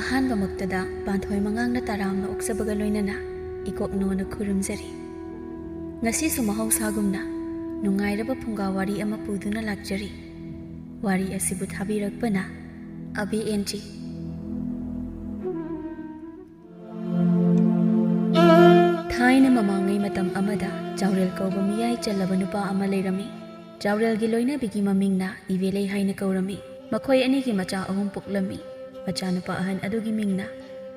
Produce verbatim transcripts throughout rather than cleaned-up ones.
ꯑꯍꯥꯟꯕꯃꯛꯇꯗ ꯄꯥꯟꯊꯣꯏ ꯃꯉꯥꯡꯅ ꯇꯔꯥꯝꯅ ꯑꯣꯛꯆꯕꯒ ꯂꯣꯏꯅꯅ ꯏꯀꯣꯛꯅꯣꯅ ꯈꯨꯔꯨꯝꯖꯔꯤ꯫ ꯉꯁꯤꯁꯨ ꯃꯍꯧꯁꯥꯒꯨꯝꯅ ꯅꯨꯡꯉꯥꯏꯔꯕ ꯐꯨꯡꯒꯥ ꯋꯥꯔꯤ ꯑꯃ ꯄꯨꯗꯨꯅ ꯂꯥꯛꯆꯔꯤ꯫ ꯋꯥꯔꯤ ꯑꯁꯤꯕꯨ ꯊꯥꯕꯤꯔꯛꯄꯅ ꯑꯕꯤ ꯑꯦꯟ ꯖꯤ꯫ ꯊꯥꯏꯅ ꯃꯃꯥꯡꯉꯩ ꯃꯇꯝ ꯑꯃꯗ ꯖꯥꯎꯔꯦꯜ ꯀꯧꯕ ꯃꯤꯌꯥꯏ ꯆꯜꯂꯕ ꯅꯨꯄꯥ ꯑꯃ ꯂꯩꯔꯝꯃꯤ꯫ ꯖꯥꯎꯔꯦꯜꯒꯤ ꯂꯣꯏꯅꯕꯤꯒꯤ ꯃꯃꯤꯡꯅ ꯏꯕꯦꯂꯩ ꯍꯥꯏꯅ ꯀꯧꯔꯝꯃꯤ꯫ ꯃꯈꯣꯏ ꯑꯅꯤꯒꯤ ꯃꯆꯥ ꯑꯍꯨꯝ ꯄꯣꯛꯂꯝꯃꯤ꯫ ꯃꯆꯥꯅꯨꯄꯥ ꯑꯍꯟ ꯑꯗꯨꯒꯤ ꯃꯤꯡꯅ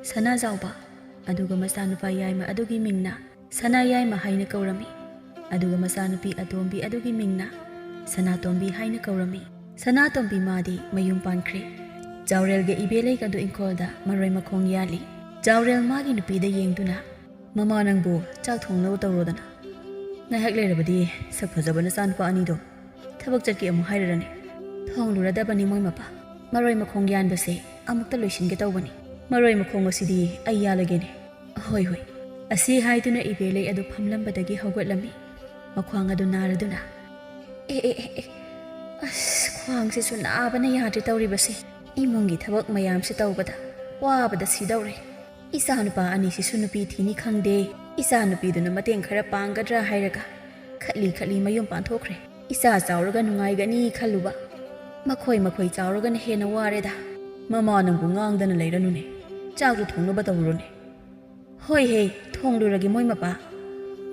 ꯁꯅꯥꯖꯥꯎꯕ, ꯑꯗꯨꯒ ꯃꯆꯥꯅꯨꯄꯥ ꯌꯥꯏꯃ ꯑꯗꯨꯒꯤ ꯃꯤꯡꯅ ꯁꯅꯥ ꯌꯥꯏꯃ ꯍꯥꯏꯅ ꯀꯧꯔꯝꯃꯤ꯫ ꯑꯗꯨꯒ ꯃꯆꯥꯅꯨꯄꯤ ꯑꯇꯣꯝꯕꯤ ꯑꯗꯨꯒꯤ ꯃꯤꯡꯅ ꯁꯅꯥꯇꯣꯝꯕꯤ ꯍꯥꯏꯅ ꯀꯧꯔꯝꯃꯤ꯫ ꯁꯅꯥꯇꯣꯝꯕꯤ ꯃꯥꯗꯤ ꯃꯌꯨꯝ ꯄꯥꯟꯈ꯭ꯔꯦ꯫ ꯖꯥꯎꯔꯦꯜꯒ ꯏꯕꯦꯂꯩꯒꯗꯨ ꯏꯪꯈꯣꯜꯗ ꯃꯔꯣꯏ ꯃꯈꯣꯡ ꯌꯥꯜꯂꯤ꯫ ꯖꯥꯎꯔꯦꯜ ꯃꯥꯒꯤ ꯅꯨꯄꯤꯗ ꯌꯦꯡꯗꯨꯅ, "ꯃꯃꯥ, ꯅꯪꯕꯨ ꯆꯥꯛ ꯊꯣꯡꯅꯕ ꯇꯧꯔꯣꯗꯅ꯫ ꯉꯥꯏꯍꯥꯛ ꯂꯩꯔꯕꯗꯤ ꯁꯛ ꯐꯖꯕ ꯅꯆꯥꯅꯨꯄꯥ ꯑꯅꯤꯗꯣ ꯊꯕꯛ ꯆꯠꯀꯦ ꯑꯃꯨꯛ ꯍꯥꯏꯔꯔꯅꯤ꯫ ꯊꯣꯡꯂꯨꯔꯗꯕꯅꯤ ꯃꯣꯏ ꯃꯄꯥ꯫ ꯃꯔꯣꯏ ꯃꯈꯣꯡ ꯌꯥꯟꯕꯁꯦ ꯑꯃꯨꯛꯇ ꯂꯣꯏꯁꯤꯟꯒꯦ ꯇꯧꯕꯅꯤ꯫ ꯃꯔꯣꯏ ꯃꯈꯣꯡ ꯑꯁꯤꯗꯤ ꯑꯩ ꯌꯥꯜꯂꯒꯦꯅꯦ꯫" "ꯍꯣꯏ, ꯍꯣꯏ꯫" ꯑꯁꯤ ꯍꯥꯏꯗꯨꯅ ꯏꯕꯦꯂꯩ ꯑꯗꯨ ꯐꯝꯂꯝꯕꯗꯒꯤ ꯍꯧꯒꯠꯂꯝꯃꯤ꯫ ꯃꯈ꯭ꯋꯥꯡ ꯑꯗꯨ ꯅꯥꯔꯗꯨꯅ, "ꯑꯦ, ꯑꯦ, ꯑꯦ, ꯑꯦ, ꯑꯁ, ꯈ꯭ꯋꯥꯡꯁꯤꯁꯨ ꯅꯥꯕꯅ ꯌꯥꯗ꯭ꯔꯦ ꯇꯧꯔꯤꯕꯁꯦ꯫ ꯏꯃꯨꯡꯒꯤ ꯊꯕꯛ ꯃꯌꯥꯝꯁꯦ ꯇꯧꯕꯗ ꯋꯥꯕꯗ ꯁꯤꯗꯧꯔꯦ꯫ ꯏꯆꯥꯅꯨꯄꯥ ꯑꯅꯤꯁꯤꯁꯨ ꯅꯨꯄꯤ ꯊꯤꯅꯤ ꯈꯪꯗꯦ꯫ ꯏꯆꯥꯅꯨꯄꯤꯗꯨꯅ ꯃꯇꯦꯡ ꯈꯔ ꯄꯥꯡꯒꯗ꯭ꯔꯥ ꯍꯥꯏꯔꯒ ꯈꯠꯂꯤ ꯈꯠꯂꯤ ꯃꯌꯨꯝ ꯄꯥꯟꯊꯣꯛꯈ꯭ꯔꯦ꯫ ꯏꯆꯥ ꯆꯥꯎꯔꯒ ꯅꯨꯡꯉꯥꯏꯒꯅꯤ ꯈꯜꯂꯨꯕ꯫ ꯃꯈꯣꯏ ꯃꯈꯣꯏ ꯆꯥꯎꯔꯒꯅ ꯍꯦꯟꯅ ꯋꯥꯔꯦꯗ꯫" "ꯃꯃꯥ, ꯅꯪꯕꯨ ꯉꯥꯡꯗꯅ ꯂꯩꯔꯅꯨꯅꯦ꯫ ꯆꯥꯛꯇꯨ ꯊꯣꯡꯅꯕ ꯇꯧꯔꯨꯅꯦ꯫" "ꯍꯣꯏ ꯍꯦ, ꯊꯣꯡꯂꯨꯔꯒꯦ ꯃꯣꯏ ꯃꯄꯥ꯫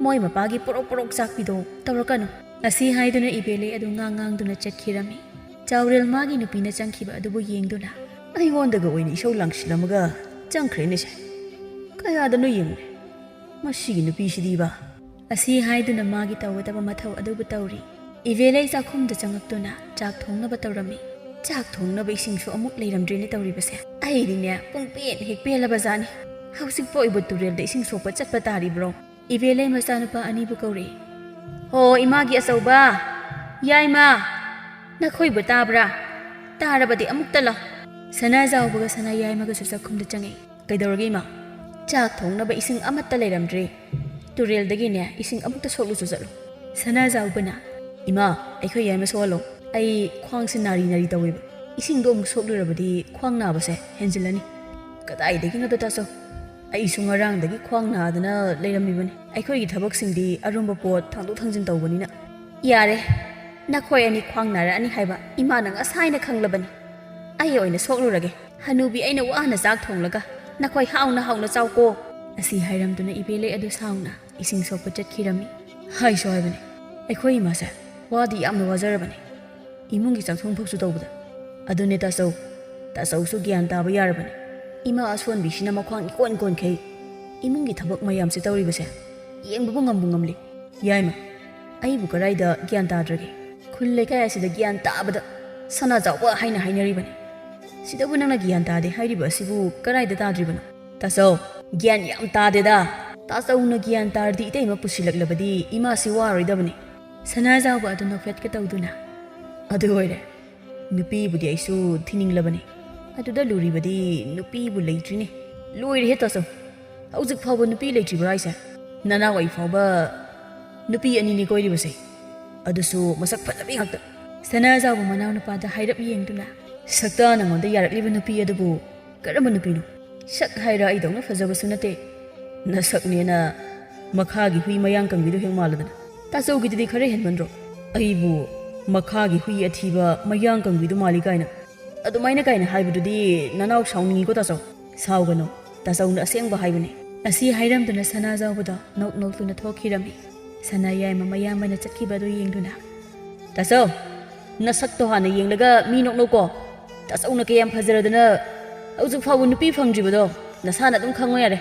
ꯃꯣꯏ ꯃꯄꯥꯒꯤ ꯄꯣꯔꯣꯛ ꯄꯣꯔꯣꯛ ꯆꯥꯛꯄꯤꯗꯣ ꯇꯧꯔꯛꯀꯅꯨ꯫" ꯑꯁꯤ ꯍꯥꯏꯗꯨꯅ ꯏꯕꯦꯂꯩ ꯑꯗꯨ ꯉꯥꯡ ꯉꯥꯡꯗꯨꯅ ꯆꯠꯈꯤꯔꯝꯃꯤ꯫ ꯖꯥꯎꯔꯦꯜ ꯃꯥꯒꯤ ꯅꯨꯄꯤꯅ ꯆꯪꯈꯤꯕ ꯑꯗꯨꯕꯨ ꯌꯦꯡꯗꯨꯅ, "ꯑꯩꯉꯣꯟꯗꯒ ꯑꯣꯏꯅ ꯏꯁꯧ ꯂꯥꯡꯁꯤꯜꯂꯝꯃꯒ ꯆꯪꯈ꯭ꯔꯦꯅꯦꯁꯦ꯫ ꯀꯌꯥꯗꯅꯣ ꯌꯦꯡꯉꯨꯅꯦ, ꯃꯁꯤꯒꯤ ꯅꯨꯄꯤꯁꯤꯗꯤꯕ꯫" ꯑꯁꯤ ꯍꯥꯏꯗꯨꯅ ꯃꯥꯒꯤ ꯇꯧꯒꯗꯕ ꯃꯊꯧ ꯑꯗꯨꯕꯨ ꯇꯧꯔꯤ꯫ ꯏꯕꯦꯂꯩ ꯆꯥꯛꯈꯨꯝꯗ ꯆꯪꯉꯛꯇꯨꯅ ꯆꯥꯛ ꯊꯣꯡꯅꯕ ꯇꯧꯔꯝꯃꯤ꯫ "ꯆꯥꯛ ꯊꯣꯡꯅꯕ ꯏꯁꯤꯡꯁꯨ ꯑꯃꯨꯛ ꯂꯩꯔꯝꯗ꯭ꯔꯦꯅꯦ ꯇꯧꯔꯤꯕꯁꯦ꯫ ꯑꯩꯗꯤꯅꯦ ꯄꯨꯡ ꯄꯦꯟ ꯍꯦꯛ ꯄꯦꯜꯂꯕ ꯖꯥꯠꯅꯤ꯫ ꯍꯧꯖꯤꯛꯄꯣ ꯑꯩꯕꯨ ꯇꯨꯔꯦꯜꯗ ꯏꯁꯤꯡ ꯁꯣꯛꯄ ꯆꯠꯄ ꯇꯥꯔꯤꯕ꯭ꯔꯣ?" ꯏꯕꯦꯂꯩ ꯃꯆꯥꯅꯨꯄꯥ ꯑꯅꯤꯕꯨ ꯀꯧꯔꯛꯏ꯫ "ꯍꯣ, ꯏꯃꯥꯒꯤ ꯑꯆꯧꯕ, ꯌꯥꯏꯃ, ꯅꯈꯣꯏꯕꯨ ꯇꯥꯕ꯭ꯔꯥ? ꯇꯥꯔꯕꯗꯤ ꯑꯃꯨꯛꯇ ꯂꯥꯎ꯫" ꯁꯅꯥꯖꯥꯎꯕꯒ ꯁꯅꯥ ꯌꯥꯏꯃꯒꯁꯨ ꯆꯥꯛꯈꯨꯝꯗ ꯆꯪꯉꯛꯏ꯫ "ꯀꯩꯗꯧꯔꯒꯦ ꯏꯃꯥ?" "ꯆꯥꯛ ꯊꯣꯡꯅꯕ ꯏꯁꯤꯡ ꯑꯃꯠꯇ ꯂꯩꯔꯝꯗ꯭ꯔꯦ꯫ ꯇꯨꯔꯦꯜꯗꯒꯤꯅꯦ ꯏꯁꯤꯡ ꯑꯃꯨꯛꯇ ꯁꯣꯛꯂꯨꯆꯣ ꯆꯠꯂꯣ꯫" ꯁꯅꯥꯖꯥꯎꯕꯅ, "ꯏꯃꯥ, ꯑꯩꯈꯣꯏ ꯌꯥꯏꯃ ꯁꯣꯛꯍꯜꯂꯣ꯫ ꯑꯩ ꯈ꯭ꯋꯥꯡꯁꯦ ꯅꯥꯔꯤ ꯅꯥꯔꯤ ꯇꯧꯋꯦꯕ꯫ ꯏꯁꯤꯡꯗꯣ ꯑꯃꯨꯛ ꯁꯣꯛꯂꯨꯔꯕꯗꯤ ꯈ꯭ꯋꯥꯡ ꯅꯥꯕꯁꯦ ꯍꯦꯟꯖꯤꯜꯂꯅꯤ꯫" "ꯀꯗꯥꯏꯗꯒꯤꯅꯣꯗ ꯇꯥꯆꯧ, ꯑꯩꯁꯨ ꯉꯔꯥꯡꯗꯒꯤ ꯈ꯭ꯋꯥꯡ ꯅꯥꯗꯅ ꯂꯩꯔꯝꯃꯤꯕꯅꯤ꯫ ꯑꯩꯈꯣꯏꯒꯤ ꯊꯕꯛꯁꯤꯡꯗꯤ ꯑꯔꯨꯝꯕ ꯄꯣꯠ ꯊꯥꯡꯗꯣꯛ ꯊꯥꯡꯖꯤꯟ ꯇꯧꯕꯅꯤꯅ꯫" "ꯌꯥꯔꯦ, ꯅꯈꯣꯏ ꯑꯅꯤ ꯈ꯭ꯋꯥꯡ ꯅꯥꯔꯛꯑꯅꯤ ꯍꯥꯏꯕ ꯏꯃꯥꯅ ꯉꯁꯥꯏꯅ ꯈꯪꯂꯕꯅꯤ꯫ ꯑꯩ ꯑꯣꯏꯅ ꯁꯣꯛꯂꯨꯔꯒꯦ꯫ ꯍꯅꯨꯕꯤ, ꯑꯩꯅ ꯋꯥꯅ ꯆꯥꯛ ꯊꯣꯡꯂꯒ ꯅꯈꯣꯏ ꯍꯥꯎꯅ ꯍꯥꯎꯅ ꯆꯥꯎꯀꯣ꯫" ꯑꯁꯤ ꯍꯥꯏꯔꯝꯗꯨꯅ ꯏꯕꯦꯂꯩ ꯑꯗꯨ ꯁꯥꯎꯅ ꯏꯁꯤꯡ ꯁꯣꯛꯄ ꯆꯠꯈꯤꯔꯝꯃꯤ꯫ ꯍꯥꯏꯁꯨ ꯍꯥꯏꯕꯅꯤ, ꯑꯩꯈꯣꯏ ꯏꯃꯥꯁꯦ ꯋꯥꯗꯤ ꯌꯥꯝꯅ ꯋꯥꯖꯔꯕꯅꯤ, ꯏꯃꯨꯡꯒꯤ ꯆꯥꯛꯊꯣꯡ ꯐꯥꯎꯁꯨ ꯇꯧꯕꯗ꯫ ꯑꯗꯨꯅꯦ ꯇꯥꯆꯧ, ꯇꯥꯆꯧꯁꯨ ꯒ꯭ꯌꯥꯟ ꯇꯥꯕ ꯌꯥꯔꯕꯅꯤ꯫ ꯏꯃꯥ ꯑꯁꯣꯟꯕꯤꯁꯤꯅ ꯃꯈ꯭ꯋꯥꯡ ꯏꯀꯣꯟ ꯀꯣꯟꯈꯩ ꯏꯃꯨꯡꯒꯤ ꯊꯕꯛ ꯃꯌꯥꯝꯁꯦ ꯇꯧꯔꯤꯕꯁꯦ ꯌꯦꯡꯕꯕꯨ ꯉꯝꯕꯨ ꯉꯝꯂꯤ꯫ ꯌꯥꯏꯃ, ꯑꯩꯕꯨ ꯀꯗꯥꯏꯗ ꯒ꯭ꯌꯥꯟ ꯇꯥꯗ꯭ꯔꯒꯦ? ꯈꯨꯜ ꯂꯩꯀꯥꯏ ꯑꯁꯤꯗ ꯒ꯭ꯌꯥꯟ ꯇꯥꯕꯗ ꯁꯅꯥꯖꯥꯎꯕ ꯍꯥꯏꯅ ꯍꯥꯏꯅꯔꯤꯕꯅꯤ꯫ ꯁꯤꯗꯕꯨ ꯅꯪꯅ ꯒ꯭ꯌꯥꯟ ꯇꯥꯗꯦ ꯍꯥꯏꯔꯤꯕ ꯑꯁꯤꯕꯨ ꯀꯗꯥꯏꯗ ꯇꯥꯗ꯭ꯔꯤꯕꯅꯣ? ꯇꯥꯆꯧ, ꯒ꯭ꯌꯥꯟ ꯌꯥꯝ ꯇꯥꯗꯦꯗ꯫ ꯇꯥꯆꯧꯅ ꯒ꯭ꯌꯥꯟ ꯇꯥꯔꯗꯤ ꯏꯇꯩꯃ ꯄꯨꯁꯤꯜꯂꯛꯂꯕꯗꯤ ꯏꯃꯥꯁꯤ ꯋꯥꯔꯣꯏꯗꯕꯅꯤ꯫ ꯁꯅꯥꯖꯥꯎꯕ ꯑꯗꯨ ꯅꯣꯛꯐꯦꯠꯀ ꯇꯧꯗꯨꯅ, "ꯑꯗꯨ ꯑꯣꯏꯔꯦ, ꯅꯨꯄꯤꯕꯨꯗꯤ ꯑꯩꯁꯨ ꯊꯤꯅꯤꯡꯂꯕꯅꯤ꯫ ꯑꯗꯨꯗ ꯂꯨꯔꯤꯕꯗꯤ ꯅꯨꯄꯤꯕꯨ ꯂꯩꯇ꯭ꯔꯤꯅꯦ꯫" "ꯂꯣꯏꯔꯦꯍꯦ ꯇꯥꯆꯧ, ꯍꯧꯖꯤꯛ ꯐꯥꯎꯕ ꯅꯨꯄꯤ ꯂꯩꯇ꯭ꯔꯤꯕ꯭ꯔꯥ ꯍꯥꯏꯁꯦ? ꯅꯅꯥꯎ ꯑꯩ ꯐꯥꯎꯕ ꯅꯨꯄꯤ ꯑꯅꯤꯅꯤ ꯀꯣꯏꯔꯤꯕꯁꯦ, ꯑꯗꯨꯁꯨ ꯃꯁꯛ ꯐꯖꯕꯤ ꯉꯥꯛꯇ꯫" ꯁꯅꯥꯖꯥꯎꯕ ꯃꯅꯥꯎꯅꯨꯄꯥꯗ ꯍꯥꯏꯔꯞ ꯌꯦꯡꯗꯨꯅ, "ꯁꯛꯇ ꯅꯉꯣꯟꯗ ꯌꯥꯔꯛꯂꯤꯕ ꯅꯨꯄꯤ ꯑꯗꯨꯕꯨ ꯀꯔꯝꯕ ꯅꯨꯄꯤꯅꯣ? ꯁꯛ ꯍꯥꯏꯔ ꯑꯩꯗꯧꯅ ꯐꯖꯕꯁꯨ ꯅꯠꯇꯦ꯫ ꯅꯁꯛꯅꯦꯅ ꯃꯈꯥꯒꯤ ꯍꯨꯏ ꯃꯌꯥꯡ ꯀꯪꯕꯤꯗꯨ ꯍꯦꯛ ꯃꯥꯜꯂꯗꯅ꯫ ꯇꯥꯆꯧꯒꯤꯗꯨꯗꯤ ꯈꯔ ꯍꯦꯟꯃꯟꯗ꯭ꯔꯣ? ꯑꯩꯕꯨ ꯃꯈꯥꯒꯤ ꯍꯨꯏ ꯑꯊꯤꯕ ꯃꯌꯥꯡ ꯀꯪꯕꯤꯗꯨ ꯃꯥꯜꯂꯤ ꯀꯥꯏꯅ꯫ ꯑꯗꯨꯃꯥꯏꯅ ꯀꯥꯏꯅ ꯍꯥꯏꯕꯗꯨꯗꯤ ꯅꯅꯥꯎ ꯁꯥꯎꯅꯤꯡꯉꯤꯀꯣ ꯇꯥꯆꯧ꯫" "ꯁꯥꯎꯒꯅꯨ, ꯇꯥꯆꯧꯅ ꯑꯁꯦꯡꯕ ꯍꯥꯏꯕꯅꯤ꯫" ꯑꯁꯤ ꯍꯥꯏꯔꯝꯗꯨꯅ ꯁꯅꯥꯖꯥꯎꯕꯗꯣ ꯅꯣꯛ ꯅꯣꯛꯇꯨꯅ ꯊꯣꯛꯈꯤꯔꯝꯃꯤ꯫ ꯁꯅꯥ ꯌꯥꯏꯃ ꯃꯌꯥꯝꯕꯅ ꯆꯠꯈꯤꯕ ꯑꯗꯨ ꯌꯦꯡꯗꯨꯅ, "ꯇꯥꯆꯧ, ꯅꯁꯛꯇꯣ ꯍꯥꯟꯅ ꯌꯦꯡꯂꯒ ꯃꯤ ꯅꯣꯛꯅꯧꯀꯣ꯫ ꯇꯥꯆꯧꯅ ꯀꯌꯥꯝ ꯐꯖꯔꯗꯅ ꯍꯧꯖꯤꯛ ꯐꯥꯎꯕ ꯅꯨꯄꯤ ꯐꯪꯗ꯭ꯔꯤꯕꯗꯣ ꯅꯁꯥꯅ ꯑꯗꯨꯝ ꯈꯪꯉꯣ ꯌꯥꯔꯦ꯫"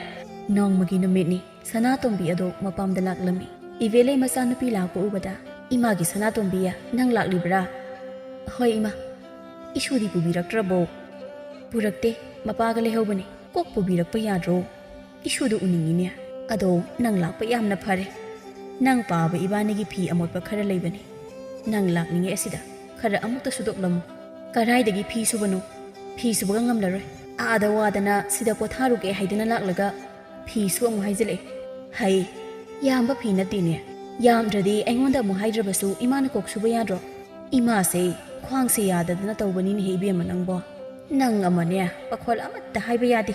ꯅꯣꯡꯃꯒꯤ ꯅꯨꯃꯤꯠꯅꯤ꯫ ꯁꯅꯥꯇꯣꯝꯕꯤ ꯑꯗꯨ ꯃꯄꯥꯝꯗ ꯂꯥꯛꯂꯝꯃꯤ꯫ ꯏꯕꯦꯂꯩ ꯃꯆꯥꯅꯨꯄꯤ ꯂꯥꯛꯄ ꯎꯕꯗ, "ꯏꯃꯥꯒꯤ ꯁꯅꯥꯇꯣꯝꯕꯤ, ꯅꯪ ꯂꯥꯛꯂꯤꯕ꯭ꯔꯥ?" "ꯍꯣꯏ ꯏꯃꯥ꯫" "ꯏꯁꯨꯗꯤ ꯄꯨꯕꯤꯔꯛꯇ꯭ꯔꯕꯣ?" "ꯄꯨꯔꯛꯇꯦ, ꯃꯄꯥꯒ ꯂꯩꯍꯧꯕꯅꯤ꯫ ꯀꯣꯛ ꯄꯨꯕꯤꯔꯛꯄ ꯌꯥꯗ꯭ꯔꯣ? ꯏꯁꯨꯗꯨ ꯎꯅꯤꯡꯉꯤꯅꯦ꯫ ꯑꯗꯣ ꯅꯪ ꯂꯥꯛꯄ ꯌꯥꯝꯅ ꯐꯔꯦ꯫ ꯅꯪ ꯄꯥꯕ ꯏꯕꯥꯅꯤꯒꯤ ꯐꯤ ꯑꯃꯣꯠꯄ ꯈꯔ ꯂꯩꯕꯅꯤ꯫ ꯅꯪ ꯂꯥꯛꯂꯤꯉꯩ ꯑꯁꯤꯗ ꯈꯔ ꯑꯃꯨꯛꯇ ꯁꯨꯗꯣꯛꯂꯝꯃꯨ꯫" "ꯀꯔꯥꯏꯗꯒꯤ ꯐꯤ ꯁꯨꯕꯅꯣ? ꯐꯤ ꯁꯨꯕꯒ ꯉꯝꯂꯔꯣꯏ꯫ ꯑꯥꯗ ꯋꯥꯗꯅ ꯁꯤꯗ ꯄꯣꯊꯥꯔꯨꯒꯦ ꯍꯥꯏꯗꯨꯅ ꯂꯥꯛꯂꯒ ꯐꯤꯁꯨ ꯑꯃꯨꯛ ꯍꯥꯏꯖꯤꯜꯂꯛꯑꯦ꯫ ꯍꯩ, ꯌꯥꯝꯕ ꯐꯤ ꯅꯠꯇꯦꯅꯦ꯫ ꯌꯥꯝꯗ꯭ꯔꯗꯤ ꯑꯩꯉꯣꯟꯗ ꯑꯃꯨꯛ ꯍꯥꯏꯗ꯭ꯔꯕꯁꯨ ꯏꯃꯥꯅ ꯀꯣꯛ ꯁꯨꯕ ꯌꯥꯗ꯭ꯔꯣ?" "ꯏꯃꯥꯁꯦ ꯈ꯭ꯋꯥꯡꯁꯦ ꯌꯥꯗꯗꯅ ꯇꯧꯕꯅꯤꯅꯦꯍꯦ ꯏꯕꯦꯝꯃ ꯅꯪꯕꯣ꯫ "ꯅꯪ ꯑꯃꯅꯦ, ꯄꯥꯈꯣꯜ ꯑꯃꯠꯇ ꯍꯥꯏꯕ ꯌꯥꯗꯦ꯫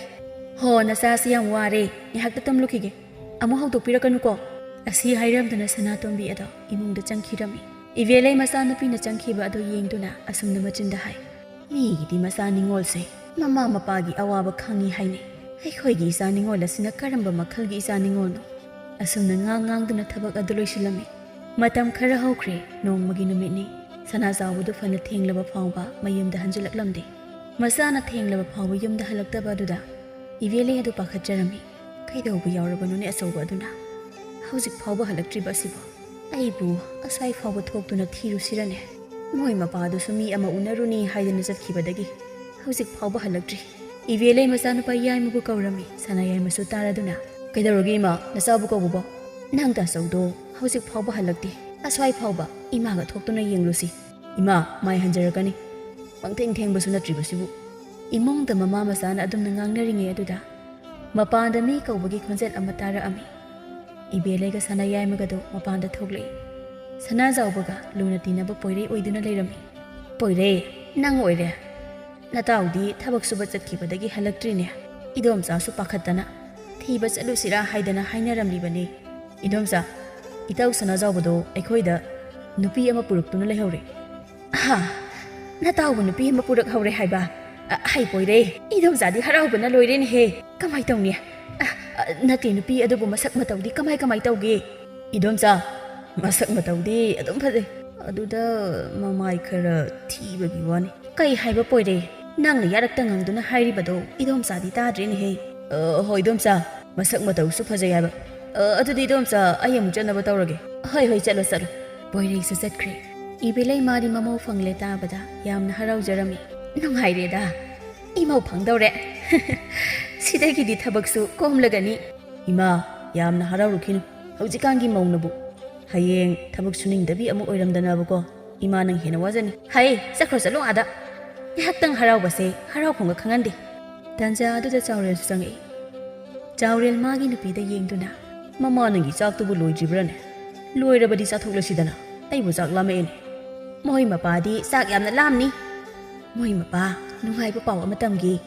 ꯍꯣ, ꯅꯆꯥꯁꯤ ꯌꯥꯝ ꯋꯥꯔꯦ, ꯉꯥꯏꯍꯥꯛꯇ ꯇꯨꯝꯂꯨꯈꯤꯒꯦ꯫ ꯑꯃꯨꯛ ꯍꯧꯗꯣꯛꯄꯤꯔꯛꯀꯅꯨꯀꯣ"꯫ ꯑꯁꯤ ꯍꯥꯏꯔꯝꯗꯨꯅ ꯁꯅꯥꯇꯣꯝꯕꯤ ꯑꯗꯣ ꯏꯃꯨꯡꯗ ꯆꯪꯈꯤꯔꯝꯃꯤ꯫ ꯏꯕꯦꯂꯩ ꯃꯆꯥꯅꯨꯄꯤꯅ ꯆꯪꯈꯤꯕ ꯑꯗꯨ ꯌꯦꯡꯗꯨꯅ ꯑꯁꯨꯝꯅ ꯃꯆꯤꯟꯗ ꯍꯥꯏ, "ꯃꯤꯒꯤꯗꯤ ꯃꯆꯥ ꯅꯤꯉꯣꯜꯁꯦ ꯃꯃꯥ ꯃꯄꯥꯒꯤ ꯑꯋꯥꯕ ꯈꯪꯉꯤ ꯍꯥꯏꯅꯩ꯫ ꯑꯩꯈꯣꯏꯒꯤ ꯏꯆꯥ ꯅꯤꯉꯣꯜ ꯑꯁꯤꯅ ꯀꯔꯝꯕ ꯃꯈꯜꯒꯤ ꯏꯆꯥ ꯅꯤꯉꯣꯜꯅꯣ?" ꯑꯁꯨꯝꯅ ꯉꯥꯡ ꯉꯥꯡꯗꯨꯅ ꯊꯕꯛ ꯑꯗꯨ ꯂꯣꯏꯁꯤꯜꯂꯝꯃꯤ꯫ ꯃꯇꯝ ꯈꯔ ꯍꯧꯈ꯭ꯔꯦ꯫ ꯅꯣꯡꯃꯒꯤ ꯅꯨꯃꯤꯠꯅꯤ꯫ ꯁꯅꯥꯖꯥꯎꯕꯗꯨ ꯐꯅ ꯊꯦꯡꯂꯕ ꯐꯥꯎꯕ ꯃꯌꯨꯝꯗ ꯍꯟꯖꯤꯜꯂꯛꯂꯝꯗꯦ꯫ ꯃꯆꯥꯅ ꯊꯦꯡꯂꯕ ꯐꯥꯎꯕ ꯌꯨꯝꯗ ꯍꯜꯂꯛꯇꯕ ꯑꯗꯨꯗ ꯏꯕꯦꯂꯩ ꯑꯗꯨ ꯄꯥꯈꯠꯆꯔꯝꯃꯤ꯫ "ꯀꯩꯗꯧꯕ ꯌꯥꯎꯔꯕꯅꯣꯅꯦ ꯑꯆꯧꯕ ꯑꯗꯨꯅ? ꯍꯧꯖꯤꯛ ꯐꯥꯎꯕ ꯍꯜꯂꯛꯇ꯭ꯔꯤꯕ ꯑꯁꯤꯕꯨ? ꯑꯩꯕꯨ ꯑꯁ꯭ꯋꯥꯏ ꯐꯥꯎꯕ ꯊꯣꯛꯇꯨꯅ ꯊꯤꯔꯨꯁꯤꯔꯅꯦ? ꯃꯣꯏ ꯃꯄꯥꯗꯨꯁꯨ ꯃꯤ ꯑꯃ ꯎꯅꯔꯨꯅꯤ ꯍꯥꯏꯗꯅ ꯆꯠꯈꯤꯕꯗꯒꯤ ꯍꯧꯖꯤꯛ ꯐꯥꯎꯕ ꯍꯜꯂꯛꯇ꯭ꯔꯤ"꯫ ꯏꯕꯦꯂꯩ ꯃꯆꯥꯅꯨꯄꯥ ꯌꯥꯏꯃꯕꯨ ꯀꯧꯔꯝꯃꯤ꯫ ꯁꯅꯥ ꯌꯥꯏꯃꯁꯨ ꯇꯥꯔꯗꯨꯅ, "ꯀꯩꯗꯧꯔꯒꯦ ꯏꯃꯥ, ꯅꯆꯥꯕꯨ ꯀꯧꯕꯕꯣ?" "ꯅꯪ ꯇꯥꯆꯧꯗꯣ ꯍꯧꯖꯤꯛ ꯐꯥꯎꯕ ꯍꯜꯂꯛꯇꯦ꯫ ꯑꯁ꯭ꯋꯥꯏ ꯐꯥꯎꯕ ꯏꯃꯥꯒ ꯊꯣꯛꯇꯨꯅ ꯌꯦꯡꯂꯨꯁꯤ"꯫ "ꯏꯃꯥ, ꯃꯥꯏ ꯍꯟꯖꯔꯛꯀꯅꯤ꯫ ꯄꯪꯊꯦꯡ ꯊꯦꯡꯕꯁꯨ ꯅꯠꯇ꯭ꯔꯤꯕꯁꯤꯕꯨ"꯫ ꯏꯃꯨꯡꯗ ꯃꯃꯥ ꯃꯆꯥꯅ ꯑꯗꯨꯝꯅ ꯉꯥꯡꯅꯔꯤꯉꯩ ꯑꯗꯨꯗ ꯃꯄꯥꯟꯗ ꯃꯤ ꯀꯧꯕꯒꯤ ꯈꯣꯟꯖꯦꯜ ꯑꯃ ꯇꯥꯔꯛꯑꯝꯃꯤ꯫ ꯏꯕꯦꯂꯩꯒ ꯁꯅꯥ ꯌꯥꯏꯃꯒꯗꯨ ꯃꯄꯥꯟꯗ ꯊꯣꯛꯂꯛꯏ꯫ ꯁꯅꯥꯖꯥꯎꯕꯒ ꯂꯨꯅ ꯇꯤꯟꯅꯕ ꯄꯣꯏꯔꯩ ꯑꯣꯏꯗꯨꯅ ꯂꯩꯔꯝꯃꯤ꯫ "ꯄꯣꯏꯔꯩ, ꯅꯪ ꯑꯣꯏꯔꯦ꯫ ꯅꯇꯥꯎꯗꯤ ꯊꯕꯛ ꯁꯨꯕ ꯆꯠꯈꯤꯕꯗꯒꯤ ꯍꯜꯂꯛꯇ꯭ꯔꯤꯅꯦ꯫ ꯏꯗꯣꯝꯆꯥꯁꯨ ꯄꯥꯈꯠꯇꯅ ꯊꯤꯕ ꯆꯠꯂꯨꯁꯤꯔꯥ ꯍꯥꯏꯗꯅ ꯍꯥꯏꯅꯔꯝꯂꯤꯕꯅꯤ"꯫ "ꯏꯗꯣꯝꯆꯥ, ꯏꯇꯥꯎ ꯁꯅꯥꯖꯥꯎꯕꯗꯣ ꯑꯩꯈꯣꯏꯗ ꯅꯨꯄꯤ ꯑꯃ ꯄꯨꯔꯛꯇꯨꯅ ꯂꯩꯍꯧꯔꯦ"꯫ "ꯍꯥ? ꯅꯇꯥꯎꯕꯨ ꯅꯨꯄꯤ ꯑꯃ ꯄꯨꯔꯛꯍꯧꯔꯦ ꯍꯥꯏꯕ? ꯑ, ꯍꯩ ꯄꯣꯏꯔꯩ, ꯏꯗꯣꯝꯆꯥꯗꯤ ꯍꯔꯥꯎꯕꯅ ꯂꯣꯏꯔꯦꯅꯦꯍꯦ꯫ ꯀꯃꯥꯏ ꯇꯧꯅꯤ? ꯑ, ꯑ, ꯅꯠꯇꯦ, ꯅꯨꯄꯤ ꯑꯗꯨꯕꯨ ꯃꯁꯛ ꯃꯇꯧꯗꯤ ꯀꯃꯥꯏ ꯀꯃꯥꯏ ꯇꯧꯒꯦ?" "ꯏꯗꯣꯝꯆꯥ, ꯃꯁꯛ ꯃꯇꯧꯗꯤ ꯑꯗꯨꯝ ꯐꯖꯩ꯫ ꯑꯗꯨꯗ ꯃꯃꯥꯏ ꯈꯔ ꯊꯤꯕꯒꯤ ꯋꯥꯅꯤ"꯫ "ꯀꯩ ꯍꯥꯏꯕ ꯄꯣꯏꯔꯩ? ꯅꯪꯅ ꯌꯥꯔꯛꯇ ꯉꯪꯗꯨꯅ ꯍꯥꯏꯔꯤꯕꯗꯣ ꯏꯗꯣꯝꯆꯥꯗꯤ ꯇꯥꯗ꯭ꯔꯦꯅꯦꯍꯦ"꯫ "ꯑ, ꯍꯣꯏ ꯏꯗꯣꯝꯆꯥ, ꯃꯁꯛ ꯃꯇꯧꯁꯨ ꯐꯖꯩ ꯍꯥꯏꯕ꯫ ꯑ, ꯑꯗꯨꯗꯤ ꯏꯗꯣꯝꯆꯥ, ꯑꯩ ꯑꯃꯨꯛ ꯆꯠꯅꯕ ꯇꯧꯔꯒꯦ"꯫ "ꯍꯣꯏ, ꯍꯣꯏ, ꯆꯠꯂꯣ, ꯆꯠꯂꯣ"꯫ ꯄꯣꯏꯔꯩꯁꯨ ꯆꯠꯈ꯭ꯔꯦ꯫ ꯏꯕꯦꯂꯩ ꯃꯥꯗꯤ ꯃꯃꯧ ꯐꯪꯂꯦ ꯇꯥꯕꯗ ꯌꯥꯝꯅ ꯍꯔꯥꯎꯖꯔꯝꯃꯤ꯫ "ꯅꯨꯡꯉꯥꯏꯔꯦꯗ, ꯏꯃꯧ ꯐꯪꯗꯧꯔꯦ꯫ ꯁꯤꯗꯒꯤꯗꯤ ꯊꯕꯛꯁꯨ ꯀꯣꯝꯂꯒꯅꯤ"꯫ "ꯏꯃꯥ, ꯌꯥꯝꯅ ꯍꯔꯥꯎꯔꯨꯈꯤꯅꯨ꯫ ꯍꯧꯖꯤꯛꯀꯥꯟꯒꯤ ꯃꯧꯅꯕꯨ ꯍꯌꯦꯡ ꯊꯕꯛ ꯁꯨꯅꯤꯡꯗꯕꯤ ꯑꯃꯨꯛ ꯑꯣꯏꯔꯝꯗꯅꯕꯀꯣ꯫ ꯏꯃꯥ, ꯅꯪ ꯍꯦꯟꯅ ꯋꯥꯖꯅꯤ"꯫ "ꯍꯩ, ꯆꯠꯈ꯭ꯔꯣ, ꯆꯠꯂꯣ ꯑꯥꯗ꯫ ꯉꯥꯏꯍꯥꯛꯇꯪ ꯍꯔꯥꯎꯕꯁꯦ ꯍꯔꯥꯎꯐꯝꯒ ꯈꯪꯍꯟꯗꯦ"꯫ ꯇꯟꯖꯥ ꯑꯗꯨꯗ ꯆꯥꯎꯔꯦꯜꯁꯨ ꯆꯪꯉꯛꯏ꯫ ꯆꯥꯎꯔꯦꯜ ꯃꯥꯒꯤ ꯅꯨꯄꯤꯗ ꯌꯦꯡꯗꯨꯅ, "ꯃꯃꯥ, ꯅꯪꯒꯤ ꯆꯥꯛꯇꯨꯕꯨ ꯂꯣꯏꯗ꯭ꯔꯤꯕ꯭ꯔꯥꯅꯦ? ꯂꯣꯏꯔꯕꯗꯤ ꯆꯥꯊꯣꯛꯂꯁꯤꯗꯅ, ꯑꯩꯕꯨ ꯆꯥꯛ ꯂꯥꯝꯃꯛꯑꯦꯅꯦ"꯫ "ꯃꯣꯏ ꯃꯄꯥꯗꯤ ꯆꯥꯛ ꯌꯥꯝꯅ ꯂꯥꯝꯅꯤ"꯫ "ꯃꯣꯏ ꯃꯄꯥ, ꯅꯨꯡꯉꯥꯏꯕ ꯄꯥꯎ ꯑꯃ ꯇꯝꯒꯦ꯫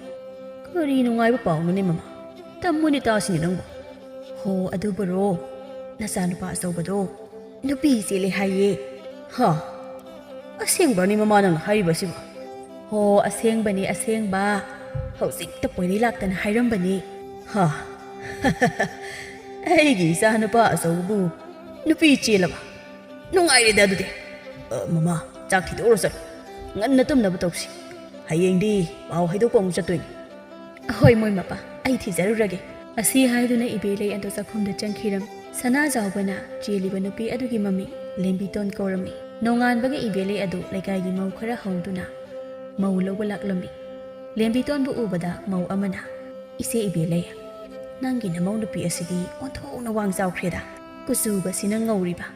ꯀꯔꯤ ꯅꯨꯡꯉꯥꯏꯕ ꯄꯥꯎꯅꯣꯅꯦ ꯃꯃꯥ? ꯇꯝꯃꯨꯅꯦ ꯇꯥꯁꯤꯅꯦ ꯅꯪꯕꯣ꯫ ꯍꯣ, ꯑꯗꯨꯕꯨꯔꯣ, ꯅꯆꯥꯅꯨꯄꯥ ꯑꯆꯧꯕꯗꯣ ꯅꯨꯄꯤ ꯆꯦꯜꯂꯦ ꯍꯥꯏꯌꯦ꯫ ꯍꯥ? ꯑꯁꯦꯡꯕ꯭ꯔꯅꯦ ꯃꯃꯥ ꯅꯪꯅ ꯍꯥꯏꯔꯤꯕꯁꯤꯕꯣ? ꯍꯣ, ꯑꯁꯦꯡꯕꯅꯦ, ꯑꯁꯦꯡꯕ꯫ ꯍꯧꯖꯤꯛꯇ ꯄꯣꯏꯔꯩ ꯂꯥꯛꯇꯅ ꯍꯥꯏꯔꯝꯕꯅꯦ꯫ ꯍꯥ? ꯑꯩꯒꯤ ꯏꯆꯥꯅꯨꯄꯥ ꯑꯆꯧꯕꯕꯨ ꯅꯨꯄꯤ ꯆꯦꯜꯂꯕ? ꯅꯨꯡꯉꯥꯏꯔꯦꯗ ꯑꯗꯨꯗꯤ꯫ ꯑ, ꯃꯃꯥ, ꯆꯥꯛ ꯊꯤꯗꯣꯛꯎꯔꯣ ꯆꯠꯂꯣ꯫ ꯉꯟꯅ ꯇꯨꯝꯅꯕ ꯇꯧꯁꯤ꯫ ꯍꯌꯦꯡꯗꯤ ꯄꯥꯎ ꯍꯥꯏꯗꯣꯛꯄ ꯑꯃꯨꯛ ꯆꯠꯇꯣꯏꯅꯤ꯫ ꯑꯍꯣꯏ, ꯃꯣꯏ ꯃꯄꯥ, ꯑꯩ ꯊꯤꯖꯔꯨꯔꯒꯦ꯫ ꯑꯁꯤ ꯍꯥꯏꯗꯨꯅ ꯏꯕꯦꯂꯩ ꯑꯗꯨ ꯆꯥꯛꯈꯨꯝꯗ ꯆꯪꯈꯤꯔꯝ꯫ ꯁꯅꯥꯖꯥꯎꯕꯅ ꯆꯦꯜꯂꯤꯕ ꯅꯨꯄꯤ ꯑꯗꯨꯒꯤ ꯃꯃꯤꯡ ꯂꯦꯝꯕꯤꯇꯣꯟ ꯀꯧꯔꯝꯃꯤ꯫ ꯅꯣꯡꯉꯥꯟꯕꯒ ꯏꯕꯦꯂꯩ ꯑꯗꯨ ꯂꯩꯀꯥꯏꯒꯤ ꯃꯧ ꯈꯔ ꯍꯧꯗꯨꯅ ꯃꯧ ꯂꯧꯕ ꯂꯥꯛꯂꯝꯃꯤ꯫ ꯂꯦꯝꯕꯤꯇꯣꯟꯕꯨ ꯎꯕꯗ ꯃꯧ ꯑꯃꯅ, "ꯏꯆꯦ ꯏꯕꯦꯂꯩ, ꯅꯪꯒꯤ ꯅꯃꯧ ꯅꯨꯄꯤ ꯑꯁꯤꯗꯤ ꯑꯣꯟꯊꯣꯛꯅ ꯋꯥꯡ ꯆꯥꯎꯈ꯭ꯔꯦꯗ꯫ ꯀꯨꯆꯨꯒꯁꯤꯅ ꯉꯧꯔꯤꯕ,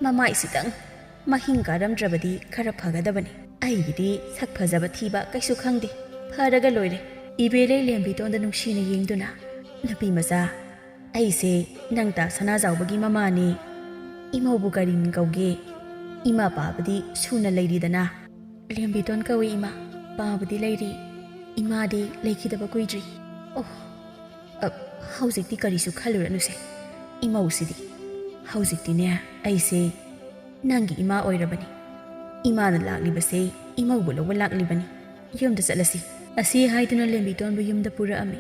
ꯃꯃꯥꯏꯁꯤꯗꯪ ꯃꯍꯤꯡ ꯀꯥꯔꯝꯗ꯭ꯔꯕꯗꯤ ꯈꯔ ꯐꯒꯗꯕꯅꯤ꯫ ꯑꯩꯒꯤꯗꯤ ꯁꯛ ꯐꯖꯕ ꯊꯤꯕ ꯀꯩꯁꯨ ꯈꯪꯗꯦ꯫ ꯐꯔꯒ ꯂꯣꯏꯔꯦ꯫" ꯏꯕꯦꯂꯩ ꯂꯦꯝꯕꯤꯇꯣꯟꯗ ꯅꯨꯡꯁꯤꯅ ꯌꯦꯡꯗꯨꯅ, "ꯅꯨꯄꯤ ꯃꯆꯥ, ꯑꯩꯁꯦ ꯅꯪ ꯇꯥ ꯁꯅꯥꯖꯥꯎꯕꯒꯤ ꯃꯃꯥꯅꯤ꯫ ꯏꯃꯧꯕꯨ ꯀꯔꯤ ꯃꯤꯡ ꯀꯧꯒꯦ? ꯏꯃꯥ ꯄꯥꯕꯗꯤ ꯁꯨꯅ ꯂꯩꯔꯤꯗꯅ?" "ꯂꯦꯝꯕꯤꯇꯣꯟ ꯀꯧꯏ ꯏꯃꯥ꯫ ꯄꯥꯕꯗꯤ ꯂꯩꯔꯤ, ꯏꯃꯥꯗꯤ ꯂꯩꯈꯤꯗꯕ ꯀꯨꯏꯗ꯭ꯔꯤ꯫" "ꯑꯣ, ꯑ, ꯍꯧꯖꯤꯛꯇꯤ ꯀꯔꯤꯁꯨ ꯈꯜꯂꯨꯔꯅꯨꯁꯦ, ꯏꯃꯧꯁꯤꯗꯤ꯫ ꯍꯧꯖꯤꯛꯇꯤꯅꯦ, ꯑꯩꯁꯦ ꯅꯪꯒꯤ ꯏꯃꯥ ꯑꯣꯏꯔꯕꯅꯤ꯫ ꯏꯃꯥꯅ ꯂꯥꯛꯂꯤꯕꯁꯦ ꯏꯃꯧꯕꯨ ꯂꯧꯕ ꯂꯥꯛꯂꯤꯕꯅꯤ꯫ ꯌꯨꯝꯗ ꯆꯠꯂꯁꯤ꯫" ꯑꯁꯤ ꯍꯥꯏꯗꯨꯅ ꯂꯦꯝꯕꯤꯇꯣꯟꯕꯨ ꯌꯨꯝꯗ ꯄꯨꯔꯛꯑꯝꯃꯤ꯫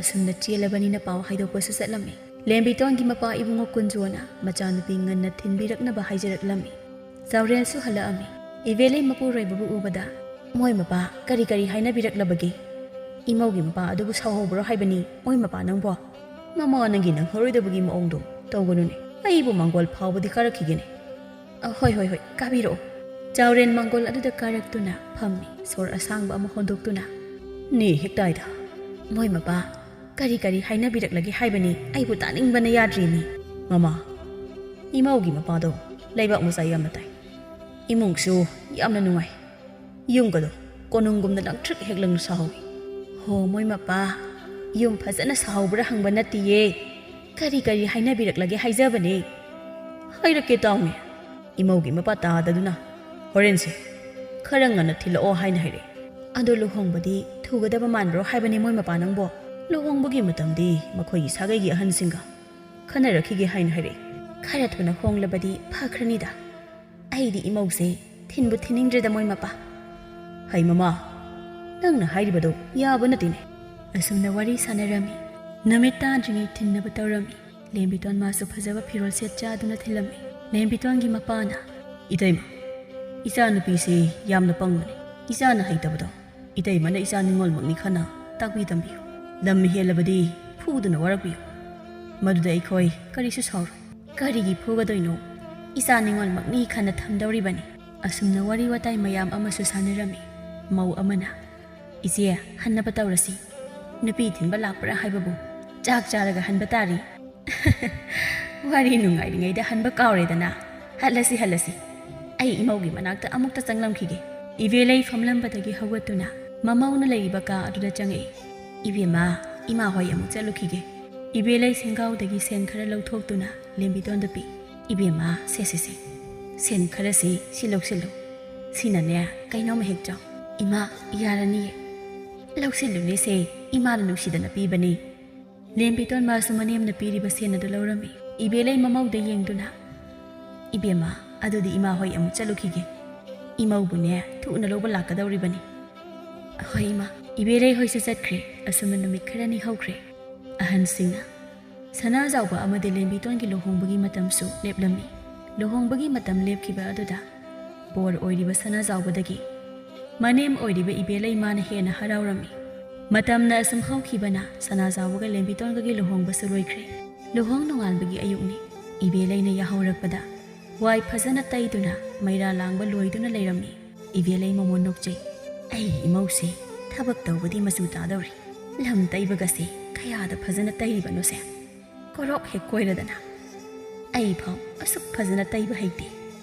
ꯑꯁꯨꯝꯅ ꯆꯦꯜꯂꯕꯅꯤꯅ ꯄꯥꯎ ꯍꯥꯏꯗꯣꯛꯄꯁꯨ ꯆꯠꯂꯝꯃꯤ꯫ ꯂꯦꯝꯕꯤꯇꯣꯟꯒꯤ ꯃꯄꯥ ꯏꯕꯨꯡꯉꯣ ꯀꯨꯟꯖꯣꯅ ꯃꯆꯥꯅꯨꯄꯤ ꯉꯟꯅ ꯊꯤꯟꯕꯤꯔꯛꯅꯕ ꯍꯥꯏꯖꯔꯛꯂꯝꯃꯤ꯫ ꯆꯥꯎꯔꯦꯜꯁꯨ ꯍꯜꯂꯛꯑꯝꯃꯤ꯫ ꯏꯕꯦꯂꯩ ꯃꯄꯨꯔꯣꯏꯕꯕꯨ ꯎꯕꯗ, "ꯃꯣꯏ ꯃꯄꯥ ꯀꯔꯤ ꯀꯔꯤ ꯍꯥꯏꯅꯕꯤꯔꯛꯂꯕꯒꯦ? ꯏꯃꯧꯒꯤ ꯃꯄꯥ ꯑꯗꯨꯕꯨ ꯁꯥꯎꯍꯧꯕ꯭ꯔꯣ ꯍꯥꯏꯕꯅꯤ, ꯃꯣꯏ ꯃꯄꯥ ꯅꯪꯕꯣ?" "ꯃꯃꯥ ꯅꯪꯒꯤ ꯅꯪꯍꯧꯔꯣꯏꯗꯕꯒꯤ ꯃꯑꯣꯡꯗꯣ ꯇꯧꯒꯅꯨꯅꯦ꯫ ꯑꯩꯕꯨ ꯃꯥꯡꯒꯣꯜ ꯐꯥꯎꯕꯗꯤ ꯀꯥꯔꯛꯈꯤꯒꯦꯅꯦ꯫" "ꯑ, ꯍꯣꯏ, ꯍꯣꯏ, ꯍꯣꯏ, ꯀꯥꯕꯤꯔꯛꯑꯣ꯫" ꯆꯥꯎꯔꯦꯜ ꯃꯥꯡꯒꯣꯜ ꯑꯗꯨꯗ ꯀꯥꯔꯛꯇꯨꯅ ꯐꯝꯃꯤ, ꯁꯣꯔ ꯑꯁꯥꯡꯕ ꯑꯃ ꯍꯣꯟꯗꯣꯛꯇꯨꯅ꯫ "ꯅꯦ ꯍꯦꯛꯇꯥꯏꯗ, ꯃꯣꯏ ꯃꯄꯥ ꯀꯔꯤ ꯀꯔꯤ ꯍꯥꯏꯅꯕꯤꯔꯛꯂꯒꯦ ꯍꯥꯏꯕꯅꯤ, ꯑꯩꯕꯨ ꯇꯥꯅꯤꯡꯕꯅ ꯌꯥꯗ꯭ꯔꯤꯅꯤ꯫" "ꯃꯃꯥ, ꯏꯃꯧꯒꯤ ꯃꯄꯥꯗꯣ ꯂꯩꯕꯥꯛ ꯃꯆꯥ ꯌꯥꯝꯅ ꯇꯥꯏ꯫ ꯏꯃꯨꯡꯁꯨ ꯌꯥꯝꯅ ꯅꯨꯡꯉꯥꯏ꯫ ꯌꯨꯝꯒꯗꯣ ꯀꯣꯅꯨꯡꯒꯨꯝꯅ ꯂꯪꯇ꯭ꯔꯤꯛ ꯍꯦꯛ ꯂꯪꯅ ꯁꯥꯍꯧꯏ꯫" "ꯍꯣ, ꯃꯣꯏ ꯃꯄꯥ, ꯌꯨꯝ ꯐꯖꯅ ꯁꯥꯍꯧꯕ꯭ꯔꯥ ꯍꯪꯕ ꯅꯠꯇꯤꯌꯦ꯫ ꯀꯔꯤ ꯀꯔꯤ ꯍꯥꯏꯅꯕꯤꯔꯛꯂꯒꯦ ꯍꯥꯏꯖꯕꯅꯦ꯫" "ꯍꯥꯏꯔꯛꯀꯦ ꯇꯥꯎꯅꯦ꯫ ꯏꯃꯧꯒꯤ ꯃꯄꯥ ꯇꯥꯗꯗꯨꯅ ꯍꯣꯔꯦꯟꯁꯦ ꯈꯔ ꯉꯟꯅ ꯊꯤꯜꯂꯛꯑꯣ ꯍꯥꯏꯅ ꯍꯥꯏꯔꯛꯑꯦ꯫ "ꯑꯗꯣ ꯂꯨꯍꯣꯡꯕꯗꯤ ꯊꯨꯒꯗꯕ ꯃꯥꯟꯕ꯭ꯔꯣ ꯍꯥꯏꯕꯅꯤ ꯃꯣꯏ ꯃꯄꯥ ꯅꯪꯕꯣ? ꯂꯨꯍꯣꯡꯕꯒꯤ ꯃꯇꯝꯗꯤ ꯃꯈꯣꯏꯒꯤ ꯁꯥꯒꯩꯒꯤ ꯑꯍꯟꯁꯤꯡꯒ ꯈꯟꯅꯔꯛꯈꯤꯒꯦ ꯍꯥꯏꯅ ꯍꯥꯏꯔꯛꯏ꯫ ꯈꯔ ꯊꯨꯅ ꯍꯣꯡꯂꯕꯗꯤ ꯐꯈ꯭ꯔꯅꯤꯗ꯫ ꯑꯩꯗꯤ ꯏꯃꯧꯁꯦ ꯊꯤꯟꯕꯨ ꯊꯤꯟꯅꯤꯡꯗ꯭ꯔꯦꯗ ꯃꯣꯏ ꯃꯄꯥ꯫" "ꯍꯩ ꯃꯃꯥ, ꯅꯪꯅ ꯍꯥꯏꯔꯤꯕꯗꯣ ꯌꯥꯕ ꯅꯠꯇꯦꯅꯦ꯫" ꯑꯁꯨꯝꯅ ꯋꯥꯔꯤ ꯁꯥꯟꯅꯔꯝꯃꯤ꯫ ꯅꯨꯃꯤꯠ ꯇꯥꯗ꯭ꯔꯤꯉꯩ ꯊꯤꯟꯅꯕ ꯇꯧꯔꯝꯃꯤ꯫ ꯂꯦꯝꯕꯤꯇꯣꯟ ꯃꯥꯁꯨ ꯐꯖꯕ ꯐꯤꯔꯣꯜ ꯁꯦꯠ ꯆꯥꯗꯨꯅ ꯊꯤꯜꯂꯝꯃꯤ꯫ ꯂꯦꯝꯕꯤꯇꯣꯟꯒꯤ ꯃꯄꯥꯅ, "ꯏꯇꯩꯃ, ꯏꯆꯥꯅꯨꯄꯤꯁꯤ ꯌꯥꯝꯅ ꯄꯪꯕꯅꯤ꯫ ꯏꯆꯥꯅ ꯍꯩꯇꯕꯗꯣ ꯏꯇꯩꯃꯅ ꯏꯆꯥ ꯅꯤꯉꯣꯜꯃꯛꯅꯤ ꯈꯟꯅ ꯇꯥꯛꯄꯤ ꯇꯝꯕꯤꯌꯨ꯫ ꯂꯝ ꯍꯦꯜꯂꯕꯗꯤ ꯐꯨꯗꯨꯅ ꯋꯥꯔꯛꯄꯤꯌꯨ꯫ ꯃꯗꯨꯗ ꯑꯩꯈꯣꯏ ꯀꯔꯤꯁꯨ ꯁꯥꯎꯔꯣꯏ꯫" "ꯀꯔꯤꯒꯤ ꯐꯨꯒꯗꯣꯏꯅꯣ? ꯏꯆꯥ ꯅꯤꯉꯣꯜꯃꯛꯅꯤ ꯈꯟꯅ ꯊꯝꯗꯧꯔꯤꯕꯅꯤ꯫" ꯑꯁꯨꯝꯅ ꯋꯥꯔꯤ ꯋꯥꯇꯥꯏ ꯃꯌꯥꯝ ꯑꯃꯁꯨ ꯁꯥꯟꯅꯔꯝꯃꯤ꯫ ꯃꯧ ꯑꯃꯅ, "ꯏꯆꯦ, ꯍꯟꯅꯕ ꯇꯧꯔꯁꯤ꯫ ꯅꯨꯄꯤ ꯊꯤꯟꯕ ꯂꯥꯛꯄ꯭ꯔꯥ ꯍꯥꯏꯕꯕꯨ ꯆꯥꯛ ꯆꯥꯔꯒ ꯍꯟꯕ ꯇꯥꯔꯤ꯫" "ꯋꯥꯔꯤ ꯅꯨꯡꯉꯥꯏꯔꯤꯉꯩꯗ ꯍꯟꯕ ꯀꯥꯎꯔꯦꯗꯅ꯫ ꯍꯜꯂꯁꯤ, ꯍꯜꯂꯁꯤ꯫ ꯑꯩ ꯏꯃꯧꯒꯤ ꯃꯅꯥꯛꯇ ꯑꯃꯨꯛꯇ ꯆꯪꯂꯝꯈꯤꯒꯦ꯫" ꯏꯕꯦꯂꯩ ꯐꯝꯂꯝꯕꯗꯒꯤ ꯍꯧꯒꯠꯇꯨꯅ ꯃꯃꯧꯅ ꯂꯩꯔꯤꯕ ꯀꯥ ꯑꯗꯨꯗ ꯆꯪꯉꯛꯏ꯫ "ꯏꯕꯦꯝꯃ, ꯏꯃꯥ ꯍꯣꯏ ꯑꯃꯨꯛ ꯆꯠꯂꯨꯈꯤꯒꯦ꯫" ꯏꯕꯦꯂꯩ ꯁꯦꯡꯒꯥꯎꯗꯒꯤ ꯁꯦꯟ ꯈꯔ ꯂꯧꯊꯣꯛꯇꯨꯅ ꯂꯦꯝꯕꯤꯇꯣꯟꯗ ꯄꯤ꯫ "ꯏꯕꯦꯝꯃ, ꯁꯦ, ꯁꯦ, ꯁꯦ꯫ ꯁꯦꯟ ꯈꯔꯁꯤ ꯁꯤ ꯂꯧꯁꯤꯜꯂꯨ꯫ ꯁꯤꯅꯅꯦ, ꯀꯩꯅꯣꯝꯃ ꯍꯦꯛ ꯆꯥꯎ꯫" "ꯏꯃꯥ, ꯌꯥꯔꯅꯤꯌꯦ꯫" "ꯂꯧꯁꯤꯜꯂꯨꯅꯦ ꯁꯦ, ꯏꯃꯥꯅ ꯅꯨꯡꯁꯤꯗꯅ ꯄꯤꯕꯅꯤ꯫" ꯂꯦꯝꯕꯤꯇꯣꯟ ꯃꯥꯁꯨ ꯃꯅꯦꯝꯅ ꯄꯤꯔꯤꯕ ꯁꯦꯟ ꯑꯗꯨ ꯂꯧꯔꯝꯃꯤ꯫ ꯏꯕꯦꯂꯩ ꯃꯃꯧꯗ ꯌꯦꯡꯗꯨꯅ, "ꯏꯕꯦꯝꯃ, ꯑꯗꯨꯗꯤ ꯏꯃꯥ ꯍꯣꯏ ꯑꯃꯨꯛ ꯆꯠꯂꯨꯈꯤꯒꯦ꯫ ꯏꯃꯧꯕꯨꯅꯦ, ꯊꯨꯅ ꯂꯧꯕ ꯂꯥꯛꯀꯗꯧꯔꯤꯕꯅꯤ꯫" "ꯍꯣꯏ ꯏꯃꯥ꯫" ꯏꯕꯦꯂꯩ ꯍꯣꯏꯁꯨ ꯆꯠꯈ꯭ꯔꯦ꯫ ꯑꯁꯨꯝꯅ ꯅꯨꯃꯤꯠ ꯈꯔꯅꯤ ꯍꯧꯈ꯭ꯔꯦ꯫ ꯑꯍꯟꯁꯤꯡꯅ, ꯁꯅꯥꯖꯥꯎꯕ ꯑꯃꯗꯤ ꯂꯦꯝꯕꯤꯇꯣꯟꯒꯤ ꯂꯨꯍꯣꯡꯕꯒꯤ ꯃꯇꯝꯁꯨ ꯂꯦꯞꯂꯝꯃꯤ꯫ ꯂꯨꯍꯣꯡꯕꯒꯤ ꯃꯇꯝ ꯂꯦꯞꯈꯤꯕ ꯑꯗꯨꯗ ꯕꯣꯔ ꯑꯣꯏꯔꯤꯕ ꯁꯅꯥꯖꯥꯎꯕꯗꯒꯤ ꯃꯅꯦꯝ ꯑꯣꯏꯔꯤꯕ ꯏꯕꯦꯂꯩ ꯃꯥꯅ ꯍꯦꯟꯅ ꯍꯔꯥꯎꯔꯝꯃꯤ꯫ ꯃꯇꯝꯅ ꯑꯁꯨꯝ ꯍꯧꯈꯤꯕꯅ ꯁꯅꯥꯖꯥꯎꯕꯒ ꯂꯦꯝꯕꯤꯇꯣꯟꯒꯒꯤ ꯂꯨꯍꯣꯡꯕꯁꯨ ꯂꯣꯏꯈ꯭ꯔꯦ꯫ ꯂꯨꯍꯣꯡ ꯅꯣꯡꯉꯥꯟꯕꯒꯤ ꯑꯌꯨꯛꯅꯤ꯫ ꯏꯕꯦꯂꯩꯅ ꯌꯥꯍꯧꯔꯛꯄꯗ ꯋꯥꯏ ꯐꯖꯅ ꯇꯩꯗꯨꯅ ꯃꯩꯔꯥ ꯂꯥꯡꯕ ꯂꯣꯏꯗꯨꯅ ꯂꯩꯔꯝꯃꯤ꯫ ꯏꯕꯦꯂꯩ ꯃꯃꯣꯟ ꯅꯣꯛꯆꯩ꯫ "ꯑꯩ ꯏꯃꯧꯁꯦ ꯊꯕꯛ ꯇꯧꯕꯗꯤ ꯃꯆꯨ ꯇꯥꯗꯧꯔꯦ꯫ ꯂꯝ ꯇꯩꯕꯒꯁꯦ ꯀꯌꯥꯗ ꯐꯖꯅ ꯇꯩꯔꯤꯕꯅꯣꯁꯦ꯫ ꯀꯣꯔꯣꯛ ꯍꯦꯛ ꯀꯣꯏꯔꯗꯅ꯫ ꯑꯩ ꯐꯥꯎ ꯑꯁꯨꯛ ꯐꯖꯅ ꯇꯩꯕ ꯍꯩꯇꯦ꯫"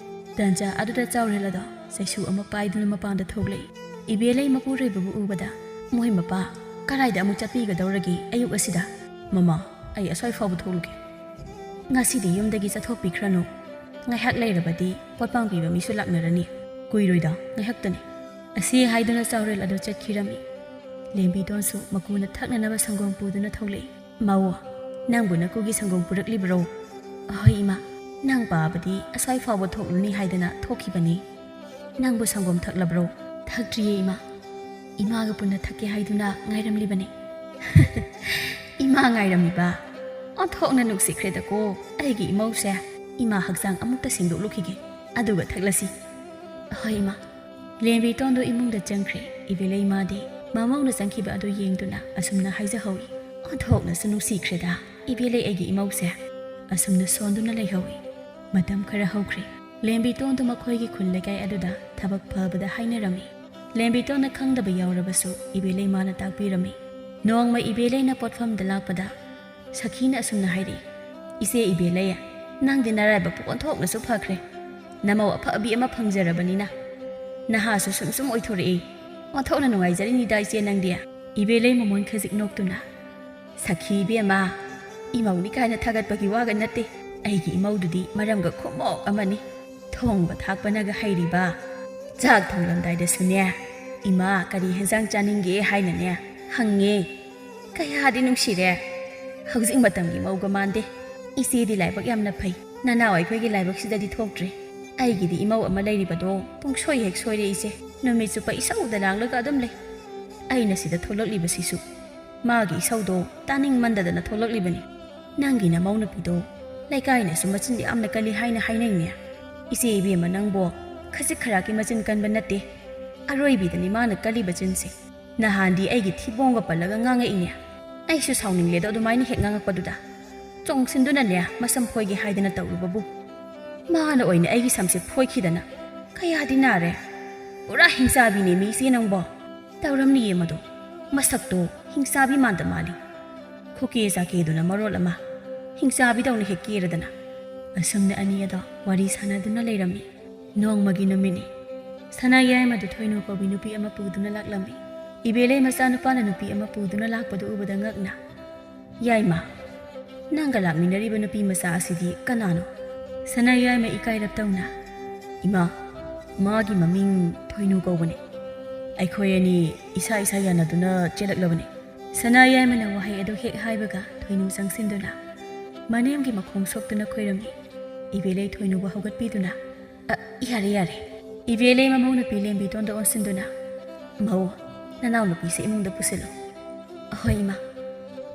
ꯇꯟꯖꯥ ꯑꯗꯨꯗ ꯆꯥꯎꯔꯦꯜ ꯑꯗꯣ ꯆꯩꯁꯨ ꯑꯃ ꯄꯥꯏꯗꯨꯅ ꯃꯄꯥꯟꯗ ꯊꯣꯛꯂꯛꯏ꯫ ꯏꯕꯦꯂꯩ ꯃꯄꯨꯔꯣꯏꯕꯕꯨ ꯎꯕꯗ, "ꯃꯣꯏ ꯃꯄꯥ ꯀꯔꯥꯏꯗ ꯑꯃꯨꯛ ꯆꯠꯄꯤꯒꯗꯧꯔꯒꯦ ꯑꯌꯨꯛ ꯑꯁꯤꯗ?" "ꯃꯃꯥ, ꯑꯩ ꯑꯁ꯭ꯋꯥꯏ ꯐꯥꯎꯕ ꯊꯣꯛꯂꯨꯒꯦ꯫" "ꯉꯁꯤꯗꯤ ꯌꯨꯝꯗꯒꯤ ꯆꯠꯊꯣꯛꯄꯤꯈ꯭ꯔꯅꯨ꯫ ꯉꯥꯏꯍꯥꯛ ꯂꯩꯔꯕꯗꯤ ꯄꯣꯠꯄꯥꯡ ꯄꯤꯕ ꯃꯤꯁꯨ ꯂꯥꯛꯅꯔꯅꯤ꯫ ꯀꯨꯏꯔꯣꯏꯗ, ꯉꯥꯏꯍꯥꯛꯇꯅꯤ꯫" ꯑꯁꯤ ꯍꯥꯏꯗꯨꯅ ꯆꯥꯎꯔꯦꯜ ꯑꯗꯨ ꯆꯠꯈꯤꯔꯝꯃꯤ꯫ ꯂꯦꯝꯕꯤꯇꯣꯟꯁꯨ ꯃꯀꯨꯅ ꯊꯛꯅꯅꯕ ꯁꯪꯒꯣꯝ ꯄꯨꯗꯨꯅ ꯊꯣꯛꯂꯛꯏ꯫ "ꯃꯧ, ꯅꯪꯕꯨ ꯅꯀꯨꯒꯤ ꯁꯪꯒꯣꯝ ꯄꯨꯔꯛꯂꯤꯕꯔꯣ?" "ꯑꯍꯣꯏ ꯏꯃꯥ, ꯅꯪ ꯄꯥꯕꯗꯤ ꯑꯁ꯭ꯋꯥꯏ ꯐꯥꯎꯕ ꯊꯣꯛꯂꯨꯅꯤ ꯍꯥꯏꯗꯅ ꯊꯣꯛꯈꯤꯕꯅꯤ꯫ ꯅꯪꯕꯨ ꯁꯪꯒꯣꯝ ꯊꯛꯂꯕ꯭ꯔꯣ?" "ꯊꯛꯇ꯭ꯔꯤꯌꯦ ꯏꯃꯥ, ꯏꯃꯥꯒ ꯄꯨꯟꯅ ꯊꯛꯀꯦ ꯍꯥꯏꯗꯨꯅ ꯉꯥꯏꯔꯝꯂꯤꯕꯅꯤ꯫" "ꯏꯃꯥ ꯉꯥꯏꯔꯝꯃꯤꯕ? ꯑꯣꯟꯊꯣꯛꯅ ꯅꯨꯡꯁꯤꯈ꯭ꯔꯦꯗꯀꯣ ꯑꯩꯒꯤ ꯏꯃꯧꯁꯦ꯫ ꯏꯃꯥ ꯍꯛꯆꯥꯡ ꯑꯃꯨꯛꯇ ꯁꯦꯡꯗꯣꯛꯂꯨꯈꯤꯒꯦ, ꯑꯗꯨꯒ ꯊꯛꯂꯁꯤ꯫" "ꯑꯍꯣꯏ ꯏꯃꯥ꯫" ꯂꯦꯝꯕꯤꯇꯣꯟꯗꯨ ꯏꯃꯨꯡꯗ ꯆꯪꯈ꯭ꯔꯦ꯫ ꯏꯕꯦꯂꯩ ꯃꯥꯗꯤ ꯃꯃꯧꯅ ꯆꯪꯈꯤꯕ ꯑꯗꯨ ꯌꯦꯡꯗꯨꯅ ꯑꯁꯨꯝꯅ ꯍꯥꯏꯖꯍꯧꯏ, "ꯑꯣꯟꯊꯣꯛꯅꯁꯨ ꯅꯨꯡꯁꯤꯈ꯭ꯔꯦꯗ ꯏꯕꯦꯂꯩ ꯑꯩꯒꯤ ꯏꯃꯧꯁꯦ꯫" ꯑꯁꯨꯝꯅ ꯁꯣꯟꯗꯨꯅ ꯂꯩꯍꯧꯏ꯫ ꯃꯇꯝ ꯈꯔ ꯍꯧꯈ꯭ꯔꯦ꯫ ꯂꯦꯝꯕꯤꯇꯣꯟꯗꯨ ꯃꯈꯣꯏꯒꯤ ꯈꯨꯜ ꯂꯩꯀꯥꯏ ꯑꯗꯨꯗ ꯊꯕꯛ ꯐꯕꯗ ꯍꯥꯏꯅꯔꯝꯃꯤ꯫ ꯂꯦꯝꯕꯤꯇꯣꯟꯅ ꯈꯪꯗꯕ ꯌꯥꯎꯔꯕꯁꯨ ꯏꯕꯦꯂꯩ ꯃꯥꯅ ꯇꯥꯛꯄꯤꯔꯝꯃꯤ꯫ ꯅꯣꯡꯃ ꯏꯕꯦꯂꯩꯅ ꯄꯣꯠꯐꯝꯗ ꯂꯥꯛꯄꯗ ꯁꯈꯤꯅ ꯑꯁꯨꯝꯅ ꯍꯥꯏꯔꯛꯏ, "ꯏꯆꯦ ꯏꯕꯦꯂꯩ, ꯅꯪꯗꯤ ꯅꯔꯥꯏꯕꯛꯄꯨ ꯑꯣꯟꯊꯣꯛꯅꯁꯨ ꯐꯈ꯭ꯔꯦ꯫ ꯅꯃꯧ ꯑꯐꯕꯤ ꯑꯃ ꯐꯪꯖꯔꯕꯅꯤꯅ ꯅꯍꯥꯁꯨ ꯁꯨꯝ ꯁꯨꯝ ꯑꯣꯏꯊꯣꯔꯛꯏ꯫ ꯑꯣꯟꯊꯣꯛꯅ ꯅꯨꯡꯉꯥꯏꯖꯔꯤꯅꯤꯗ ꯏꯆꯦ ꯅꯪꯗꯤ꯫" ꯏꯕꯦꯂꯩ ꯃꯃꯣꯟ ꯈꯖꯤꯛ ꯅꯣꯛꯇꯨꯅ, "ꯁꯈꯤ ꯏꯕꯦꯝꯃ, ꯏꯃꯧꯅꯤ ꯀꯥꯏꯅ ꯊꯥꯒꯠꯄꯒꯤ ꯋꯥꯒ ꯅꯠꯇꯦ꯫ ꯑꯩꯒꯤ ꯏꯃꯧꯗꯨꯗꯤ ꯃꯔꯝꯒ ꯈꯨꯃꯣꯛ ꯑꯃꯅꯤ꯫ ꯊꯣꯡꯕ ꯊꯥꯛꯄꯅꯒ ꯍꯩꯔꯤꯕ꯫ ꯆꯥꯛ ꯊꯣꯡꯂꯝꯗꯥꯏꯗꯁꯨꯅꯦ, 'ꯏꯃꯥ, ꯀꯔꯤ ꯍꯦꯟꯖꯥꯡ ꯆꯥꯅꯤꯡꯒꯦ?' ꯍꯥꯏꯅꯅꯦ ꯍꯪꯉꯦ꯫ ꯀꯌꯥꯗꯤ ꯅꯨꯡꯁꯤꯔꯦ꯫ ꯍꯧꯖꯤꯛ ꯃꯇꯝꯒꯤ ꯃꯧꯒ ꯃꯥꯟꯗꯦ꯫ ꯏꯆꯦꯗꯤ ꯂꯥꯏꯕꯛ ꯌꯥꯝꯅ ꯐꯩ꯫ ꯅꯅꯥꯎ ꯑꯩꯈꯣꯏꯒꯤ ꯂꯥꯏꯕꯛꯁꯤꯗꯗꯤ ꯊꯣꯛꯇ꯭ꯔꯦ꯫ ꯑꯩꯒꯤꯗꯤ ꯏꯃꯧ ꯑꯃ ꯂꯩꯔꯤꯕꯗꯣ ꯄꯨꯡꯁꯣꯏ ꯍꯦꯛ ꯁꯣꯏꯔꯦ ꯏꯆꯦ꯫ ꯅꯨꯃꯤꯠ ꯆꯨꯞꯄ ꯏꯁꯧꯗ ꯂꯥꯡꯂꯒ ꯑꯗꯨꯝ ꯂꯩ꯫ ꯑꯩꯅ ꯁꯤꯗ ꯊꯣꯛꯂꯛꯂꯤꯕꯁꯤꯁꯨ ꯃꯥꯒꯤ ꯏꯁꯧꯗꯣ ꯇꯥꯅꯤꯡꯃꯟꯗꯗꯅ ꯊꯣꯛꯂꯛꯂꯤꯕꯅꯤ꯫ ꯅꯪꯒꯤ ꯅꯃꯧ ꯅꯨꯄꯤꯗꯣ ꯂꯩꯀꯥꯏꯅꯁꯨ ꯃꯆꯤꯟ ꯌꯥꯝꯅ ꯀꯜꯂꯤ ꯍꯥꯏꯅ ꯍꯥꯏꯅꯩꯅꯦ꯫ ꯏꯆꯦ ꯏꯕꯦꯝꯃ ꯅꯪꯕꯣ ꯈꯖꯤꯛ ꯈꯔꯥꯛꯀꯤ ꯃꯆꯤꯟ ꯀꯟꯕ ꯅꯠꯇꯦ꯫ ꯑꯔꯣꯏꯕꯤꯗꯅꯤ ꯃꯥꯅ ꯀꯜꯂꯤꯕ ꯆꯤꯟꯁꯦ꯫ ꯅꯍꯥꯟꯗꯤ ꯑꯩꯒꯤ ꯊꯤꯕꯣꯡꯒ ꯄꯜꯂꯒ ꯉꯥꯡꯉꯛꯏꯅꯦ꯫ ꯑꯩꯁꯨ ꯁꯥꯎꯅꯤꯡꯂꯦꯗꯣ ꯑꯗꯨꯃꯥꯏꯅ ꯍꯦꯛ ꯉꯥꯡꯉꯛꯄꯗꯨꯗ꯫ ꯆꯣꯡꯁꯤꯟꯗꯨꯅꯅꯦ ꯃꯁꯝ ꯐꯣꯏꯒꯦ ꯍꯥꯏꯗꯅ ꯇꯧꯔꯨꯕꯕꯨ ꯃꯥꯅ ꯑꯣꯏꯅ ꯑꯩꯒꯤ ꯁꯝꯁꯦ ꯐꯣꯏꯈꯤꯗꯅ꯫ ꯀꯌꯥꯗꯤ ꯅꯥꯔꯦ꯫ ꯄꯨꯔꯥ ꯍꯤꯡꯆꯥꯕꯤꯅꯦ ꯃꯤ ꯏꯆꯦ ꯅꯪꯕꯣ꯫ ꯇꯧꯔꯝꯅꯤꯌꯦ ꯃꯗꯣ꯫ ꯃꯁꯛꯇꯣ ꯍꯤꯡꯆꯥꯕꯤ ꯃꯥꯟꯗ ꯃꯥꯜꯂꯤ꯫ ꯈꯨꯀꯦ ꯆꯥꯀꯦꯗꯨꯅ ꯃꯔꯣꯜ ꯑꯃ ꯍꯤꯡꯆꯥꯕꯤꯗꯧꯅ ꯍꯦꯛ ꯀꯦꯔꯗꯅ꯫ ꯑꯁꯨꯝꯅ ꯑꯅꯤ ꯑꯗꯣ ꯋꯥꯔꯤ ꯁꯥꯟꯅꯗꯨꯅ ꯂꯩꯔꯝꯃꯤ꯫ ꯅꯣꯡꯃꯒꯤ ꯅꯨꯃꯤꯠꯅꯤ꯫ ꯁꯅꯥ ꯌꯥꯏꯃꯗꯨ ꯊꯣꯏꯅꯨ ꯀꯧꯕꯤ ꯅꯨꯄꯤ ꯑꯃ ꯄꯨꯗꯨꯅ ꯂꯥꯛꯂꯝꯃꯤ꯫ ꯏꯕꯦꯂꯩ ꯃꯆꯥꯅꯨꯄꯥꯅ ꯅꯨꯄꯤ ꯑꯃ ꯄꯨꯗꯨꯅ ꯂꯥꯛꯄꯗꯨ ꯎꯕꯗ ꯉꯛꯅ, "ꯌꯥꯏꯃ, ꯅꯪꯒ ꯂꯥꯛꯃꯤꯟꯅꯔꯤꯕ ꯅꯨꯄꯤ ꯃꯆꯥ ꯑꯁꯤꯗꯤ ꯀꯅꯥꯅꯣ?" ꯁꯅꯥ ꯌꯥꯏꯃ ꯏꯀꯥꯏꯔꯞ ꯇꯧꯅ, "ꯏꯃꯥ, ꯃꯥꯒꯤ ꯃꯃꯤꯡ ꯊꯣꯏꯅꯨ ꯀꯧꯕꯅꯤ꯫ ꯑꯩꯈꯣꯏ ꯑꯅꯤ ꯏꯁꯥ ꯏꯁꯥ ꯌꯥꯅꯗꯨꯅ ꯆꯦꯜꯂꯛꯂꯕꯅꯤ꯫ ꯁꯅꯥ ꯌꯥꯏꯃꯅ ꯋꯥꯍꯩ ꯑꯗꯨ ꯍꯦꯛ ꯍꯥꯏꯕꯒ ꯊꯣꯏꯅꯨ ꯆꯪꯁꯤꯟꯗꯨꯅ ꯃꯅꯦꯝꯒꯤ ꯃꯈꯣꯡ ꯁꯣꯛꯇꯨꯅ ꯈꯣꯏꯔꯝꯃꯤ꯫ ꯏꯕꯦꯂꯩ ꯊꯣꯏꯅꯨꯕꯨ ꯍꯧꯒꯠꯄꯤꯗꯨꯅ, "ꯑ, ꯌꯥꯔꯦ, ꯌꯥꯔꯦ꯫" ꯏꯕꯦꯂꯩ ꯃꯃꯧ ꯅꯨꯄꯤ ꯂꯦꯝꯕꯤꯇꯣꯟꯗ ꯑꯣꯟꯁꯤꯟꯗꯨꯅ, "ꯃꯧ, ꯅꯅꯥꯎ ꯅꯨꯄꯤꯁꯦ ꯏꯃꯨꯡꯗ ꯄꯨꯁꯤꯜꯂꯨ꯫" "ꯑꯍꯣꯏ, ꯏꯃꯥ꯫"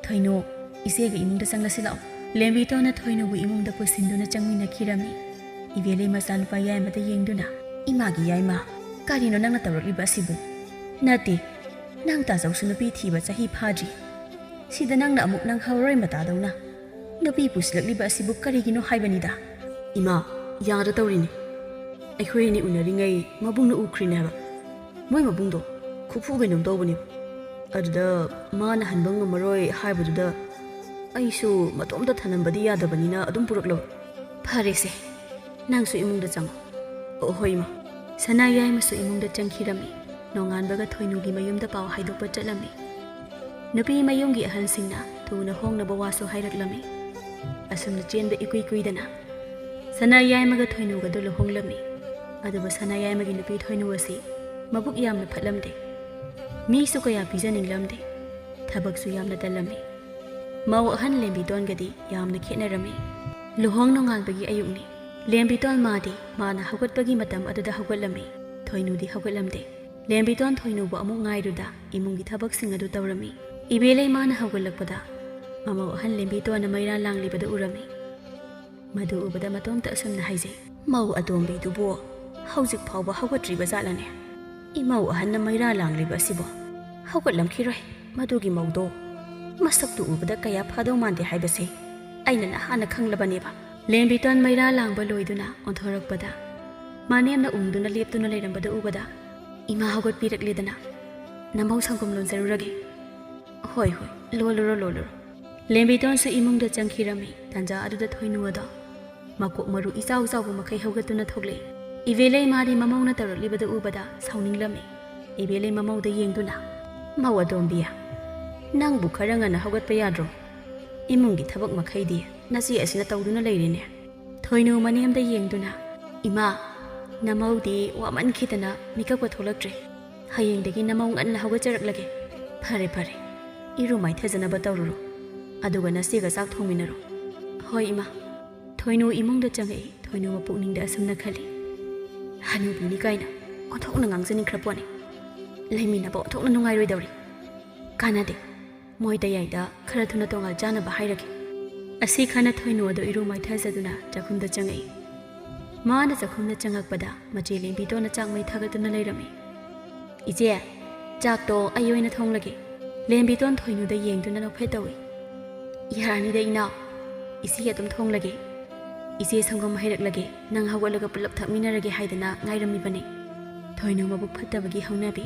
"ꯊꯣꯏꯅꯨ, ꯏꯆꯦꯒ ꯏꯃꯨꯡꯗ ꯆꯪꯂꯁꯤ ꯂꯥꯛꯑꯣ꯫" ꯂꯦꯝꯕꯤꯇꯣꯟꯅ ꯊꯣꯏꯅꯨꯕꯨ ꯏꯃꯨꯡꯗ ꯄꯨꯁꯤꯟꯗꯨꯅ ꯆꯪꯃꯤꯟꯅꯈꯤꯔꯝꯃꯤ꯫ ꯏꯕꯦꯂꯩ ꯃꯆꯥꯅꯨꯄꯥ ꯌꯥꯏꯃꯗ ꯌꯦꯡꯗꯨꯅ, "ꯏꯃꯥꯒꯤ ꯌꯥꯏꯃ, ꯀꯔꯤꯅꯣ ꯅꯪꯅ ꯇꯧꯔꯛꯂꯤꯕ ꯑꯁꯤꯕꯨ?" "ꯅꯠꯇꯦ, ꯅꯪ ꯇꯥꯆꯧꯁꯨ ꯅꯨꯄꯤ ꯊꯤꯕ ꯆꯍꯤ ꯐꯥꯗ꯭ꯔꯤ꯫ ꯁꯤꯗ ꯅꯪꯅ ꯑꯃꯨꯛ ꯅꯪ ꯍꯧꯔꯣꯏ ꯃꯇꯥꯗꯧꯅ ꯅꯨꯄꯤ ꯄꯨꯁꯤꯜꯂꯛꯂꯤꯕ ꯑꯁꯤꯕꯨ ꯀꯔꯤꯒꯤꯅꯣ ꯍꯥꯏꯕꯅꯤꯗ?" "ꯏꯃꯥ, ꯌꯥꯗ ꯇꯧꯔꯤꯅꯤ꯫ ꯑꯩꯈꯣꯏ ꯑꯅꯤ ꯎꯅꯔꯤꯉꯩ ꯃꯕꯨꯡꯅ ꯎꯈ꯭ꯔꯤꯅꯦ ꯍꯥꯏꯕ꯫ ꯃꯣꯏ ꯃꯕꯨꯡꯗꯣ ꯈꯨꯐꯨ ꯀꯩꯅꯣꯝ ꯇꯧꯕꯅꯦꯕ꯫ ꯑꯗꯨꯗ ꯃꯥꯅ ꯍꯟꯕ ꯉꯝꯃꯔꯣꯏ ꯍꯥꯏꯕꯗꯨꯗ ꯑꯩꯁꯨ ꯃꯇꯣꯝꯇ ꯊꯅꯝꯕꯗꯤ ꯌꯥꯗꯕꯅꯤꯅ ꯑꯗꯨꯝ ꯄꯨꯔꯛꯂꯕ꯫" "ꯐꯔꯦꯁꯦ, ꯅꯪꯁꯨ ꯏꯃꯨꯡꯗ ꯆꯪꯉꯣ꯫" "ꯑꯣ, ꯍꯣꯏ, ꯏꯃꯥ꯫" ꯁꯅꯥ ꯌꯥꯏꯃꯁꯨ ꯏꯃꯨꯡꯗ ꯆꯪꯈꯤꯔꯝꯃꯤ꯫ ꯅꯣꯡꯉꯥꯟꯕꯒ ꯊꯣꯏꯅꯨꯒꯤ ꯃꯌꯨꯝꯗ ꯄꯥꯎ ꯍꯥꯏꯗꯣꯛꯄ ꯆꯠꯂꯝꯃꯤ꯫ ꯅꯨꯄꯤ ꯃꯌꯨꯝꯒꯤ ꯑꯍꯜꯁꯤꯡꯅ ꯊꯨꯅ ꯍꯣꯡꯅꯕ ꯋꯥꯁꯨ ꯍꯥꯏꯔꯛꯂꯝꯃꯤ꯫ ꯑꯁꯨꯝꯅ ꯆꯦꯟꯕ ꯏꯀꯨꯏ ꯀꯨꯏꯗꯅ ꯁꯅꯥ ꯌꯥꯏꯃꯒ ꯊꯣꯏꯅꯨꯒꯗꯨ ꯂꯨꯍꯣꯡꯂꯝꯃꯤ꯫ ꯑꯗꯨꯕꯨ ꯁꯅꯥ ꯌꯥꯏꯃꯒꯤ ꯅꯨꯄꯤ ꯊꯣꯏꯅꯨ ꯑꯁꯤ ꯃꯕꯨꯛ ꯌꯥꯝꯅ ꯐꯠꯂꯝꯗꯦ꯫ ꯃꯤꯁꯨ ꯀꯌꯥ ꯄꯤꯖꯅꯤꯡꯂꯝꯗꯦ꯫ ꯊꯕꯛꯁꯨ ꯌꯥꯝꯅ ꯇꯜꯂꯝꯃꯤ꯫ ꯃꯧ ꯑꯍꯟ ꯂꯦꯝꯕꯤꯇꯣꯟꯒꯗꯤ ꯌꯥꯝꯅ ꯈꯦꯠꯅꯔꯝꯃꯤ꯫ ꯂꯨꯍꯣꯡ ꯅꯣꯡꯉꯥꯟꯕꯒꯤ ꯑꯌꯨꯛꯅꯤ꯫ ꯂꯦꯝꯕꯤꯇꯣꯟ ꯃꯥꯗꯤ ꯃꯥꯅ ꯍꯧꯒꯠꯄꯒꯤ ꯃꯇꯝ ꯑꯗꯨꯗ ꯍꯧꯒꯠꯂꯝꯃꯤ꯫ ꯊꯣꯏꯅꯨꯗꯤ ꯍꯧꯒꯠꯂꯝꯗꯦ꯫ ꯂꯦꯝꯕꯤꯇꯣꯟ ꯊꯣꯏꯅꯨꯕꯨ ꯑꯃꯨꯛ ꯉꯥꯏꯔꯨꯗ ꯏꯃꯨꯡꯒꯤ ꯊꯕꯛꯁꯤꯡ ꯑꯗꯨ ꯇꯧꯔꯝꯃꯤ꯫ ꯏꯕꯦꯂꯩ ꯃꯥꯅ ꯍꯧꯒꯠꯂꯛꯄꯗ ꯃꯃꯧ ꯑꯍꯟ ꯂꯦꯝꯕꯤꯇꯣꯟꯅ ꯃꯩꯔꯥ ꯂꯥꯡꯂꯤꯕꯗꯨ ꯎꯔꯝꯃꯤ꯫ ꯃꯗꯨ ꯎꯕꯗ ꯃꯇꯣꯝꯇ ꯑꯁꯨꯝꯅ ꯍꯥꯏꯖꯩ, "ꯃꯧ ꯑꯇꯣꯝꯕꯤꯗꯨꯕꯨ ꯍꯧꯖꯤꯛ ꯐꯥꯎꯕ ꯍꯧꯒꯠꯇ꯭ꯔꯤꯕ ꯖꯥꯠꯂꯅꯦ? ꯏꯃꯧ ꯑꯍꯟꯅ ꯃꯩꯔꯥ ꯂꯥꯡꯂꯤꯕ ꯑꯁꯤꯕꯨ ꯍꯧꯒꯠꯂꯝꯈꯤꯔꯣꯏ꯫ ꯃꯗꯨꯒꯤ ꯃꯧꯗꯣ ꯃꯁꯛꯇꯨ ꯎꯕꯗ ꯀꯌꯥ ꯐꯗꯧ ꯃꯥꯟꯗꯦ ꯍꯥꯏꯕꯁꯦ ꯑꯩꯅ ꯅꯍꯥꯟꯅ ꯈꯪꯂꯕꯅꯦꯕ꯫" ꯂꯦꯝꯕꯤꯇꯣꯟ ꯃꯩꯔꯥ ꯂꯥꯡꯕ ꯂꯣꯏꯗꯨꯅ ꯑꯣꯟꯊꯣꯔꯛꯄꯗ ꯃꯅꯦꯝꯅ ꯎꯪꯗꯨꯅ ꯂꯦꯞꯇꯨꯅ ꯂꯩꯔꯝꯕꯗꯨ ꯎꯕꯗ, "ꯏꯃꯥ ꯍꯧꯒꯠꯄꯤꯔꯛꯂꯦꯗꯅ, ꯅꯃꯧ ꯁꯪꯒꯣꯝ ꯂꯣꯟꯖꯔꯨꯔꯒꯦ꯫" "ꯍꯣꯏ, ꯍꯣꯏ, ꯂꯣꯜꯂꯨꯔꯣ, ꯂꯣꯜꯂꯨꯔꯣ꯫" ꯂꯦꯝꯕꯤꯇꯣꯟꯁꯨ ꯏꯃꯨꯡꯗ ꯆꯪꯈꯤꯔꯝꯃꯤ꯫ ꯇꯥꯟꯖꯥ ꯑꯗꯨꯗ ꯊꯣꯏꯅꯨ ꯑꯗꯣ ꯃꯀꯣꯛ ꯃꯔꯨ ꯏꯆꯥꯎ ꯆꯥꯎꯕ ꯃꯈꯩ ꯍꯧꯒꯠꯇꯨꯅ ꯊꯣꯛꯂꯛꯏ꯫ ꯏꯕꯦꯂꯩ ꯃꯥꯗꯤ ꯃꯃꯧꯅ ꯇꯧꯔꯛꯂꯤꯕꯗꯨ ꯎꯕꯗ ꯁꯥꯎꯅꯤꯡꯂꯝꯃꯤ꯫ ꯏꯕꯦꯂꯩ ꯃꯃꯧꯗ ꯌꯦꯡꯗꯨꯅ, "ꯃꯧ ꯑꯇꯣꯝꯕꯤ, ꯅꯪꯕꯨ ꯈꯔ ꯉꯟꯅ ꯍꯧꯒꯠꯄ ꯌꯥꯗ꯭ꯔꯣ? ꯏꯃꯨꯡꯒꯤ ꯊꯕꯛ ꯃꯈꯩꯗꯤ ꯅꯆꯦ ꯑꯁꯤꯅ ꯇꯧꯗꯨꯅ ꯂꯩꯔꯦꯅꯦ꯫" ꯊꯣꯏꯅꯨ ꯃꯅꯦꯝꯗ ꯌꯦꯡꯗꯨꯅ, "ꯏꯃꯥ, ꯅꯃꯧꯗꯤ ꯋꯥꯃꯟꯈꯤꯗꯅ ꯃꯤꯀꯞꯀ ꯊꯣꯛꯂꯛꯇ꯭ꯔꯦ꯫ ꯍꯌꯦꯡꯗꯒꯤ ꯅꯃꯧ ꯉꯟꯅ ꯍꯧꯒꯠꯆꯔꯛꯂꯒꯦ꯫ ꯐꯔꯦ, ꯐꯔꯦ꯫ ꯏꯔꯨ ꯃꯥꯏꯊꯖꯅꯕ ꯇꯧꯔꯨꯔꯣ꯫ ꯑꯗꯨꯒ ꯅꯆꯦꯒ ꯆꯥꯛ ꯊꯣꯡꯃꯤꯟꯅꯔꯣ꯫ ꯍꯣꯏ, ꯏꯃꯥ꯫ ꯊꯣꯏꯅꯨ ꯏꯃꯨꯡꯗ ꯆꯪꯉꯛꯏ꯫ ꯊꯣꯏꯅꯨ ꯃꯄꯨꯛꯅꯤꯡꯗ ꯑꯁꯨꯝꯅ ꯈꯜꯂꯤ, "ꯍꯅꯨꯕꯤꯅꯤ ꯀꯥꯏꯅ ꯑꯣꯟꯊꯣꯛꯅ ꯉꯥꯡꯖꯅꯤꯡꯈ꯭ꯔ ꯄꯣꯠꯅꯤ꯫ ꯂꯩꯃꯤꯟꯅꯕ ꯑꯣꯟꯊꯣꯛꯅ ꯅꯨꯡꯉꯥꯏꯔꯣꯏꯗꯧꯔꯤ꯫ ꯀꯥꯟꯅꯗꯦ꯫ ꯃꯣꯏ ꯇꯌꯥꯏꯗ ꯈꯔ ꯊꯨꯅ ꯇꯣꯉꯥꯟ ꯆꯥꯅꯕ ꯍꯥꯏꯔꯒꯦ"꯫ ꯑꯁꯤ ꯈꯟꯅ ꯊꯣꯏꯅꯨ ꯑꯗꯨ ꯏꯔꯨ ꯃꯥꯏꯊꯖꯗꯨꯅ ꯆꯥꯛꯈꯨꯝꯗ ꯆꯪꯉꯛꯏ꯫ ꯃꯥꯅ ꯆꯥꯛꯈꯨꯝꯗ ꯆꯪꯉꯛꯄꯗ ꯃꯆꯦ ꯂꯦꯝꯕꯤꯇꯣꯟꯅ ꯆꯥꯛ ꯃꯩ ꯊꯥꯒꯠꯇꯨꯅ ꯂꯩꯔꯝꯃꯤ꯫ "ꯏꯆꯦ, ꯆꯥꯛꯇꯣ ꯑꯩ ꯑꯣꯏꯅ ꯊꯣꯡꯂꯒꯦ"꯫ ꯂꯦꯝꯕꯤꯇꯣꯟ ꯊꯣꯏꯅꯨꯗ ꯌꯦꯡꯗꯨꯅ ꯅꯣꯛꯐꯦꯠ ꯇꯧꯏ꯫ "ꯌꯥꯔꯅꯤꯗ ꯏꯅꯥꯎ, ꯏꯆꯦ ꯑꯗꯨꯝ ꯊꯣꯡꯂꯒꯦ꯫ ꯏꯆꯦ ꯁꯪꯒꯣꯝ ꯍꯩꯔꯛꯂꯒꯦ, ꯅꯪ ꯍꯧꯒꯠꯂꯒ ꯄꯨꯂꯞ ꯊꯛꯃꯤꯟꯅꯔꯒꯦ ꯍꯥꯏꯗꯅ ꯉꯥꯏꯔꯝꯃꯤꯕꯅꯤ"꯫ ꯊꯣꯏꯅꯨ ꯃꯕꯨꯛ ꯐꯠꯇꯕꯒꯤ ꯍꯧꯅꯕꯤ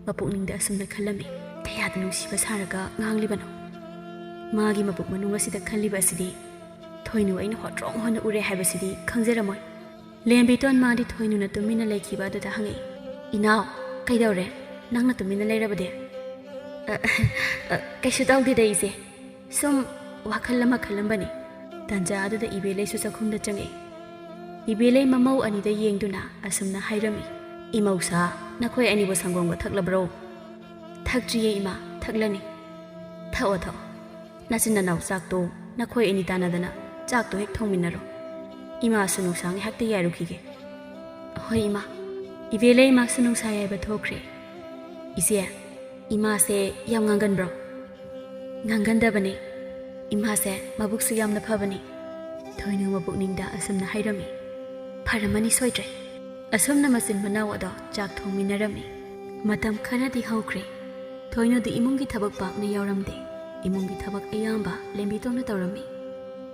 ꯃꯄꯨꯛꯅꯤꯡꯗ ꯑꯁꯨꯝꯅ ꯈꯜꯂꯝꯃꯤ꯫ ꯀꯌꯥꯗ ꯅꯨꯡꯁꯤꯕ ꯁꯥꯔꯒ ꯉꯥꯡꯂꯤꯕꯅꯣ꯫ ꯃꯥꯒꯤ ꯃꯕꯨꯛ ꯃꯅꯨꯡ ꯑꯁꯤꯗ ꯈꯜꯂꯤꯕ ꯑꯁꯤꯗꯤ ꯊꯣꯏꯅꯨ ꯑꯩꯅ ꯍꯣꯇ꯭ꯔꯣꯡ ꯍꯣꯅ ꯎꯔꯦ ꯍꯥꯏꯕꯁꯤꯗꯤ ꯈꯪꯖꯔꯝꯃꯣꯏ꯫ ꯂꯦꯝꯕꯤꯇꯣꯟ ꯃꯥꯗꯤ ꯊꯣꯏꯅꯨꯅ ꯇꯨꯃꯤꯟꯅ ꯂꯩꯈꯤꯕ ꯑꯗꯨꯗ ꯍꯪꯉꯛꯏ, "ꯏꯅꯥꯎ, ꯀꯩꯗꯧꯔꯦ? ꯅꯪꯅ ꯇꯨꯃꯤꯟꯅ ꯂꯩꯔꯕꯗꯤ?" "ꯑ, ꯑ, ꯀꯩꯁꯨ ꯇꯧꯗꯦꯗ ꯏꯆꯦ꯫ ꯁꯨꯝ ꯋꯥꯈꯜ ꯑꯃ ꯈꯜꯂꯝꯕꯅꯤ"꯫ ꯇꯥꯟꯖꯥ ꯑꯗꯨꯗ ꯏꯕꯦꯂꯩꯁꯨ ꯆꯥꯛꯈꯨꯝꯗ ꯆꯪꯉꯛꯏ꯫ ꯏꯕꯦꯂꯩ ꯃꯃꯧ ꯑꯅꯤꯗ ꯌꯦꯡꯗꯨꯅ ꯑꯁꯨꯝꯅ ꯍꯥꯏꯔꯝꯃꯤ, "ꯏꯃꯧꯁꯥ, ꯅꯈꯣꯏ ꯑꯅꯤꯕꯨ ꯁꯪꯒꯣꯝꯒ ꯊꯛꯂꯕ꯭ꯔꯣ?" "ꯊꯛꯇ꯭ꯔꯤꯌꯦ ꯏꯃꯥ, ꯊꯛꯂꯅꯤ"꯫ "ꯊꯛꯑꯣ, ꯊꯛꯑꯣ꯫ ꯅꯆꯤꯟ ꯅꯅꯥꯎ ꯆꯥꯛꯇꯣ ꯅꯈꯣꯏ ꯑꯅꯤ ꯇꯥꯟꯅꯗꯅ ꯆꯥꯛꯇꯣ ꯍꯦꯛ ꯊꯣꯡꯃꯤꯟꯅꯔꯣ꯫ ꯏꯃꯥꯁꯨ ꯅꯨꯡꯁꯥ ꯉꯥꯏꯍꯥꯛꯇ ꯌꯥꯏꯔꯨꯈꯤꯒꯦ"꯫ "ꯍꯣꯏ ꯏꯃꯥ"꯫ ꯏꯕꯦꯂꯩ ꯏꯃꯥꯁꯨ ꯅꯨꯡꯁꯥ ꯌꯥꯏꯕ ꯊꯣꯛꯈ꯭ꯔꯦ꯫ "ꯏꯆꯦ, ꯏꯃꯥꯁꯦ ꯌꯥꯝ ꯉꯥꯡꯒꯟꯕ꯭ꯔꯣ?" "ꯉꯥꯡꯒꯟꯗꯕꯅꯤ꯫ ꯏꯃꯥꯁꯦ ꯃꯕꯨꯛꯁꯨ ꯌꯥꯝꯅ ꯐꯕꯅꯤ"꯫ ꯊꯣꯏꯅꯨ ꯃꯄꯨꯛꯅꯤꯡꯗ ꯑꯁꯨꯝꯅ ꯍꯥꯏꯔꯝꯃꯤ꯫ "ꯐꯔꯝꯃꯅꯤ ꯁꯣꯏꯗ꯭ꯔꯦ"꯫ ꯑꯁꯨꯝꯅ ꯃꯆꯤꯟ ꯃꯅꯥꯎ ꯑꯗꯣ ꯆꯥꯛ ꯊꯣꯡꯃꯤꯟꯅꯔꯝꯃꯤ꯫ ꯃꯇꯝ ꯈꯔꯗꯤ ꯍꯧꯈ꯭ꯔꯦ꯫ ꯊꯣꯏꯅꯨꯗꯤ ꯏꯃꯨꯡꯒꯤ ꯊꯕꯛ ꯄꯥꯛꯅ ꯌꯥꯎꯔꯝꯗꯦ꯫ ꯏꯃꯨꯡꯒꯤ ꯊꯕꯛ ꯑꯌꯥꯝꯕ ꯂꯦꯝꯕꯤꯇꯣꯟꯅ ꯇꯧꯔꯝꯃꯤ꯫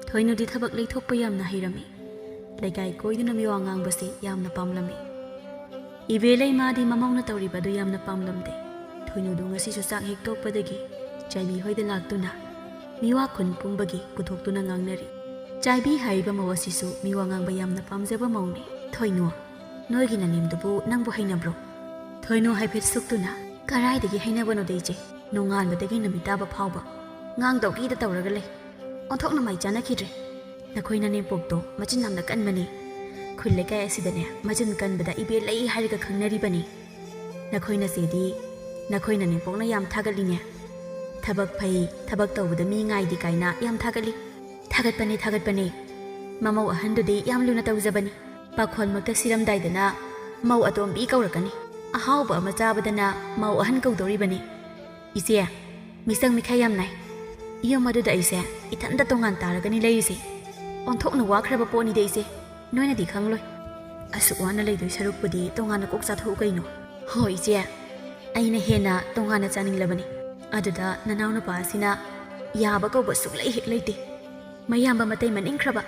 ꯊꯣꯏꯅꯨꯗꯤ ꯊꯕꯛ ꯂꯩꯊꯣꯛꯄ ꯌꯥꯝꯅ ꯍꯩꯔꯝꯃꯤ꯫ ꯂꯩꯀꯥꯏ ꯀꯣꯏꯗꯨꯅ ꯃꯤꯋꯥ ꯉꯥꯡꯕꯁꯤ ꯌꯥꯝꯅ ꯄꯥꯝꯂꯝꯃꯤ꯫ ꯏꯕꯦꯂꯩ ꯃꯥꯗꯤ ꯃꯃꯧꯅ ꯇꯧꯔꯤꯕ ꯑꯗꯨ ꯌꯥꯝꯅ ꯄꯥꯝꯂꯝꯗꯦ꯫ ꯊꯣꯏꯅꯨꯗꯨ ꯉꯁꯤꯁꯨ ꯆꯥꯛ ꯍꯦꯛ ꯇꯣꯛꯄꯗꯒꯤ ꯆꯥꯏꯕꯤ ꯍꯣꯏꯗ ꯂꯥꯛꯇꯨꯅ ꯃꯤꯋꯥ ꯈꯨꯟ ꯄꯨꯝꯕꯒꯤ ꯄꯨꯊꯣꯛꯇꯨꯅ ꯉꯥꯡꯅꯔꯤ꯫ ꯆꯥꯏꯕꯤ ꯍꯥꯏꯔꯤꯕ ꯃꯧ ꯑꯁꯤꯁꯨ ꯃꯤꯋꯥ ꯉꯥꯡꯕ ꯌꯥꯝꯅ ꯄꯥꯝꯖꯕ ꯃꯧꯅꯤ꯫ "ꯊꯣꯏꯅꯨ, ꯅꯣꯏꯒꯤ ꯅꯅꯦꯝꯗꯨꯕꯨ ꯅꯪꯕꯨ ꯍꯩꯅꯕ꯭ꯔꯣ?" ꯊꯣꯏꯅꯨ ꯍꯥꯏꯐꯦꯠ ꯁꯨꯛꯇꯨꯅ, "ꯀꯔꯥꯏꯗꯒꯤ ꯍꯩꯅꯕꯅꯣꯗ ꯏꯆꯦ? ꯅꯣꯡꯉꯥꯟꯕꯗꯒꯤ ꯅꯨꯃꯤꯠ ꯇꯥꯕ ꯐꯥꯎꯕ ꯉꯥꯡꯗꯧꯒꯤꯗ ꯇꯧꯔꯒ ꯂꯩ꯫ ꯑꯣꯟꯊꯣꯛꯅ ꯃꯥꯏ ꯆꯥꯅꯈꯤꯗ꯭ꯔꯦ꯫ ꯅꯈꯣꯏ ꯅꯅꯦꯝꯄꯣꯛꯇꯣ ꯃꯆꯤꯟ ꯌꯥꯝꯅ ꯀꯟꯕꯅꯤ꯫ ꯈꯨꯜ ꯂꯩꯀꯥꯏ ꯑꯁꯤꯗꯅꯦ ꯃꯆꯤꯟ ꯀꯟꯕꯗ ꯏꯕꯦꯂꯩ ꯍꯥꯏꯔꯒ ꯈꯪꯅꯔꯤꯕꯅꯤ"꯫ ꯅꯈꯣꯏ ꯅꯆꯦꯗꯤ ꯅꯈꯣꯏ ꯅꯅꯦꯝꯄꯣꯛꯅ ꯌꯥꯝ ꯊꯥꯒꯠꯂꯤꯅꯦ꯫ ꯊꯕꯛ ꯐꯩ, ꯊꯕꯛ ꯇꯧꯕꯗ ꯃꯤ ꯉꯥꯏꯗꯦ ꯀꯥꯏꯅ ꯌꯥꯝ ꯊꯥꯒꯠꯂꯤ꯫ ꯊꯥꯒꯠꯄꯅꯦ, ꯊꯥꯒꯠꯄꯅꯦ꯫ ꯃꯃꯧ ꯑꯍꯟꯗꯨꯗꯤ ꯌꯥꯝ ꯂꯨꯅ ꯇꯧꯖꯕꯅꯤ꯫ ꯄꯥꯈꯣꯜꯃꯛꯇ ꯁꯤꯔꯝꯗꯥꯏꯗꯅ ꯃꯧ ꯑꯇꯣꯝꯕꯤ ꯀꯧꯔꯛꯀꯅꯤ꯫ ꯑꯍꯥꯎꯕ ꯑꯃ ꯆꯥꯕꯗꯅ ꯃꯧ ꯑꯍꯟ ꯀꯧꯗꯧꯔꯤꯕꯅꯤ꯫ ꯏꯆꯦ, ꯃꯤꯆꯪ ꯃꯤꯈꯥꯏ ꯌꯥꯝ ꯅꯥꯏ꯫ ꯌꯨꯝ ꯑꯗꯨꯗ ꯑꯩꯁꯦ ꯏꯊꯟꯇ ꯇꯣꯉꯥꯟ ꯇꯥꯔꯒꯅꯤ ꯂꯩꯔꯤꯁꯦ꯫ ꯑꯣꯟꯊꯣꯛꯅ ꯋꯥꯈ꯭ꯔꯕ ꯄꯣꯠꯅꯤꯗ ꯏꯆꯦ꯫ ꯅꯣꯏꯅꯗꯤ ꯈꯪꯂꯣꯏ꯫ ꯑꯁꯨꯛ ꯋꯥꯅ ꯂꯩꯗꯣꯏ ꯁꯔꯨꯛꯄꯨꯗꯤ ꯇꯣꯉꯥꯟꯅ ꯀꯣꯛ ꯆꯥꯊꯣꯛꯎ ꯀꯩꯅꯣ꯫ ꯍꯣꯏ ꯏꯆꯦ, ꯑꯩꯅ ꯍꯦꯟꯅ ꯇꯣꯉꯥꯟꯅ ꯆꯥꯅꯤꯡꯂꯕꯅꯤ꯫ ꯑꯗꯨꯗ ꯅꯅꯥꯎꯅꯨꯄꯥ ꯑꯁꯤꯅ ꯌꯥꯕ ꯀꯧꯕ ꯁꯨꯛꯂꯩ ꯍꯦꯛ ꯂꯩꯇꯦ꯫ ꯃꯌꯥꯝꯕ ꯃꯇꯩ ꯃꯅꯤꯡꯈ꯭ꯔꯕ꯫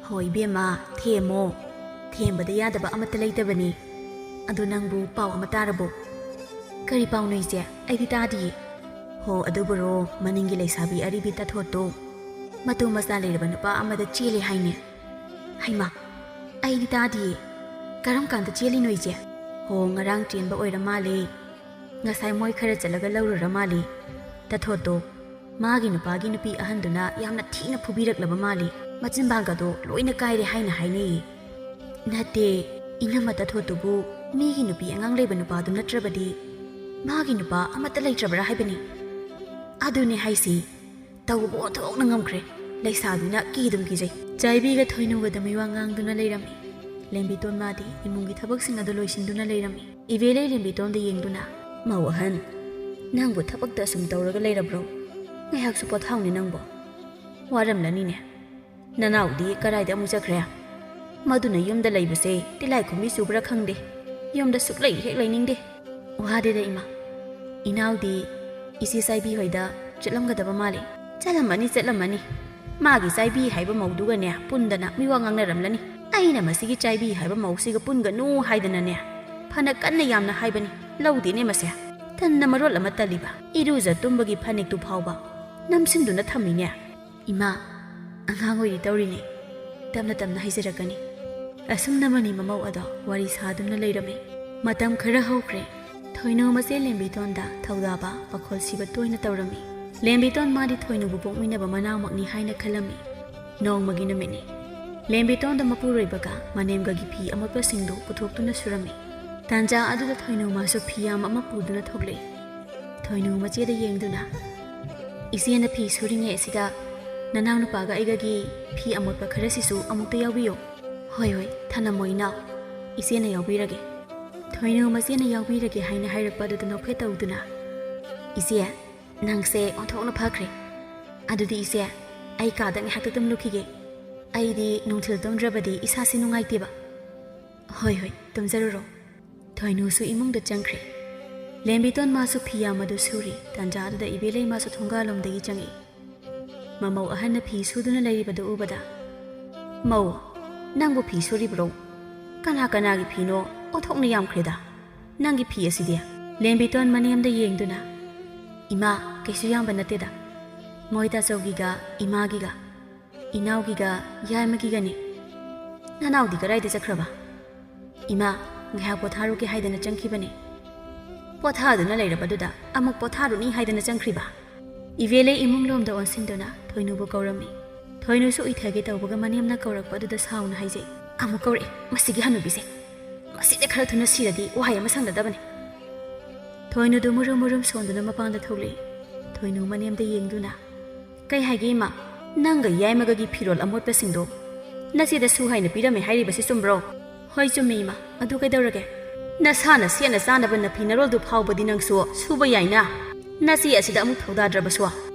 ꯍꯣꯏ ꯏꯕꯦꯝꯃ, ꯊꯦꯝꯃꯣ꯫ ꯊꯦꯝꯕꯗ ꯌꯥꯗꯕ ꯑꯃꯠꯇ ꯂꯩꯇꯕꯅꯤ꯫ ꯑꯗꯨ ꯅꯪꯕꯨ ꯄꯥꯎ ꯑꯃ ꯇꯥꯔꯕꯣ? ꯀꯔꯤ ꯄꯥꯎꯅꯣ ꯏꯆꯦ? ꯑꯩꯗꯤ ꯇꯥꯗꯤꯌꯦ꯫ ꯍꯣ, ꯑꯗꯨꯕꯨꯔꯣ, ꯃꯅꯤꯡꯒꯤ ꯂꯩꯁꯥꯕꯤ ꯑꯔꯤꯕꯤ ꯇꯥꯊꯣꯠꯇꯣ ꯃꯇꯨ ꯃꯆꯥ ꯂꯩꯔꯕ ꯅꯨꯄꯥ ꯑꯃꯗ ꯆꯦꯜꯂꯦ ꯍꯥꯏꯅꯦ꯫ ꯍꯩꯃꯥ, ꯑꯩꯗꯤ ꯇꯥꯗꯤꯌꯦ꯫ ꯀꯔꯝ ꯀꯥꯟꯗ ꯆꯦꯜꯂꯤꯅꯣ ꯏꯆꯦ? ꯍꯣ, ꯉꯔꯥꯡ ꯆꯦꯟꯕ ꯑꯣꯏꯔ ꯃꯥꯜꯂꯦ꯫ ꯉꯁꯥꯏ ꯃꯣꯏ ꯈꯔ ꯆꯠꯂꯒ ꯂꯧꯔꯨꯔ ꯃꯥꯜꯂꯦ꯫ ꯇꯥꯊꯣꯠꯇꯣ ꯃꯥꯒꯤ ꯅꯨꯄꯥꯒꯤ ꯅꯨꯄꯤ ꯑꯍꯟꯗꯨꯅ ꯌꯥꯝꯅ ꯊꯤꯅ ꯐꯨꯕꯤꯔꯛꯂꯕ ꯃꯥꯜꯂꯤ꯫ ꯃꯆꯤꯟꯕꯥꯡꯒꯗꯣ ꯂꯣꯏꯅ ꯀꯥꯏꯔꯦ ꯍꯥꯏꯅ ꯍꯥꯏꯅꯩꯌꯦ꯫ ꯅꯠꯇꯦ, ꯏꯅꯝꯃ ꯇꯥꯊꯣꯠꯇꯨꯕꯨ ꯃꯤꯒꯤ ꯅꯨꯄꯤ ꯑꯉꯥꯡ ꯂꯩꯕ ꯅꯨꯄꯥꯗꯨ ꯅꯠꯇ꯭ꯔꯕꯗꯤ ꯃꯥꯒꯤ ꯅꯨꯄꯥ ꯑꯃꯠꯇ ꯂꯩꯇ꯭ꯔꯕ꯭ꯔꯥ ꯍꯥꯏꯕꯅꯤ꯫ ꯑꯗꯨꯅꯦ ꯍꯥꯏꯁꯤ, ꯇꯧꯕ ꯑꯣꯟꯊꯣꯛꯅ ꯉꯝꯈ꯭ꯔꯦ꯫ ꯂꯩꯁꯥꯕꯤꯅ ꯀꯤꯗꯨꯝ ꯀꯤꯖꯩ꯫ ꯆꯥꯏꯕꯤꯒ ꯊꯣꯏꯅꯨꯒꯗ ꯃꯤꯋꯥ ꯉꯥꯡꯗꯨꯅ ꯂꯩꯔꯝꯃꯤ꯫ ꯂꯦꯝꯕꯤꯇꯣꯟ ꯃꯥꯗꯤ ꯏꯃꯨꯡꯒꯤ ꯊꯕꯛꯁꯤꯡ ꯑꯗꯨ ꯂꯣꯏꯁꯤꯟꯗꯨꯅ ꯂꯩꯔꯝꯃꯤ꯫ ꯏꯕꯦꯂꯩ ꯂꯦꯝꯕꯤꯇꯣꯟꯗ ꯌꯦꯡꯗꯨꯅ, "ꯃꯧ ꯑꯍꯟ, ꯅꯪꯕꯨ ꯊꯕꯛꯇ ꯑꯁꯨꯝ ꯇꯧꯔꯒ ꯂꯩꯔꯕ꯭ꯔꯣ? ꯉꯥꯏꯍꯥꯛꯁꯨ ꯄꯣꯊꯥꯎꯅꯦ ꯅꯪꯕꯣ꯫ ꯋꯥꯔꯝꯂꯅꯤꯅꯦ꯫ ꯅꯅꯥꯎꯗꯤ ꯀꯗꯥꯏꯗ ꯑꯃꯨꯛ ꯆꯠꯈ꯭ꯔꯦ? ꯃꯗꯨꯅ ꯌꯨꯝꯗ ꯂꯩꯕꯁꯦ ꯇꯤꯜꯂꯥꯏꯈꯨꯝꯕꯤ ꯆꯨꯕ꯭ꯔꯥ ꯈꯪꯗꯦ, ꯌꯨꯝꯗ ꯁꯨꯛꯂꯩ ꯍꯦꯛ ꯂꯩꯅꯤꯡꯗꯦ꯫ ꯋꯥꯗꯦꯗ ꯏꯃꯥ, ꯏꯅꯥꯎꯗꯤ ꯏꯆꯦ ꯆꯥꯏꯕꯤ ꯍꯣꯏꯗ ꯆꯠꯂꯝꯒꯗꯕ ꯃꯥꯜꯂꯤ꯫" "ꯆꯠꯂꯝꯃꯅꯤ, ꯆꯠꯂꯝꯃꯅꯤ꯫ ꯃꯥꯒꯤ ꯆꯥꯏꯕꯤ ꯍꯥꯏꯕ ꯃꯧꯗꯨꯒꯅꯦ ꯄꯨꯟꯗꯅ ꯃꯤꯋꯥ ꯉꯥꯡꯅꯔꯝꯂꯅꯤ꯫ ꯑꯩꯅ ꯃꯁꯤꯒꯤ ꯆꯥꯏꯕꯤ ꯍꯥꯏꯕ ꯃꯧꯁꯤꯒ ꯄꯨꯟꯒꯅꯨ ꯍꯥꯏꯗꯅꯅꯦ ꯐꯅ ꯀꯟꯅ ꯌꯥꯝꯅ ꯍꯥꯏꯕꯅꯤ, ꯂꯧꯗꯦꯅꯦ ꯃꯁꯦ꯫ ꯇꯟꯅ ꯃꯔꯣꯜ ꯑꯃ ꯇꯜꯂꯤꯕ, ꯏꯔꯨꯖ ꯇꯨꯝꯕꯒꯤ ꯐꯅꯦꯛꯇꯨ ꯐꯥꯎꯕ ꯅꯝꯁꯤꯟꯗꯨꯅ ꯊꯝꯃꯤꯅꯦ꯫" "ꯏꯃꯥ, ꯑꯉꯥꯡ ꯑꯣꯏꯔꯤ ꯇꯧꯔꯤꯅꯦ, ꯇꯞꯅ ꯇꯞꯅ ꯍꯩꯖꯔꯛꯀꯅꯤ꯫" ꯑꯁꯨꯝꯅ ꯃꯅꯤ ꯃꯃꯧ ꯑꯗꯣ ꯋꯥꯔꯤ ꯁꯥꯗꯨꯅ ꯂꯩꯔꯝꯃꯤ꯫ ꯃꯇꯝ ꯈꯔ ꯍꯧꯈ꯭ꯔꯦ꯫ ꯊꯣꯏꯅꯨ ꯃꯆꯦ ꯂꯦꯝꯕꯤꯇꯣꯟꯗ ꯊꯧꯗꯥꯕ ꯄꯥꯈꯣꯜ ꯁꯤꯕ ꯇꯣꯏꯅ ꯇꯧꯔꯝꯃꯤ꯫ ꯂꯦꯝꯕꯤꯇꯣꯟ ꯃꯥꯗꯤ ꯊꯣꯏꯅꯨꯕꯨ ꯄꯣꯛꯃꯤꯟꯅꯕ ꯃꯅꯥꯎꯃꯛꯅꯤ ꯍꯥꯏꯅ ꯈꯜꯂꯝꯃꯤ꯫ ꯅꯣꯡꯃꯒꯤ ꯅꯨꯃꯤꯠꯅꯤ꯫ ꯂꯦꯝꯕꯤꯇꯣꯟꯗ ꯃꯄꯨꯔꯣꯏꯕꯒ ꯃꯅꯦꯝꯒꯒꯤ ꯐꯤ ꯑꯃꯣꯠꯄꯁꯤꯡꯗꯨ ꯄꯨꯊꯣꯛꯇꯨꯅ ꯁꯨꯔꯝꯃꯤ꯫ ꯇꯥꯟꯖꯥ ꯑꯗꯨꯗ ꯊꯣꯏꯅꯨ ꯃꯥꯁꯨ ꯐꯤ ꯌꯥꯝ ꯑꯃ ꯄꯨꯗꯨꯅ ꯊꯣꯛꯂꯛꯏ꯫ ꯊꯣꯏꯅꯨ ꯃꯆꯦꯗ ꯌꯦꯡꯗꯨꯅ, "ꯏꯆꯦꯅ ꯐꯤ ꯁꯨꯔꯤꯉꯩ ꯑꯁꯤꯗ ꯅꯅꯥꯎꯅꯨꯄꯥꯒ ꯑꯩꯒꯒꯤ ꯐꯤ ꯑꯃꯣꯠꯄ ꯈꯔꯁꯤꯁꯨ ꯑꯃꯨꯛꯇ ꯌꯥꯎꯕꯤꯌꯨ꯫" "ꯍꯣꯏ, ꯍꯣꯏ, ꯊꯅꯝꯃꯣ ꯏꯅꯥꯎ, ꯏꯆꯦꯅ ꯌꯥꯎꯕꯤꯔꯒꯦ꯫" ꯊꯣꯏꯅꯨ ꯃꯆꯦꯅ ꯌꯥꯎꯕꯤꯔꯒꯦ ꯍꯥꯏꯅ ꯍꯥꯏꯔꯛꯄ ꯑꯗꯨꯗ ꯅꯣꯛꯐꯦꯠ ꯇꯧꯗꯨꯅ, "ꯏꯆꯦ, ꯅꯪꯁꯦ ꯑꯣꯟꯊꯣꯛꯅ ꯐꯈ꯭ꯔꯦ꯫ ꯑꯗꯨꯗꯤ ꯏꯆꯦ, ꯑꯩ ꯀꯥꯗ ꯉꯥꯏꯍꯥꯛꯇ ꯇꯨꯝꯂꯨꯈꯤꯒꯦ꯫ ꯑꯩꯗꯤ ꯅꯨꯡꯊꯤꯜ ꯇꯨꯝꯗ꯭ꯔꯕꯗꯤ ꯏꯁꯥꯁꯤ ꯅꯨꯡꯉꯥꯏꯇꯦꯕ꯫" "ꯍꯣꯏ, ꯍꯣꯏ, ꯇꯨꯝꯖꯔꯨꯔꯣ꯫" ꯊꯣꯏꯅꯨꯁꯨ ꯏꯃꯨꯡꯗ ꯆꯪꯈ꯭ꯔꯦ꯫ ꯂꯦꯝꯕꯤꯇꯣꯟ ꯃꯥꯁꯨ ꯐꯤ ꯌꯥꯝ ꯑꯗꯨ ꯁꯨꯔꯤ꯫ ꯇꯥꯟꯖꯥ ꯑꯗꯨꯗ ꯏꯕꯦꯂꯩ ꯃꯥꯁꯨ ꯊꯣꯡꯒꯥꯜꯂꯣꯝꯗꯒꯤ ꯆꯪꯉꯛꯏ꯫ ꯃꯃꯧ ꯑꯍꯟꯅ ꯐꯤ ꯁꯨꯗꯨꯅ ꯂꯩꯔꯤꯕꯗꯨ ꯎꯕꯗ, "ꯃꯧ, ꯅꯪꯕꯨ ꯐꯤ ꯁꯨꯔꯤꯕ꯭ꯔꯣ? ꯀꯅꯥ ꯀꯅꯥꯒꯤ ꯐꯤꯅꯣ? ꯑꯣꯟꯊꯣꯛꯅ ꯌꯥꯝꯈ꯭ꯔꯦꯗ ꯅꯪꯒꯤ ꯐꯤ ꯑꯁꯤꯗꯤ꯫" ꯂꯦꯝꯕꯤꯇꯣꯟ ꯃꯅꯦꯝꯗ ꯌꯦꯡꯗꯨꯅ, "ꯏꯃꯥ, ꯀꯩꯁꯨ ꯌꯥꯝꯕ ꯅꯠꯇꯦꯗ꯫ ꯃꯣꯏ ꯇꯥꯆꯧꯒꯤꯒ ꯏꯃꯥꯒꯤꯒ, ꯏꯅꯥꯎꯒꯤꯒ ꯌꯥꯏꯃꯒꯤꯒꯅꯤ꯫" "ꯅꯅꯥꯎꯗꯤ ꯀꯗꯥꯏꯗ ꯆꯠꯈ꯭ꯔꯕ?" "ꯏꯃꯥ, ꯉꯥꯏꯍꯥꯛ ꯄꯣꯊꯥꯔꯨꯒꯦ ꯍꯥꯏꯗꯅ ꯆꯪꯈꯤꯕꯅꯦ꯫" "ꯄꯣꯊꯥꯗꯨꯅ ꯂꯩꯔꯕꯗꯨꯗ ꯑꯃꯨꯛ ꯄꯣꯊꯥꯔꯨꯅꯤ ꯍꯥꯏꯗꯅ ꯆꯪꯈ꯭ꯔꯤꯕ?" ꯏꯕꯦꯂꯩ ꯏꯃꯨꯡ ꯂꯣꯝꯗ ꯑꯣꯟꯁꯤꯟꯗꯨꯅ ꯊꯣꯏꯅꯨꯕꯨ ꯀꯧꯔꯝꯃꯤ꯫ ꯊꯣꯏꯅꯨꯁꯨ ꯎꯏꯊꯒꯦ ꯇꯧꯕꯒ ꯃꯅꯦꯝꯅ ꯀꯧꯔꯛꯄ ꯑꯗꯨꯗ ꯁꯥꯎꯅ ꯍꯥꯏꯖꯩ, "ꯑꯃꯨꯛ ꯀꯧꯔꯛꯑꯦ ꯃꯁꯤꯒꯤ ꯍꯅꯨꯕꯤꯁꯦ꯫ ꯃꯁꯤꯗ ꯈꯔ ꯊꯨꯅ ꯁꯤꯔꯗꯤ ꯋꯥꯍꯩ ꯑꯃ ꯁꯪꯅꯗꯕꯅꯤ꯫" ꯊꯣꯏꯅꯨꯗꯨ ꯃꯨꯔꯨꯝ ꯃꯨꯔꯨꯝ ꯁꯣꯟꯗꯨꯅ ꯃꯄꯥꯟꯗ ꯊꯣꯛꯂꯛꯏ꯫ ꯊꯣꯏꯅꯨ ꯃꯅꯦꯝꯗ ꯌꯦꯡꯗꯨꯅ, "ꯀꯩ ꯍꯥꯏꯒꯦ ꯏꯃꯥ? ꯅꯪꯒ ꯌꯥꯏꯃꯒꯒꯤ ꯐꯤꯔꯣꯜ ꯑꯃꯣꯠꯄꯁꯤꯡꯗꯣ ꯅꯆꯦꯗ ꯁꯨ ꯍꯥꯏꯅ ꯄꯤꯔꯝꯃꯦ ꯍꯥꯏꯔꯤꯕꯁꯤ ꯆꯨꯝꯕ꯭ꯔꯣ?" "ꯍꯣꯏ, ꯆꯨꯝꯃꯦ ꯏꯃꯥ꯫ ꯑꯗꯨ ꯀꯩꯗꯧꯔꯒꯦ? ꯅꯁꯥꯅ ꯁꯦꯠꯅ ꯆꯥꯅꯕ ꯅꯐꯤ ꯅꯔꯣꯜꯗꯨ ꯐꯥꯎꯕꯗꯤ ꯅꯪꯁꯨ ꯁꯨꯕ ꯌꯥꯏꯅ꯫ ꯅꯆꯦ ꯑꯁꯤꯗ ꯑꯃꯨꯛ ꯊꯧꯗꯥꯗ꯭ꯔꯕꯁꯨ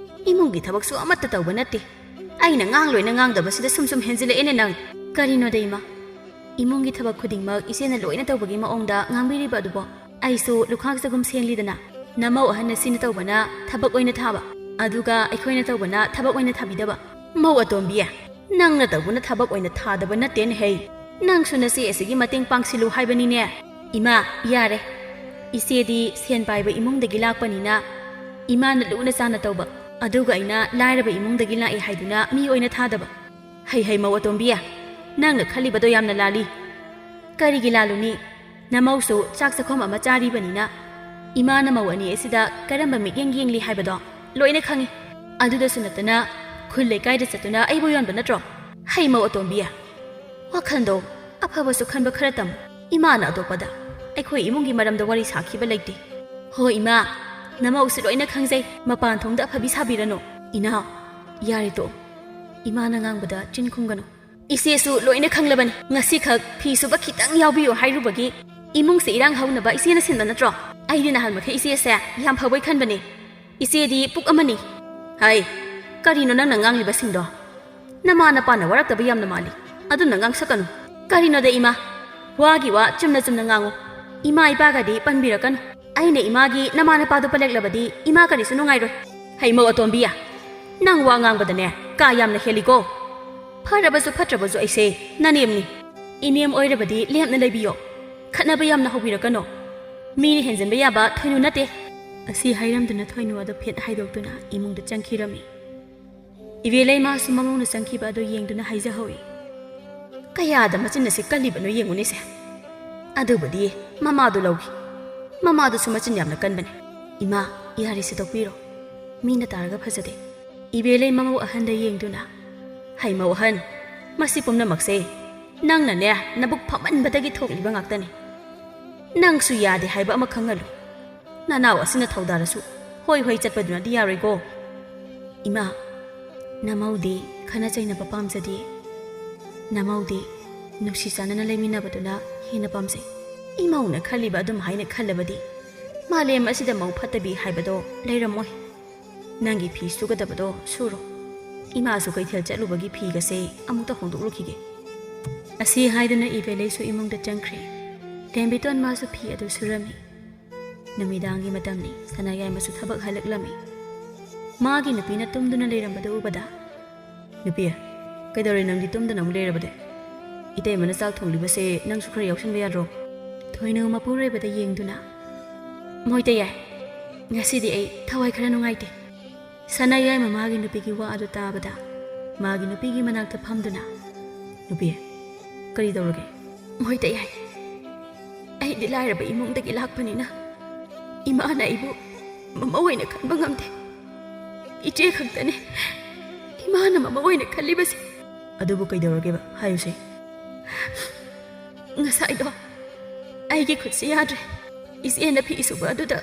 ꯏꯃꯨꯡꯒꯤ ꯊꯕꯛꯁꯨ ꯑꯃꯠꯇ ꯇꯧꯕ ꯅꯠꯇꯦ꯫ ꯑꯩꯅ ꯉꯥꯡ ꯂꯣꯏꯅ ꯉꯥꯡꯗꯕꯁꯤꯗ ꯁꯨꯝ ꯁꯨꯝ ꯍꯦꯟꯖꯤꯜꯂꯛꯑꯦꯅꯦ ꯅꯪ꯫" "ꯀꯔꯤꯅꯣꯗ ꯏꯃꯥ? ꯏꯃꯨꯡꯒꯤ ꯊꯕꯛ ꯈꯨꯗꯤꯡꯃꯛ ꯏꯆꯦꯅ ꯂꯣꯏꯅ ꯇꯧꯕꯒꯤ ꯃꯑꯣꯡꯗ ꯉꯥꯡꯕꯤꯔꯤꯕ ꯑꯗꯨꯕꯣ? ꯑꯩꯁꯨ ꯂꯨꯈꯥꯛ ꯆꯒꯨꯝ ꯁꯦꯡꯂꯤꯗꯅ꯫ ꯅꯃꯧ ꯑꯍꯟꯅ ꯁꯤꯅ ꯇꯧꯕꯅ ꯊꯕꯛ ꯑꯣꯏꯅ ꯊꯥꯕ, ꯑꯗꯨꯒ ꯑꯩꯈꯣꯏꯅ ꯇꯧꯕꯅ ꯊꯕꯛ ꯑꯣꯏꯅ ꯊꯥꯕꯤꯗꯕ꯫" "ꯃꯧ ꯑꯇꯣꯝꯕꯤ, ꯅꯪꯅ ꯇꯧꯕꯅ ꯊꯕꯛ ꯑꯣꯏꯅ ꯊꯥꯗꯕ ꯅꯠꯇꯦꯅꯦ ꯍꯩ꯫ ꯅꯪꯁꯨ ꯅꯆꯦ ꯑꯁꯤꯒꯤ ꯃꯇꯦꯡ ꯄꯥꯡꯁꯤꯜꯂꯨ ꯍꯥꯏꯕꯅꯤꯅꯦ꯫" "ꯏꯃꯥ, ꯌꯥꯔꯦ꯫ ꯏꯆꯦꯗꯤ ꯁꯦꯟ ꯄꯥꯏꯕ ꯏꯃꯨꯡꯗꯒꯤ ꯂꯥꯛꯄꯅꯤꯅ ꯏꯃꯥꯅ ꯂꯨꯅ ꯆꯥꯅ ꯇꯧꯕ, ꯑꯗꯨꯒ ꯑꯩꯅ ꯂꯥꯏꯔꯕ ꯏꯃꯨꯡꯗꯒꯤ ꯂꯥꯛꯑꯦ ꯍꯥꯏꯗꯨꯅ ꯃꯤ ꯑꯣꯏꯅ ꯊꯥꯗꯕ꯫ ꯍꯩ ꯍꯩ, ꯃꯧ ꯑꯇꯣꯝꯕꯤ, ꯅꯪꯅ ꯈꯜꯂꯤꯕꯗꯣ ꯌꯥꯝꯅ ꯂꯥꯜꯂꯤ꯫" "ꯀꯔꯤꯒꯤ ꯂꯥꯜꯂꯨꯅꯤ? ꯅꯃꯧꯁꯨ ꯆꯥꯛ ꯆꯥꯛꯈꯨꯝ ꯑꯃ ꯆꯥꯔꯤꯕꯅꯤꯅ ꯏꯃꯥꯅ ꯃꯧ ꯑꯅꯤ ꯑꯁꯤꯗ ꯀꯔꯝꯕ ꯃꯤꯠꯌꯦꯡ ꯌꯦꯡꯂꯤ ꯍꯥꯏꯕꯗꯣ ꯂꯣꯏꯅ ꯈꯪꯉꯤ꯫ ꯑꯗꯨꯗꯁꯨ ꯅꯠꯇꯅ ꯈꯨꯜ ꯂꯩꯀꯥꯏꯗ ꯆꯠꯇꯨꯅ ꯑꯩꯕꯨ ꯌꯣꯟꯕ ꯅꯠꯇ꯭ꯔꯣ? ꯍꯩ, ꯃꯧ ꯑꯇꯣꯝꯕꯤ, ꯋꯥꯈꯜꯗꯣ ꯑꯐꯕꯁꯨ ꯈꯟꯕ ꯈꯔ ꯇꯝꯃꯨ꯫ ꯏꯃꯥꯅ ꯑꯇꯣꯞꯄꯗ ꯑꯩꯈꯣꯏ ꯏꯃꯨꯡꯒꯤ ꯃꯔꯝꯗ ꯋꯥꯔꯤ ꯁꯥꯈꯤꯕ ꯂꯩꯇꯦ꯫ ꯍꯣ ꯏꯃꯥ, ꯅꯃꯧꯁꯨ ꯂꯣꯏꯅ ꯈꯪꯖꯩ꯫ ꯃꯄꯥꯟ ꯊꯣꯡꯗ ꯑꯐꯕꯤ ꯁꯥꯕꯤꯔꯅꯨ꯫ ꯏꯅꯥꯎ, ꯌꯥꯔꯦ ꯇꯣꯛꯑꯣ꯫ ꯏꯃꯥꯅ ꯉꯥꯡꯕꯗ ꯆꯤꯟ ꯈꯨꯝꯒꯅꯨ꯫ ꯏꯆꯦꯁꯨ ꯂꯣꯏꯅ ꯈꯪꯂꯕꯅꯤ꯫ ꯉꯁꯤꯈꯛ ꯐꯤ ꯁꯨꯕ ꯈꯤꯇꯪ ꯌꯥꯎꯕꯤꯌꯨ ꯍꯥꯏꯔꯨꯕꯒꯤ ꯏꯃꯨꯡꯁꯦ ꯏꯔꯥꯡ ꯍꯧꯅꯕ ꯏꯆꯦꯅ ꯁꯤꯟꯕ ꯅꯠꯇ꯭ꯔꯣ? ꯑꯩꯗꯤ ꯅꯍꯥꯟ ꯃꯈꯩ ꯏꯆꯦꯁꯦ ꯌꯥꯝ ꯐꯕꯣꯏ ꯈꯟꯕꯅꯦ꯫ ꯏꯆꯦꯗꯤ ꯄꯨꯛ ꯑꯃꯅꯤ꯫ ꯍꯥꯏ, ꯀꯔꯤꯅꯣ ꯅꯪꯅ ꯉꯥꯡꯂꯤꯕꯁꯤꯡꯗꯣ? ꯅꯃꯥ ꯅꯄꯥꯅ ꯋꯥꯔꯛꯇꯕ ꯌꯥꯝꯅ ꯃꯥꯜꯂꯤ꯫ ꯑꯗꯨꯝꯅ ꯉꯥꯡꯁꯛꯀꯅꯨ꯫ ꯀꯔꯤꯅꯣꯗ ꯏꯃꯥ? ꯋꯥꯒꯤ ꯋꯥ ꯆꯨꯝꯅ ꯆꯨꯝꯅ ꯉꯥꯡꯉꯨ꯫ ꯏꯃꯥ ꯏꯄꯥꯒꯗꯤ ꯄꯟꯕꯤꯔꯛꯀꯅꯨ꯫ ꯑꯩꯅ ꯏꯃꯥꯒꯤ ꯅꯃꯥ ꯅꯄꯥꯗꯨ ꯄꯜꯂꯛꯂꯕꯗꯤ ꯏꯃꯥ ꯀꯔꯤꯁꯨ ꯅꯨꯡꯉꯥꯏꯔꯣꯏ꯫ ꯍꯩꯃꯧ ꯑꯇꯣꯝꯕꯤꯌꯥ, ꯅꯪ ꯋꯥ ꯉꯥꯡꯕꯗꯅꯦ ꯀꯥ ꯌꯥꯝꯅ ꯍꯦꯜꯂꯤꯀꯣ꯫ ꯐꯔꯕꯁꯨ ꯐꯠꯇ꯭ꯔꯕꯁꯨ ꯑꯩꯁꯦ ꯅꯅꯦꯝꯅꯤ꯫ ꯏꯅꯦꯝ ꯑꯣꯏꯔꯕꯗꯤ ꯂꯦꯞꯅ ꯂꯩꯕꯤꯌꯣ꯫ ꯈꯠꯅꯕ ꯌꯥꯝꯅ ꯍꯧꯕꯤꯔꯛꯀꯅꯣ꯫ ꯃꯤꯅ ꯍꯦꯟꯖꯤꯟꯕ ꯌꯥꯕ ꯊꯣꯏꯅꯨ ꯅꯠꯇꯦ꯫ ꯑꯁꯤ ꯍꯥꯏꯔꯝꯗꯨꯅ ꯊꯣꯏꯅꯨ ꯑꯗꯨ ꯐꯦꯠ ꯍꯥꯏꯗꯣꯛꯇꯨꯅ ꯏꯃꯨꯡꯗ ꯆꯪꯈꯤꯔꯝꯃꯤ꯫ ꯏꯕꯦꯂꯩꯃꯥꯁꯨ ꯃꯃꯧꯅ ꯆꯪꯈꯤꯕ ꯑꯗꯨ ꯌꯦꯡꯗꯨꯅ ꯍꯥꯏꯖꯍꯧꯏ꯫ ꯀꯌꯥꯗ ꯃꯆꯤꯟ ꯑꯁꯤ ꯀꯜꯂꯤꯕꯅꯣ ꯌꯦꯡꯉꯨꯅꯦꯁꯦ꯫ ꯑꯗꯨꯕꯨꯗꯤ ꯃꯃꯥꯗꯨ ꯂꯧꯈꯤ꯫ ꯃꯃꯥꯗꯨꯁꯨ ꯃꯆꯤꯟ ꯌꯥꯝꯅ ꯀꯟꯕꯅꯦ꯫ ꯏꯃꯥ, ꯌꯥꯔꯦ ꯁꯤꯗꯣꯛꯄꯤꯔꯣ꯫ ꯃꯤꯅ ꯇꯥꯔꯒ ꯐꯖꯗꯦ꯫ ꯏꯕꯦꯂꯩ ꯃꯃꯧ ꯑꯍꯟꯗ ꯌꯦꯡꯗꯨꯅ, ꯍꯩꯃꯧ ꯑꯍꯟ, ꯃꯁꯤ ꯄꯨꯝꯅꯃꯛꯁꯦ ꯅꯪꯅꯅꯦ ꯅꯕꯨꯛ ꯐꯃꯟꯕꯗꯒꯤ ꯊꯣꯛꯂꯤꯕ ꯉꯥꯛꯇꯅꯤ꯫ ꯅꯪꯁꯨ ꯌꯥꯗꯦ ꯍꯥꯏꯕ ꯑꯃ ꯈꯪꯍꯜꯂꯨ꯫ ꯅꯅꯥꯎ ꯑꯁꯤꯅ ꯊꯧꯗꯥꯔꯁꯨ ꯍꯣꯏ ꯍꯣꯏ ꯆꯠꯄꯗꯨꯅꯗꯤ ꯌꯥꯔꯣꯏꯀꯣ꯫ ꯏꯃꯥ, ꯅꯃꯧꯗꯤ ꯈꯠꯅ ꯆꯩꯅꯕ ꯄꯥꯝꯖꯗꯦ꯫ ꯅꯃꯧꯗꯤ ꯅꯨꯡꯁꯤ ꯆꯥꯟꯅꯅ ꯂꯩꯃꯤꯟꯅꯕꯗꯨꯅ ꯍꯦꯟꯅ ꯄꯥꯝꯖꯩ꯫ ꯏꯃꯧꯅ ꯈꯜꯂꯤꯕ ꯑꯗꯨꯝ ꯍꯥꯏꯅ ꯈꯜꯂꯕꯗꯤ ꯃꯥꯂꯦꯝ ꯑꯁꯤꯗ ꯃꯧ ꯐꯠꯇꯕꯤ ꯍꯥꯏꯕꯗꯣ ꯂꯩꯔꯝꯃꯣꯏ꯫ ꯅꯪꯒꯤ ꯐꯤ ꯁꯨꯒꯗꯕꯗꯣ ꯁꯨꯔꯣ꯫ ꯏꯃꯥꯁꯨ ꯀꯩꯊꯦꯜ ꯆꯠꯂꯨꯕꯒꯤ ꯐꯤꯒꯁꯦ ꯑꯃꯨꯛꯇ ꯍꯣꯡꯗꯣꯛꯂꯨꯈꯤꯒꯦ꯫ ꯑꯁꯤ ꯍꯥꯏꯗꯨꯅ ꯏꯕꯦꯂꯩꯁꯨ ꯏꯃꯨꯡꯗ ꯆꯪꯈ꯭ꯔꯦ꯫ ꯂꯦꯝꯕꯤꯇꯣꯟ ꯃꯥꯁꯨ ꯐꯤ ꯑꯗꯨ ꯁꯨꯔꯝꯃꯤ꯫ ꯅꯨꯃꯤꯗꯥꯡꯒꯤ ꯃꯇꯝꯅꯤ, ꯁꯅꯥꯌꯥꯏꯃꯁꯨ ꯊꯕꯛ ꯍꯜꯂꯛꯂꯝꯃꯤ꯫ ꯃꯥꯒꯤ ꯅꯨꯄꯤꯅ ꯇꯨꯝꯗꯨꯅ ꯂꯩꯔꯝꯕꯗꯨ ꯎꯕꯗ, "ꯅꯨꯄꯤ, ꯀꯩꯗꯧꯔꯦ ꯅꯪꯗꯤ ꯇꯨꯝꯗꯅ ꯑꯃꯨꯛ ꯂꯩꯔꯕꯗꯤ? ꯏꯇꯩꯃꯅ ꯆꯥꯛ ꯊꯣꯡꯂꯤꯕꯁꯦ ꯅꯪꯁꯨ ꯈꯔ ꯌꯥꯎꯁꯟꯕ ꯌꯥꯗ꯭ꯔꯣ?" ꯊꯣꯏꯅꯨ ꯃꯄꯨꯔꯣꯏꯕꯗ ꯌꯦꯡꯗꯨꯅ, "ꯃꯣꯏꯇ ꯌꯥꯏ, ꯉꯁꯤꯗꯤ ꯑꯩ ꯊꯋꯥꯏ ꯈꯔ ꯅꯨꯡꯉꯥꯏꯇꯦ"꯫ ꯁꯅꯥꯌꯥꯏ ꯃꯃꯥꯒꯤ ꯅꯨꯄꯤꯒꯤ ꯋꯥ ꯑꯗꯨ ꯇꯥꯕꯗ ꯃꯥꯒꯤ ꯅꯨꯄꯤꯒꯤ ꯃꯅꯥꯛꯇ ꯐꯝꯗꯨꯅ, "ꯅꯨꯄꯤ, ꯀꯔꯤ ꯇꯧꯔꯒꯦ?" "ꯃꯣꯏꯇ ꯌꯥꯏ, ꯑꯩꯗꯤ ꯂꯥꯏꯔꯕ ꯏꯃꯨꯡꯗꯒꯤ ꯂꯥꯛꯄꯅꯤꯅ ꯏꯃꯥꯅ ꯑꯩꯕꯨ ꯃꯃꯧ ꯑꯣꯏꯅ ꯈꯟꯕ ꯉꯝꯗꯦ꯫ ꯏꯆꯦ ꯈꯛꯇꯅꯤ ꯏꯃꯥꯅ ꯃꯃꯧ ꯑꯣꯏꯅ ꯈꯜꯂꯤꯕꯁꯦ"꯫ "ꯑꯗꯨꯕꯨ ꯀꯩꯗꯧꯔꯒꯦꯕ? ꯍꯥꯏꯌꯨꯁꯦ"꯫ "ꯉꯁꯥꯏꯗꯣ ꯑꯩꯒꯤ ꯈꯨꯠꯁꯤ ꯌꯥꯗ꯭ꯔꯦ꯫ ꯏꯆꯦꯅ ꯐꯤ ꯁꯨꯕ ꯑꯗꯨꯗ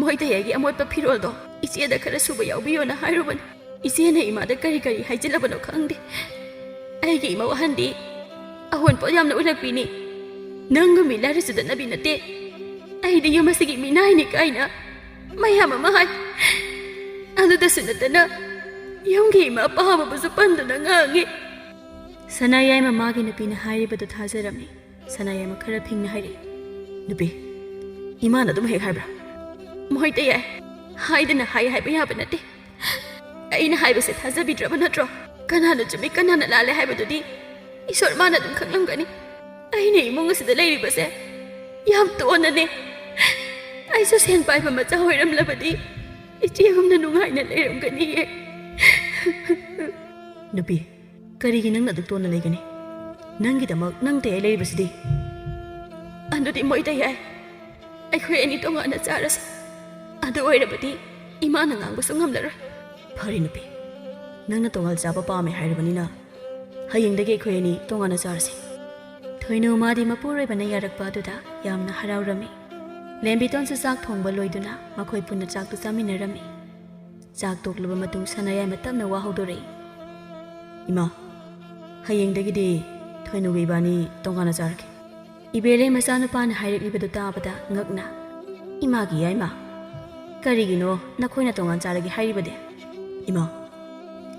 ꯃꯣꯏꯗ ꯑꯩꯒꯤ ꯑꯃꯣꯠꯄ ꯐꯤꯔꯣꯜꯗꯣ ꯏꯆꯦꯗ ꯈꯔ ꯁꯨꯕ ꯌꯥꯎꯕꯤꯌꯣꯅ ꯍꯥꯏꯔꯨꯕꯅꯤ꯫ ꯏꯆꯦꯅ ꯏꯃꯥꯗ ꯀꯔꯤ ꯀꯔꯤ ꯍꯥꯏꯖꯤꯜꯂꯕꯅꯣ ꯈꯪꯗꯦ꯫ ꯑꯩꯒꯤ ꯏꯃꯧ ꯑꯍꯟꯗꯤ ꯑꯑꯣꯟꯄꯣꯠ ꯌꯥꯝꯅ ꯎꯔꯛꯄꯤꯅꯤ꯫ "ꯅꯪꯒꯨꯝꯕꯤ ꯂꯥꯏꯔꯤꯛꯁꯨ ꯇꯠꯅꯕꯤ ꯅꯠꯇꯦ꯫ ꯑꯩꯗꯤ ꯌꯨꯝ ꯑꯁꯤꯒꯤ ꯃꯤꯅꯥꯏꯅꯤ" ꯀꯥꯏꯅ ꯃꯌꯥꯝ ꯑꯃ ꯍꯥꯏ꯫ ꯑꯗꯨꯗꯁꯨ ꯅꯠꯇꯅ ꯌꯨꯝꯒꯤ ꯏꯃꯥ ꯄꯥꯕꯕꯨꯁꯨ ꯄꯟꯗꯨꯅ ꯉꯥꯡꯉꯤ꯫ ꯁꯅꯥꯌꯥꯏꯃ ꯃꯥꯒꯤ ꯅꯨꯄꯤꯅ ꯍꯥꯏꯔꯤꯕꯗꯨ ꯊꯥꯖꯔꯝꯃꯤ꯫ ꯁꯅꯥꯌꯥꯏꯃ ꯈꯔ ꯐꯤꯡꯅ ꯍꯥꯏꯔꯛꯏ, "ꯅꯨꯄꯤ, ꯏꯃꯥꯅ ꯑꯗꯨꯝ ꯍꯦꯛ ꯍꯥꯏꯕ꯭ꯔꯥ?" "ꯃꯣꯏꯗ ꯌꯥꯏ, ꯍꯥꯏꯗꯅ ꯍꯥꯏ ꯍꯥꯏꯕ ꯌꯥꯕ ꯅꯠꯇꯦ꯫ ꯑꯩꯅ ꯍꯥꯏꯕꯁꯦ ꯊꯥꯖꯕꯤꯗ꯭ꯔꯕ ꯅꯠꯇ꯭ꯔꯣ? ꯀꯅꯥꯅ ꯆꯨꯝꯃꯤ, ꯀꯅꯥꯅ ꯂꯥꯜꯂꯦ ꯍꯥꯏꯕꯗꯨꯗꯤ ꯏꯁꯣꯔ ꯃꯥꯅ ꯑꯗꯨꯝ ꯈꯪꯂꯝꯒꯅꯤ꯫ ꯑꯩꯅ ꯏꯃꯨꯡ ꯑꯁꯤꯗ ꯂꯩꯔꯤꯕꯁꯦ ꯌꯥꯝ ꯇꯣꯟꯅꯅꯦ꯫ ꯑꯩꯁꯨ ꯁꯦꯟ ꯄꯥꯏꯕ ꯃꯆꯥ ꯑꯣꯏꯔꯝꯂꯕꯗꯤ ꯏꯆꯦꯒꯨꯝꯅ ꯅꯨꯡꯉꯥꯏꯅ ꯂꯩꯔꯝꯒꯅꯤꯌꯦ꯫" "ꯅꯨꯄꯤ, ꯀꯔꯤꯒꯤ ꯅꯪꯅ ꯑꯗꯨꯛ ꯇꯣꯟꯅ ꯂꯩꯒꯅꯤ? ꯅꯪꯒꯤꯗꯃꯛ ꯅꯪ ꯇꯌꯥꯏ ꯂꯩꯔꯤꯕꯁꯤꯗꯤ?" "ꯑꯗꯨꯗꯤ ꯃꯣꯏꯗ ꯌꯥꯏ, ꯑꯩꯈꯣꯏ ꯑꯅꯤ ꯇꯣꯉꯥꯟꯅ ꯆꯥꯔꯁꯤ꯫ ꯑꯗꯨ ꯑꯣꯏꯔꯕꯗꯤ ꯏꯃꯥꯅ ꯉꯥꯡꯕꯁꯨ ꯉꯝꯂꯔꯣꯏ꯫" "ꯐꯔꯦ ꯅꯨꯄꯤ, ꯅꯪꯅ ꯇꯣꯉꯥꯟ ꯆꯥꯕ ꯄꯥꯝꯃꯦ ꯍꯥꯏꯔꯕꯅꯤꯅ ꯍꯌꯦꯡꯗꯒꯤ ꯑꯩꯈꯣꯏ ꯑꯅꯤ ꯇꯣꯉꯥꯟꯅ ꯆꯥꯔꯁꯤ꯫" ꯊꯣꯏꯅꯨ ꯃꯥꯗꯤ ꯃꯄꯨꯔꯣꯏꯕꯅ ꯌꯥꯔꯛꯄ ꯑꯗꯨꯗ ꯌꯥꯝꯅ ꯍꯔꯥꯎꯔꯝꯃꯤ꯫ ꯂꯦꯝꯕꯤꯇꯣꯟꯁꯨ ꯆꯥꯛ ꯊꯣꯡꯕ ꯂꯣꯏꯗꯨꯅ ꯃꯈꯣꯏ ꯄꯨꯟꯅ ꯆꯥꯛꯇꯨ ꯆꯥꯃꯤꯟꯅꯔꯝꯃꯤ꯫ ꯆꯥꯛ ꯇꯣꯛꯂꯕ ꯃꯇꯨꯡ ꯁꯅꯥꯌꯥꯏꯃ ꯇꯞꯅ ꯋꯥ ꯍꯧꯗꯣꯔꯛꯏ, "ꯏꯃꯥ, ꯍꯌꯦꯡꯗꯒꯤꯗꯤ ꯊꯣꯏꯅꯨꯒ ꯏꯕꯥꯅꯤ ꯇꯣꯉꯥꯟꯅ ꯆꯥꯔꯒꯦ꯫" ꯏꯕꯦꯂꯩ ꯃꯆꯥꯅꯨꯄꯥꯅ ꯍꯥꯏꯔꯛꯂꯤꯕꯗꯨ ꯇꯥꯕꯗ ꯉꯛꯅ, "ꯏꯃꯥꯒꯤ ꯌꯥꯏꯃ, ꯀꯔꯤꯒꯤꯅꯣ ꯅꯈꯣꯏꯅ ꯇꯣꯉꯥꯟ ꯆꯥꯔꯒꯦ ꯍꯥꯏꯔꯤꯕꯗꯤ?" "ꯏꯃꯥ,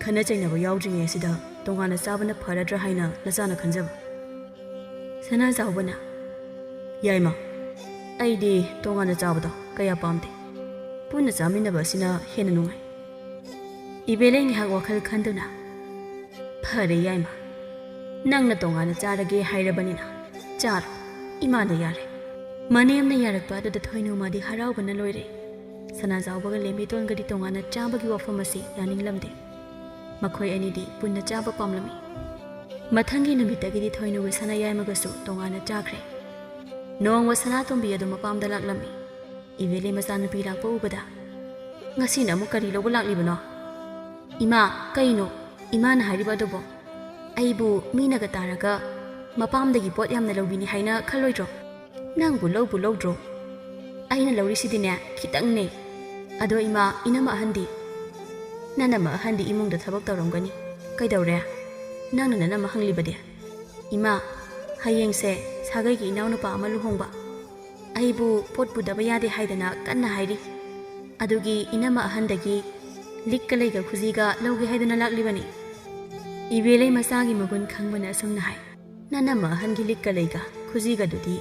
ꯈꯠꯅ ꯆꯩꯅꯕ ꯌꯥꯎꯗ꯭ꯔꯤꯉꯩ ꯑꯁꯤꯗ ꯇꯣꯉꯥꯟꯅ ꯆꯥꯕꯅ ꯐꯔꯗ꯭ꯔꯥ ꯍꯥꯏꯅ ꯅꯆꯥꯅ ꯈꯟꯖꯕ꯫" ꯁꯅꯥꯖꯥꯎꯕꯅ, "ꯌꯥꯏꯃ, ꯑꯩꯗꯤ ꯇꯣꯉꯥꯟꯅ ꯆꯥꯕꯗꯣ ꯀꯌꯥ ꯄꯥꯝꯗꯦ꯫ ꯄꯨꯟꯅ ꯆꯥꯃꯤꯟꯅꯕ ꯑꯁꯤꯅ ꯍꯦꯟꯅ ꯅꯨꯡꯉꯥꯏ꯫" ꯏꯕꯦꯂꯩ ꯉꯥꯏꯍꯥꯛ ꯋꯥꯈꯜ ꯈꯟꯗꯨꯅ, "ꯐꯔꯦ ꯌꯥꯏꯃ, ꯅꯪꯅ ꯇꯣꯉꯥꯟꯅ ꯆꯥꯔꯒꯦ ꯍꯥꯏꯔꯕꯅꯤꯅ ꯆꯥꯔꯣ, ꯏꯃꯥꯅ ꯌꯥꯔꯦ꯫" ꯃꯅꯦꯝꯅ ꯌꯥꯔꯛꯄ ꯑꯗꯨꯗ ꯊꯣꯏꯅꯨꯃꯗꯤ ꯍꯔꯥꯎꯕꯅ ꯂꯣꯏꯔꯦ꯫ ꯁꯅꯥꯖꯥꯎꯕꯒ ꯂꯦꯝꯕꯤꯇꯣꯟꯒꯗꯤ ꯇꯣꯉꯥꯟꯅ ꯆꯥꯕꯒꯤ ꯋꯥꯐꯝ ꯑꯁꯤ ꯌꯥꯅꯤꯡꯂꯝꯗꯦ꯫ ꯃꯈꯣꯏ ꯑꯅꯤꯗꯤ ꯄꯨꯟꯅ ꯆꯥꯕ ꯄꯥꯝꯂꯝꯃꯤ꯫ ꯃꯊꯪꯒꯤ ꯅꯨꯃꯤꯠꯇꯒꯤꯗꯤ ꯊꯣꯏꯅꯨꯒ ꯁꯅꯥꯌꯥꯏꯃꯒꯁꯨ ꯇꯣꯉꯥꯟꯅ ꯆꯥꯈ꯭ꯔꯦ꯫ ꯅꯣꯡꯃ ꯁꯅꯥꯇꯣꯝꯕꯤ ꯑꯗꯨ ꯃꯄꯥꯝꯗ ꯂꯥꯛꯂꯝꯃꯤ꯫ ꯏꯕꯦꯂꯩ ꯃꯆꯥꯅꯨꯄꯤ ꯂꯥꯛꯄ ꯎꯕꯗ, "ꯉꯁꯤꯅ ꯑꯃꯨꯛ ꯀꯔꯤ ꯂꯧꯕ ꯂꯥꯛꯂꯤꯕꯅꯣ?" "ꯏꯃꯥ, ꯀꯩꯅꯣ ꯏꯃꯥꯅ ꯍꯥꯏꯔꯤꯕ ꯑꯗꯨꯕꯣ? ꯑꯩꯕꯨ ꯃꯤꯅꯒ ꯇꯥꯔꯒ ꯃꯄꯥꯝꯗꯒꯤ ꯄꯣꯠ ꯌꯥꯝꯅ ꯂꯧꯕꯤꯅꯤ ꯍꯥꯏꯅ ꯈꯜꯂꯣꯏꯗ꯭ꯔꯣ?" "ꯅꯪꯕꯨ ꯂꯧꯕꯨ ꯂꯧꯗ꯭ꯔꯣ? ꯑꯩꯅ ꯂꯧꯔꯤꯁꯤꯗꯤꯅꯦ, ꯈꯤꯇꯪꯅꯦ꯫ ꯑꯗꯣ ꯏꯃꯥ, ꯏꯅꯝꯃ ꯑꯍꯟꯗꯤ?" "ꯅꯅꯝꯃ ꯑꯍꯟꯗꯤ ꯏꯃꯨꯡꯗ ꯊꯕꯛ ꯇꯧꯔꯝꯒꯅꯤ꯫ ꯀꯩꯗꯧꯔꯦ? ꯅꯪꯅ ꯅꯅꯝꯃ ꯍꯪꯂꯤꯕꯗꯤ?" "ꯏꯃꯥ, ꯍꯌꯦꯡꯁꯦ ꯁꯥꯒꯩꯒꯤ ꯏꯅꯥꯎꯅꯨꯄꯥ ꯑꯃ ꯂꯨꯍꯣꯡꯕ꯫ ꯑꯩꯕꯨ ꯄꯣꯠ ꯄꯨꯗꯕ ꯌꯥꯗꯦ ꯍꯥꯏꯗꯅ ꯀꯟꯅ ꯍꯥꯏꯔꯤ꯫ ꯑꯗꯨꯒꯤ ꯏꯅꯝꯃ ꯑꯍꯟꯗꯒꯤ ꯂꯤꯛꯀ ꯂꯩꯒ ꯈꯨꯖꯤꯒ ꯂꯧꯒꯦ ꯍꯥꯏꯗꯨꯅ ꯂꯥꯛꯂꯤꯕꯅꯤ꯫" ꯏꯕꯦꯂꯩ ꯃꯆꯥꯒꯤ ꯃꯒꯨꯟ ꯈꯪꯕꯅ ꯑꯁꯨꯝꯅ ꯍꯥꯏ, "ꯅꯅꯝꯃ ꯑꯍꯟꯒꯤ ꯂꯤꯛꯀ ꯂꯩꯒ ꯈꯨꯖꯤꯒꯗꯨꯗꯤ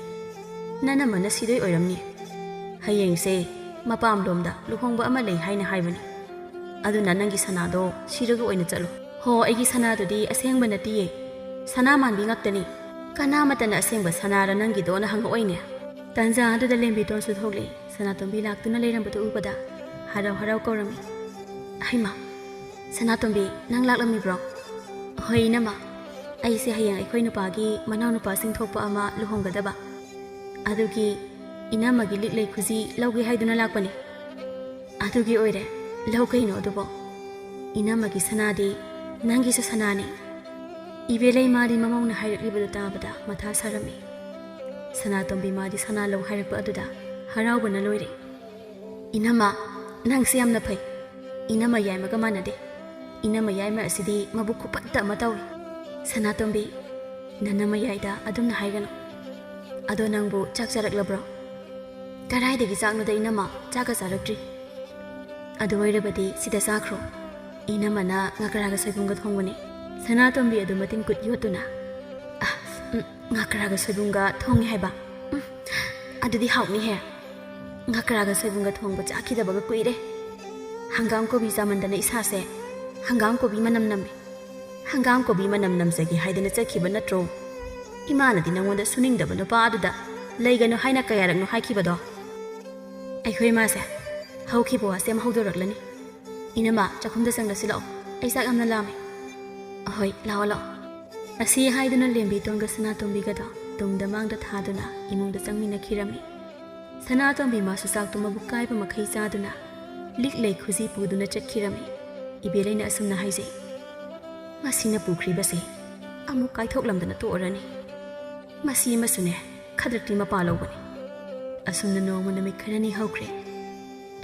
ꯅꯅꯝꯃꯅ ꯁꯤꯗꯣꯏ ꯑꯣꯏꯔꯝꯅꯤ꯫ ꯍꯌꯦꯡꯁꯦ ꯃꯄꯥꯝꯂꯣꯝꯗ ꯂꯨꯍꯣꯡꯕ ꯑꯃ ꯂꯩ ꯍꯥꯏꯅ ꯍꯥꯏꯕꯅꯤ꯫ ꯑꯗꯨꯅ ꯅꯪꯒꯤ ꯁꯅꯥꯗꯣ ꯁꯤꯔꯒ ꯑꯣꯏꯅ ꯆꯠꯂꯣ꯫" "ꯍꯣ, ꯑꯩꯒꯤ ꯁꯅꯥꯗꯨꯗꯤ ꯑꯁꯦꯡꯕ ꯅꯠꯇꯤꯌꯦ꯫ ꯁꯅꯥ ꯃꯥꯟꯕꯤ ꯉꯥꯛꯇꯅꯤ꯫ ꯀꯅꯥꯃꯠꯇꯅ ꯑꯁꯦꯡꯕ ꯁꯅꯥꯔ ꯅꯪꯒꯤꯗꯣꯅ ꯍꯪꯉꯛꯑꯣꯏꯅꯦ꯫" ꯇꯥꯟꯖꯥ ꯑꯗꯨꯗ ꯂꯦꯝꯕꯤꯇꯣꯟꯁꯨ ꯊꯣꯛꯂꯛꯏ꯫ ꯁꯅꯥꯇꯣꯝꯕꯤ ꯂꯥꯛꯇꯨꯅ ꯂꯩꯔꯝꯕꯗꯨ ꯎꯕꯗ ꯍꯔꯥꯎ ꯍꯔꯥꯎ ꯀꯧꯔꯝꯃꯤ꯫ "ꯍꯩꯃꯥ, ꯁꯅꯥꯇꯣꯝꯕꯤ, ꯅꯪ ꯂꯥꯛꯂꯝꯃꯤꯕ꯭ꯔꯣ?" "ꯍꯣꯏ ꯏꯅꯝꯃ, ꯑꯩꯁꯦ ꯍꯌꯦꯡ ꯑꯩꯈꯣꯏ ꯅꯨꯄꯥꯒꯤ ꯃꯅꯥꯎꯅꯨꯄꯥꯁꯤꯡ ꯊꯣꯛꯄ ꯑꯃ ꯂꯨꯍꯣꯡꯒꯗꯕ꯫ ꯑꯗꯨꯒꯤ ꯏꯅꯝꯃꯒꯤ ꯂꯤꯛꯂꯩ ꯈꯨꯖꯤ ꯂꯧꯒꯦ ꯍꯥꯏꯗꯨꯅ ꯂꯥꯛꯄꯅꯤ꯫" "ꯑꯗꯨꯒꯤ ꯑꯣꯏꯔꯦ, ꯂꯧ ꯀꯩꯅꯣ ꯑꯗꯨꯕꯣ꯫ ꯏꯅꯝꯃꯒꯤ ꯁꯅꯥꯗꯤ ꯅꯪꯒꯤꯁꯨ ꯁꯅꯥꯅꯤ꯫" ꯏꯕꯦꯂꯩ ꯃꯥꯗꯤ ꯃꯃꯧꯅ ꯍꯥꯏꯔꯛꯂꯤꯕꯗꯨ ꯇꯥꯕꯗ ꯃꯊꯥ ꯁꯥꯔꯝꯃꯤ꯫ ꯁꯅꯥꯇꯣꯝꯕꯤ ꯃꯥꯗꯤ ꯁꯅꯥ ꯂꯧ ꯍꯥꯏꯔꯛꯄ ꯑꯗꯨꯗ ꯍꯔꯥꯎꯕꯅ ꯂꯣꯏꯔꯦ꯫ "ꯏꯅꯝꯃ, ꯅꯪꯁꯦ ꯌꯥꯝꯅ ꯐꯩ꯫ ꯏꯅꯝꯃ ꯌꯥꯏꯃꯒ ꯃꯥꯟꯅꯗꯦ꯫ ꯏꯅꯝꯃ ꯌꯥꯏꯃ ꯑꯁꯤꯗꯤ ꯃꯕꯨꯛ ꯈꯨꯐꯠꯇ ꯑꯃ ꯇꯧꯏ꯫ ꯁꯅꯥꯇꯣꯝꯕꯤ, ꯅꯅꯝꯃ ꯌꯥꯏꯗ ꯑꯗꯨꯝꯅ ꯍꯥꯏꯒꯅꯨ꯫ ꯑꯗꯣ ꯅꯪꯕꯨ ꯆꯥꯛ ꯆꯥꯔꯛꯂꯕ꯭ꯔꯣ?" "ꯀꯗꯥꯏꯗꯒꯤ ꯆꯥꯛꯅꯣꯗ ꯏꯅꯝꯃ, ꯆꯥꯛꯀ ꯆꯥꯔꯛꯇ꯭ꯔꯤ꯫" "ꯑꯗꯨ ꯑꯣꯏꯔꯕꯗꯤ ꯁꯤꯗ ꯆꯥꯈ꯭ꯔꯣ꯫ ꯏꯅꯝꯃꯅ ꯉꯀ꯭ꯔꯥꯒ ꯁꯣꯏꯕꯨꯝꯒ ꯊꯣꯡꯕꯅꯤ꯫" ꯁꯅꯥꯇꯣꯝꯕꯤ ꯑꯗꯨ ꯃꯇꯤꯟ ꯀꯨꯠ ꯌꯣꯠꯇꯨꯅ, "ꯑ, ꯎꯝ, ꯉꯀ꯭ꯔꯥꯒ ꯁꯣꯏꯕꯨꯝꯒ ꯊꯣꯡꯉꯦ ꯍꯥꯏꯕ? ꯎꯝ, ꯑꯗꯨꯗꯤ ꯍꯥꯎꯅꯤꯍꯦ꯫ ꯉꯀ꯭ꯔꯥꯒ ꯁꯣꯏꯕꯨꯝꯒ ꯊꯣꯡꯕ ꯆꯥꯈꯤꯗꯕꯒ ꯀꯨꯏꯔꯦ꯫ ꯍꯪꯒꯥꯝ ꯀꯣꯕꯤ ꯆꯥꯃꯟꯗꯅ ꯏꯁꯥꯁꯦ ꯍꯪꯒꯥꯝ ꯀꯣꯕꯤ ꯃꯅꯝ ꯅꯝꯃꯦ꯫" "ꯍꯪꯒꯥꯝ ꯀꯣꯕꯤ ꯃꯅꯝ ꯅꯝꯖꯒꯦ ꯍꯥꯏꯗꯅ ꯆꯠꯈꯤꯕ ꯅꯠꯇ꯭ꯔꯣ? ꯏꯃꯥꯅꯗꯤ ꯅꯉꯣꯟꯗ ꯁꯨꯅꯤꯡꯗꯕ ꯅꯨꯄꯥ ꯑꯗꯨꯗ ꯂꯩꯒꯅꯨ ꯍꯥꯏꯅ ꯀꯌꯥꯔꯛꯅꯣ ꯍꯥꯏꯈꯤꯕꯗꯣ?" "ꯑꯩꯈꯣꯏ ꯏꯃꯥꯁꯦ ꯍꯧꯈꯤꯕ ꯋꯥꯁꯦ ꯑꯃ ꯍꯧꯗꯣꯔꯛꯂꯅꯤ꯫ ꯏꯅꯝꯃ, ꯆꯥꯛꯈꯨꯝꯗ ꯆꯪꯂꯁꯤ ꯂꯥꯛꯑꯣ, ꯑꯩ ꯆꯥꯛ ꯌꯥꯝꯅ ꯂꯥꯝꯃꯦ꯫" "ꯑꯍꯣꯏ, ꯂꯥꯛꯑꯣ, ꯂꯥꯛꯑꯣ꯫" ꯑꯁꯤ ꯍꯥꯏꯗꯨꯅ ꯂꯦꯝꯕꯤꯇꯣꯟꯒ ꯁꯅꯥꯇꯣꯝꯕꯤꯒꯗꯣ ꯇꯨꯡꯗ ꯃꯥꯡꯗ ꯊꯥꯗꯨꯅ ꯏꯃꯨꯡꯗ ꯆꯪꯃꯤꯟꯅꯈꯤꯔꯝꯃꯤ꯫ ꯁꯅꯥꯇꯣꯝꯕꯤ ꯃꯥꯁꯨ ꯆꯥꯛꯇꯨ ꯃꯕꯨꯛ ꯀꯥꯏꯕ ꯃꯈꯩ ꯆꯥꯗꯨꯅ ꯂꯤꯛꯂꯩ ꯈꯨꯖꯤ ꯄꯨꯗꯨꯅ ꯆꯠꯈꯤꯔꯝꯃꯤ꯫ ꯏꯕꯦꯂꯩꯅ ꯑꯁꯨꯝꯅ ꯍꯥꯏꯖꯩ, "ꯃꯁꯤꯅ ꯄꯨꯈ꯭ꯔꯤꯕꯁꯦ ꯑꯃꯨꯛ ꯀꯥꯏꯊꯣꯛꯂꯝꯗꯅ ꯇꯣꯛꯑꯔꯅꯤ꯫ ꯃꯁꯤ ꯑꯃꯁꯨꯅꯦ, ꯑꯗꯨꯛꯇꯤ ꯃꯄꯥ ꯂꯧꯕꯅꯤ꯫ ꯑꯁꯨꯝꯅ ꯅꯣꯡꯃ ꯅꯨꯃꯤꯠ ꯈꯔꯅꯤ ꯍꯧꯈ꯭ꯔꯦ꯫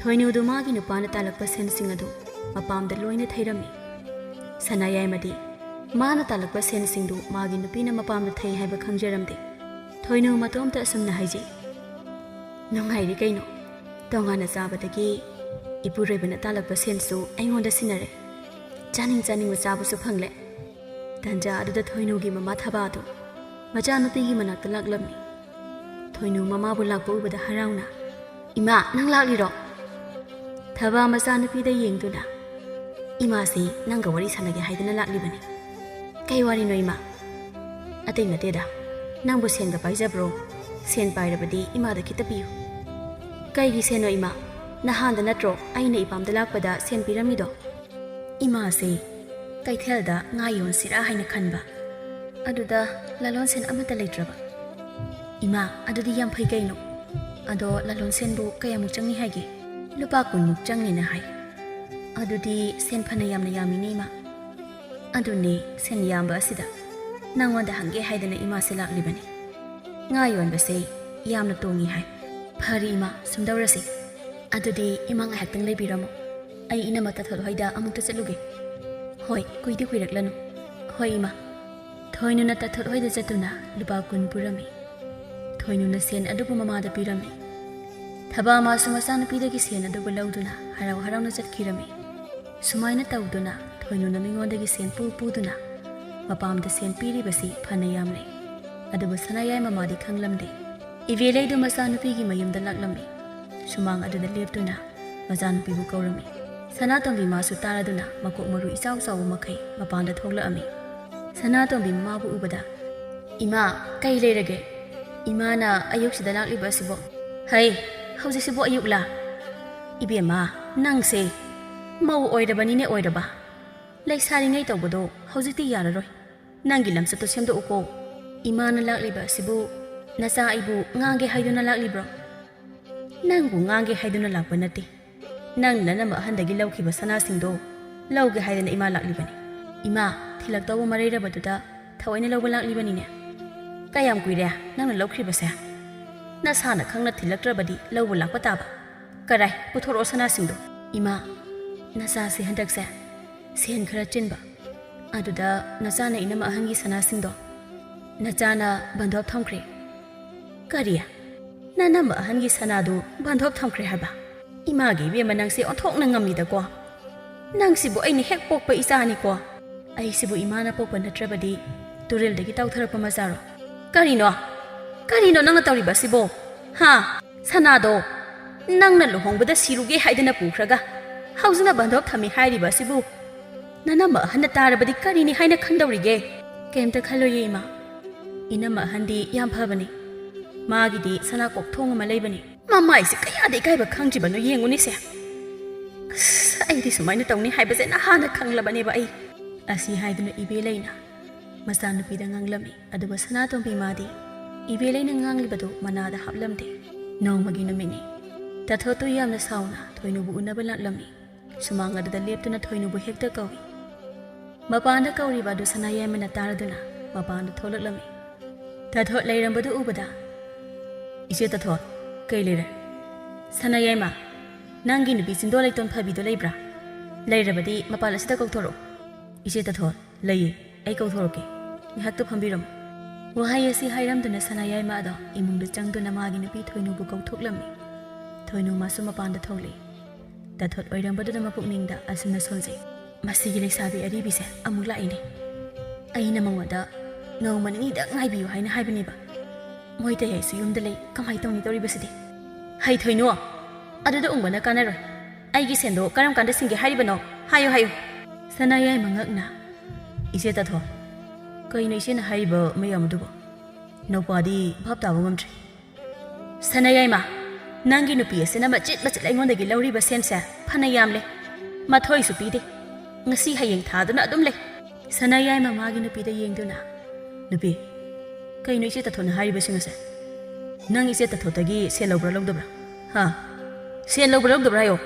ꯊꯣꯏꯅꯨꯗꯨ ꯃꯥꯒꯤ ꯅꯨꯄꯥꯅ ꯇꯥꯜꯂꯛꯄ ꯁꯦꯟꯁꯤꯡ ꯑꯗꯨ ꯃꯄꯥꯝꯗ ꯂꯣꯏꯅ ꯊꯩꯔꯝꯃꯤ꯫ ꯁꯅꯥꯌꯥꯏꯃꯗꯤ ꯃꯥꯅ ꯇꯥꯜꯂꯛꯄ ꯁꯦꯟꯁꯤꯡꯗꯨ ꯃꯥꯒꯤ ꯅꯨꯄꯤꯅ ꯃꯄꯥꯝꯗ ꯊꯩ ꯍꯥꯏꯕ ꯈꯪꯖꯔꯝꯗꯦ꯫ ꯊꯣꯏꯅꯨ ꯃꯇꯣꯝꯇ ꯑꯁꯨꯝꯅ ꯍꯥꯏꯖꯩ, "ꯅꯨꯡꯉꯥꯏꯔꯤ ꯀꯩꯅꯣ, ꯇꯣꯉꯥꯟꯅ ꯆꯥꯕꯗꯒꯤ ꯏꯄꯨꯔꯣꯏꯕꯅ ꯇꯥꯜꯂꯛꯄ ꯁꯦꯟꯁꯨ ꯑꯩꯉꯣꯟꯗ ꯁꯤꯟꯅꯔꯦ꯫ ꯆꯥꯅꯤꯡ ꯆꯥꯅꯤꯡꯕ ꯆꯥꯕꯁꯨ ꯐꯪꯂꯦ꯫" ꯇꯟꯖꯥ ꯑꯗꯨꯗ ꯊꯣꯏꯅꯨꯒꯤ ꯃꯃꯥ ꯊꯕꯥꯗꯨ ꯃꯆꯥꯅꯨꯄꯤꯒꯤ ꯃꯅꯥꯛꯇ ꯂꯥꯛꯂꯝꯃꯤ꯫ ꯊꯣꯏꯅꯨ ꯃꯃꯥꯕꯨ ꯂꯥꯛꯄ ꯎꯕꯗ ꯍꯔꯥꯎꯅ, "ꯏꯃꯥ, ꯅꯪ ꯂꯥꯛꯂꯤꯔꯣ?" ꯊꯕꯥ ꯃꯆꯥꯅꯨꯄꯤꯗ ꯌꯦꯡꯗꯨꯅ, "ꯏꯃꯥꯁꯤ ꯅꯪꯒ ꯋꯥꯔꯤ ꯁꯥꯟꯅꯒꯦ ꯍꯥꯏꯗꯅ ꯂꯥꯛꯂꯤꯕꯅꯤ꯫" "ꯀꯩ ꯋꯥꯔꯤꯅꯣ ꯏꯃꯥ?" "ꯑꯇꯩ ꯅꯠꯇꯦꯗ, ꯅꯪꯕꯨ ꯁꯦꯟꯒ ꯄꯥꯏꯖꯕ꯭ꯔꯣ? ꯁꯦꯟ ꯄꯥꯏꯔꯕꯗꯤ ꯏꯃꯥꯗ ꯈꯤꯇ ꯄꯤꯌꯨ꯫" "ꯀꯩꯒꯤ ꯁꯦꯟꯅꯣ ꯏꯃꯥ? ꯅꯍꯥꯟꯗ ꯅꯠꯇ꯭ꯔꯣ ꯑꯩꯅ ꯏꯄꯥꯝꯗ ꯂꯥꯛꯄꯗ ꯁꯦꯟ ꯄꯤꯔꯝꯃꯤꯗꯣ?" "ꯏꯃꯥꯁꯦ ꯀꯩꯊꯦꯜꯗ ꯉꯥ ꯌꯣꯟꯁꯤꯔꯥ ꯍꯥꯏꯅ ꯈꯟꯕ, ꯑꯗꯨꯗ ꯂꯂꯣꯟꯁꯦꯟ ꯑꯃꯠꯇ ꯂꯩꯇ꯭ꯔꯕ꯫" "ꯏꯃꯥ, ꯑꯗꯨꯗꯤ ꯌꯥꯝ ꯐꯩ ꯀꯩꯅꯣ꯫ ꯑꯗꯣ ꯂꯂꯣꯟꯁꯦꯟꯕꯨ ꯀꯌꯥꯃꯨꯛ ꯆꯪꯏ ꯍꯥꯏꯒꯦ?" "ꯂꯨꯄꯥ ꯀꯨꯟꯃꯨꯛ ꯆꯪꯅꯤꯅ ꯍꯥꯏ꯫" "ꯑꯗꯨꯗꯤ ꯁꯦꯟ ꯐꯅ ꯌꯥꯝꯅ ꯌꯥꯝꯃꯤꯅꯦ ꯏꯃꯥ꯫" "ꯑꯗꯨꯅꯦ, ꯁꯦꯟ ꯌꯥꯝꯕ ꯑꯁꯤꯗ ꯅꯪꯉꯣꯟꯗ ꯍꯪꯒꯦ ꯍꯥꯏꯗꯅ ꯏꯃꯥꯁꯦ ꯂꯥꯛꯂꯤꯕꯅꯤ꯫ ꯉꯥ ꯌꯣꯟꯕꯁꯦ ꯌꯥꯝꯅ ꯇꯣꯡꯉꯤ ꯍꯥꯏ꯫" "ꯐꯔꯦ ꯏꯃꯥ, ꯁꯨꯝꯗꯧꯔꯁꯤ꯫ ꯑꯗꯨꯗꯤ ꯏꯃꯥ ꯉꯥꯏꯍꯥꯛꯇꯪ ꯂꯩꯕꯤꯔꯝꯃꯣ꯫ ꯑꯩ ꯏꯅꯝꯃ ꯇꯥꯊꯣꯠ ꯍꯣꯏꯗ ꯑꯃꯨꯛꯇ ꯆꯠꯂꯨꯒꯦ꯫" "ꯍꯣꯏ, ꯀꯨꯏꯗꯤ ꯀꯨꯏꯔꯛꯂꯅꯨ꯫" "ꯍꯣꯏ ꯏꯃꯥ꯫" ꯊꯣꯏꯅꯨꯅ ꯇꯥꯊꯣꯠ ꯍꯣꯏꯗ ꯆꯠꯇꯨꯅ ꯂꯨꯄꯥ ꯀꯨꯟ ꯄꯨꯔꯝꯃꯤ꯫ ꯊꯣꯏꯅꯨꯅ ꯁꯦꯟ ꯑꯗꯨꯕꯨ ꯃꯃꯥꯗ ꯄꯤꯔꯝꯃꯤ꯫ ꯊꯕꯥ ꯃꯥꯁꯨ ꯃꯆꯥꯅꯨꯄꯤꯗꯒꯤ ꯁꯦꯟ ꯑꯗꯨꯕꯨ ꯂꯧꯗꯨꯅ ꯍꯔꯥꯎ ꯍꯔꯥꯎꯅ ꯆꯠꯈꯤꯔꯝꯃꯤ꯫ ꯁꯨꯃꯥꯏꯅ ꯇꯧꯗꯨꯅ ꯊꯣꯏꯅꯨꯅ ꯃꯤꯉꯣꯟꯗꯒꯤ ꯁꯦꯟ ꯄꯨ ꯄꯨꯗꯨꯅ ꯃꯄꯥꯝꯗ ꯁꯦꯟ ꯄꯤꯔꯤꯕꯁꯤ ꯐꯅ ꯌꯥꯝꯂꯦ꯫ ꯑꯗꯨꯕꯨ ꯁꯅꯥꯌꯥꯏ ꯃꯃꯥꯗꯤ ꯈꯪꯂꯝꯗꯦ꯫ ꯏꯕꯦꯂꯩꯗꯨ ꯃꯆꯥꯅꯨꯄꯤꯒꯤ ꯃꯌꯨꯝꯗ ꯂꯥꯛꯂꯝꯃꯤ꯫ ꯁꯨꯃꯥꯡ ꯑꯗꯨꯗ ꯂꯦꯞꯇꯨꯅ ꯃꯆꯥꯅꯨꯄꯤꯕꯨ ꯀꯧꯔꯝꯃꯤ꯫ ꯁꯅꯥꯇꯣꯝꯕꯤ ꯃꯥꯁꯨ ꯇꯥꯔꯗꯨꯅ ꯃꯀꯣꯛ ꯃꯔꯨ ꯏꯆꯥꯎ ꯆꯥꯎꯕ ꯃꯈꯩ ꯃꯄꯥꯟꯗ ꯊꯣꯛꯂꯛꯑꯝꯃꯤ꯫ ꯁꯅꯥꯇꯣꯝꯕꯤ ꯃꯃꯥꯕꯨ ꯎꯕꯗ, "ꯏꯃꯥ, ꯀꯩ ꯂꯩꯔꯒꯦ? ꯏꯃꯥꯅ ꯑꯌꯨꯛꯁꯤꯗ ꯂꯥꯛꯂꯤꯕ ꯑꯁꯤꯕꯣ?" "ꯍꯩ, ꯍꯧꯖꯤꯛꯁꯤꯕꯨ ꯑꯌꯨꯛꯂꯥ? ꯏꯕꯦꯝꯃ, ꯅꯪꯁꯦ ꯃꯧ ꯑꯣꯏꯔꯕꯅꯤꯅꯦ ꯑꯣꯏꯔꯕ꯫ ꯂꯩꯁꯥꯔꯤꯉꯩ ꯇꯧꯕꯗꯣ ꯍꯧꯖꯤꯛꯇꯤ ꯌꯥꯔꯔꯣꯏ꯫ ꯅꯪꯒꯤ ꯂꯝꯆꯠꯇꯣ ꯁꯦꯝꯗꯣꯛꯎꯀꯣ꯫ ꯏꯃꯥꯅ ꯂꯥꯛꯂꯤꯕ ꯑꯁꯤꯕꯨ ꯅꯆꯥ ꯑꯩꯕꯨ ꯉꯥꯡꯒꯦ ꯍꯥꯏꯗꯨꯅ ꯂꯥꯛꯂꯤꯕ꯭ꯔꯣ?" "ꯅꯪꯕꯨ ꯉꯥꯡꯒꯦ ꯍꯥꯏꯗꯨꯅ ꯂꯥꯛꯄ ꯅꯠꯇꯦ꯫ ꯅꯪ ꯅꯅꯝꯃ ꯑꯍꯟꯗꯒꯤ ꯂꯧꯈꯤꯕ ꯁꯅꯥꯁꯤꯡꯗꯣ ꯂꯧꯒꯦ ꯍꯥꯏꯗꯅ ꯏꯃꯥ ꯂꯥꯛꯂꯤꯕꯅꯤ꯫" "ꯏꯃꯥ, ꯊꯤꯜꯂꯛꯇꯧꯕ ꯃꯔꯩꯔꯕꯗꯨꯗ ꯊꯑꯣꯏꯅ ꯂꯧꯕ ꯂꯥꯛꯂꯤꯕꯅꯤꯅꯦ꯫" "ꯀꯌꯥꯝ ꯀꯨꯏꯔꯦ ꯅꯪꯅ ꯂꯧꯈ꯭ꯔꯤꯕꯁꯦ? ꯅꯁꯥꯅ ꯈꯪꯅ ꯊꯤꯜꯂꯛꯇ꯭ꯔꯕꯗꯤ ꯂꯧꯕ ꯂꯥꯛꯄ ꯇꯥꯕ꯫ ꯀꯔꯥꯏ, ꯄꯨꯊꯣꯔꯛꯑꯣ ꯁꯅꯥꯁꯤꯡꯗꯣ꯫" "ꯏꯃꯥ, ꯅꯆꯥꯁꯦ ꯍꯟꯗꯛꯁꯦ ꯁꯦꯟ ꯈꯔ ꯆꯤꯟꯕ, ꯑꯗꯨꯗ ꯅꯆꯥꯅ ꯏꯅꯝꯃ ꯑꯍꯟꯒꯤ ꯁꯅꯥꯁꯤꯡꯗꯣ ꯅꯆꯥꯅ ꯕꯟꯗꯣꯞ ꯊꯝꯈ꯭ꯔꯦ꯫" "ꯀꯔꯤ? ꯅꯅꯝꯃ ꯑꯍꯟꯒꯤ ꯁꯅꯥꯗꯨ ꯕꯟꯗꯣꯞ ꯊꯝꯈ꯭ꯔꯦ ꯍꯥꯏꯕ? ꯏꯃꯥꯒꯤ ꯏꯕꯦꯝꯃ, ꯅꯪꯁꯦ ꯑꯣꯟꯊꯣꯛꯅ ꯉꯝꯃꯤꯗꯀꯣ꯫ ꯅꯪꯁꯤꯕꯨ ꯑꯩꯅ ꯍꯦꯛ ꯄꯣꯛꯄ ꯏꯆꯥꯅꯤꯀꯣ꯫ ꯑꯩꯁꯤꯕꯨ ꯏꯃꯥꯅ ꯄꯣꯛꯄ ꯅꯠꯇ꯭ꯔꯕꯗꯤ ꯇꯨꯔꯦꯜꯗꯒꯤ ꯇꯥꯎꯊꯔꯛꯄ ꯃꯆꯥꯔꯣ? ꯀꯔꯤꯅꯣ? ꯀꯔꯤꯅꯣ ꯅꯪꯅ ꯇꯧꯔꯤꯕ ꯑꯁꯤꯕꯣ? ꯍꯥ? ꯁꯅꯥꯗꯣ ꯅꯪꯅ ꯂꯨꯍꯣꯡꯕꯗ ꯁꯤꯔꯨꯒꯦ ꯍꯥꯏꯗꯅ ꯄꯨꯈ꯭ꯔꯒ ꯍꯧꯖꯤꯛꯅ ꯕꯟꯗꯣꯞ ꯊꯝꯃꯤ ꯍꯥꯏꯔꯤꯕ ꯑꯁꯤꯕꯨ ꯅꯅꯝꯃ ꯑꯍꯟꯅ ꯇꯥꯔꯕꯗꯤ ꯀꯔꯤꯅꯤ ꯍꯥꯏꯅ ꯈꯟꯗꯧꯔꯤꯒꯦ?" "ꯀꯩꯝꯇ ꯈꯜꯂꯣꯏꯌꯦ ꯏꯃꯥ꯫ ꯏꯅꯝꯃ ꯑꯍꯟꯗꯤ ꯌꯥꯝ ꯐꯕꯅꯤ꯫ ꯃꯥꯒꯤꯗꯤ ꯁꯅꯥ ꯀꯣꯛꯊꯣꯡ ꯑꯃ ꯂꯩꯕꯅꯤ꯫ ꯃꯃꯥꯏꯁꯦ ꯀꯌꯥꯗ ꯏꯀꯥꯏꯕ ꯈꯪꯗ꯭ꯔꯤꯕꯅꯣ ꯌꯦꯡꯉꯨꯅꯦꯁꯦ꯫ ꯑꯁ, ꯑꯩꯗꯤ ꯁꯨꯃꯥꯏꯅ ꯇꯧꯅꯤ ꯍꯥꯏꯕꯁꯦ ꯅꯍꯥꯟꯅ ꯈꯪꯂꯕꯅꯦꯕ ꯑꯩ꯫" ꯑꯁꯤ ꯍꯥꯏꯗꯨꯅ ꯏꯕꯦꯂꯩꯅ ꯃꯆꯥꯅꯨꯄꯤꯗ ꯉꯥꯡꯂꯝꯃꯤ꯫ ꯑꯗꯨꯒ ꯁꯅꯥꯇꯣꯝꯕꯤ ꯃꯥꯗꯤ ꯏꯕꯦꯂꯩꯅ ꯉꯥꯡꯂꯤꯕꯗꯨ ꯃꯅꯥꯗ ꯍꯥꯞꯂꯝꯗꯦ꯫ ꯅꯣꯡꯃꯒꯤ ꯅꯨꯃꯤꯠꯅꯤ꯫ ꯇꯥꯊꯣꯠꯇꯨ ꯌꯥꯝꯅ ꯁꯥꯎꯅ ꯊꯣꯏꯅꯨꯕꯨ ꯎꯅꯕ ꯂꯥꯛꯂꯝꯃꯤ꯫ ꯁꯨꯃꯥꯡ ꯑꯗꯨꯗ ꯂꯦꯞꯇꯨꯅ ꯊꯣꯏꯅꯨꯕꯨ ꯍꯦꯛꯇ ꯀꯧꯏ꯫ ꯃꯄꯥꯟꯗ ꯀꯧꯔꯤꯕ ꯑꯗꯨ ꯁꯅꯥꯌꯥꯏꯃꯅ ꯇꯥꯔꯗꯨꯅ ꯃꯄꯥꯟꯗ ꯊꯣꯛꯂꯛꯂꯝꯃꯤ꯫ ꯇꯥꯊꯣꯠ ꯂꯩꯔꯝꯕꯗꯨ ꯎꯕꯗ, "ꯏꯆꯦ ꯇꯥꯊꯣꯠ, ꯀꯩ ꯂꯩꯔꯦ?" "ꯁꯅꯥꯌꯥꯏꯃ, ꯅꯪꯒꯤ ꯅꯨꯄꯤ ꯆꯤꯟꯗꯣ ꯂꯩꯇꯣꯟ ꯐꯕꯤꯗꯣ ꯂꯩꯕ꯭ꯔꯥ? ꯂꯩꯔꯕꯗꯤ ꯃꯄꯥꯟ ꯑꯁꯤꯗ ꯀꯧꯊꯣꯔꯛꯎ꯫" "ꯏꯆꯦ ꯇꯥꯊꯣꯠ, ꯂꯩꯌꯦ, ꯑꯩ ꯀꯧꯊꯣꯔꯛꯀꯦ꯫ ꯉꯥꯏꯍꯥꯛꯇ ꯐꯝꯕꯤꯔꯝꯃꯨ꯫" ꯋꯥꯍꯩ ꯑꯁꯤ ꯍꯥꯏꯔꯝꯗꯨꯅ ꯁꯅꯥꯌꯥꯏꯃ ꯑꯗꯣ ꯏꯃꯨꯡꯗ ꯆꯪꯗꯨꯅ ꯃꯥꯒꯤ ꯅꯨꯄꯤ ꯊꯣꯏꯅꯨꯕꯨ ꯀꯧꯊꯣꯛꯂꯝꯃꯤ꯫ ꯊꯣꯏꯅꯨ ꯃꯥꯁꯨ ꯃꯄꯥꯟꯗ ꯊꯣꯛꯂꯛꯏ꯫ ꯇꯥꯊꯣꯠ ꯑꯣꯏꯔꯝꯕꯗꯨꯗ ꯃꯄꯨꯛꯅꯤꯡꯗ ꯑꯁꯨꯝꯅ ꯁꯣꯟꯖꯩ, "ꯃꯁꯤꯒꯤ ꯂꯩꯁꯥꯕꯤ ꯑꯔꯤꯕꯤꯁꯦ ꯑꯃꯨꯛ ꯂꯥꯛꯏꯅꯦ꯫ ꯑꯩꯅ ꯃꯉꯣꯟꯗ ꯅꯣꯡꯃ ꯅꯤꯅꯤꯗꯪ ꯉꯥꯏꯕꯤꯌꯨ ꯍꯥꯏꯅ ꯍꯥꯏꯕꯅꯦꯕ꯫ ꯃꯣꯏ ꯇꯌꯥꯏꯁꯨ ꯌꯨꯝꯗ ꯂꯩ, ꯀꯃꯥꯏ ꯇꯧꯅꯤ ꯇꯧꯔꯤꯕꯁꯤꯗꯤ?" "ꯍꯩ ꯊꯣꯏꯅꯨ, ꯑꯗꯨꯗ ꯎꯪꯕꯅ ꯀꯥꯟꯅꯔꯣꯏ꯫ ꯑꯩꯒꯤ ꯁꯦꯟꯗꯣ ꯀꯔꯝ ꯀꯥꯟꯗ ꯁꯤꯡꯒꯦ ꯍꯥꯏꯔꯤꯕꯅꯣ? ꯍꯥꯏꯌꯨ, ꯍꯥꯏꯌꯨ꯫" ꯁꯅꯥꯌꯥꯏꯃ ꯉꯛꯅ, "ꯏꯆꯦ ꯇꯥꯊꯣꯠ, ꯀꯩꯅꯣ ꯏꯆꯦꯅ ꯍꯥꯏꯔꯤꯕ ꯃꯌꯥꯝ ꯑꯗꯨꯕꯣ? ꯅꯧꯄꯥꯗꯤ ꯚꯥꯞ ꯇꯥꯕ ꯉꯝꯗ꯭ꯔꯦ꯫" "ꯁꯅꯥꯌꯥꯏꯃ, ꯅꯪꯒꯤ ꯅꯨꯄꯤ ꯑꯁꯤꯅ ꯃꯆꯤꯠ ꯃꯆꯤꯠ ꯑꯩꯉꯣꯟꯗꯒꯤ ꯂꯧꯔꯤꯕ ꯁꯦꯟꯁꯦ ꯐꯅ ꯌꯥꯝꯂꯦ꯫ ꯃꯊꯣꯏꯁꯨ ꯄꯤꯗꯦ꯫ ꯉꯁꯤ ꯍꯌꯦꯡ ꯊꯥꯗꯨꯅ ꯑꯗꯨꯝ ꯂꯩ꯫" ꯁꯅꯥꯌꯥꯏꯃ ꯃꯥꯒꯤ ꯅꯨꯄꯤꯗ ꯌꯦꯡꯗꯨꯅ, "ꯅꯨꯄꯤ, ꯀꯩꯅꯣ ꯏꯆꯦ ꯇꯥꯊꯣꯠꯅ ꯍꯥꯏꯔꯤꯕꯁꯤꯡ ꯑꯁꯦ? ꯅꯪ ꯏꯆꯦ ꯇꯥꯊꯣꯠꯇꯒꯤ ꯁꯦꯜ ꯂꯧꯕ꯭ꯔꯥ ꯂꯧꯗꯕ꯭ꯔꯥ? ꯍꯥ? ꯁꯦꯜ ꯂꯧꯕ꯭ꯔꯥ ꯂꯧꯗꯕ꯭ꯔꯥ ꯍꯥꯏꯌꯣ꯫"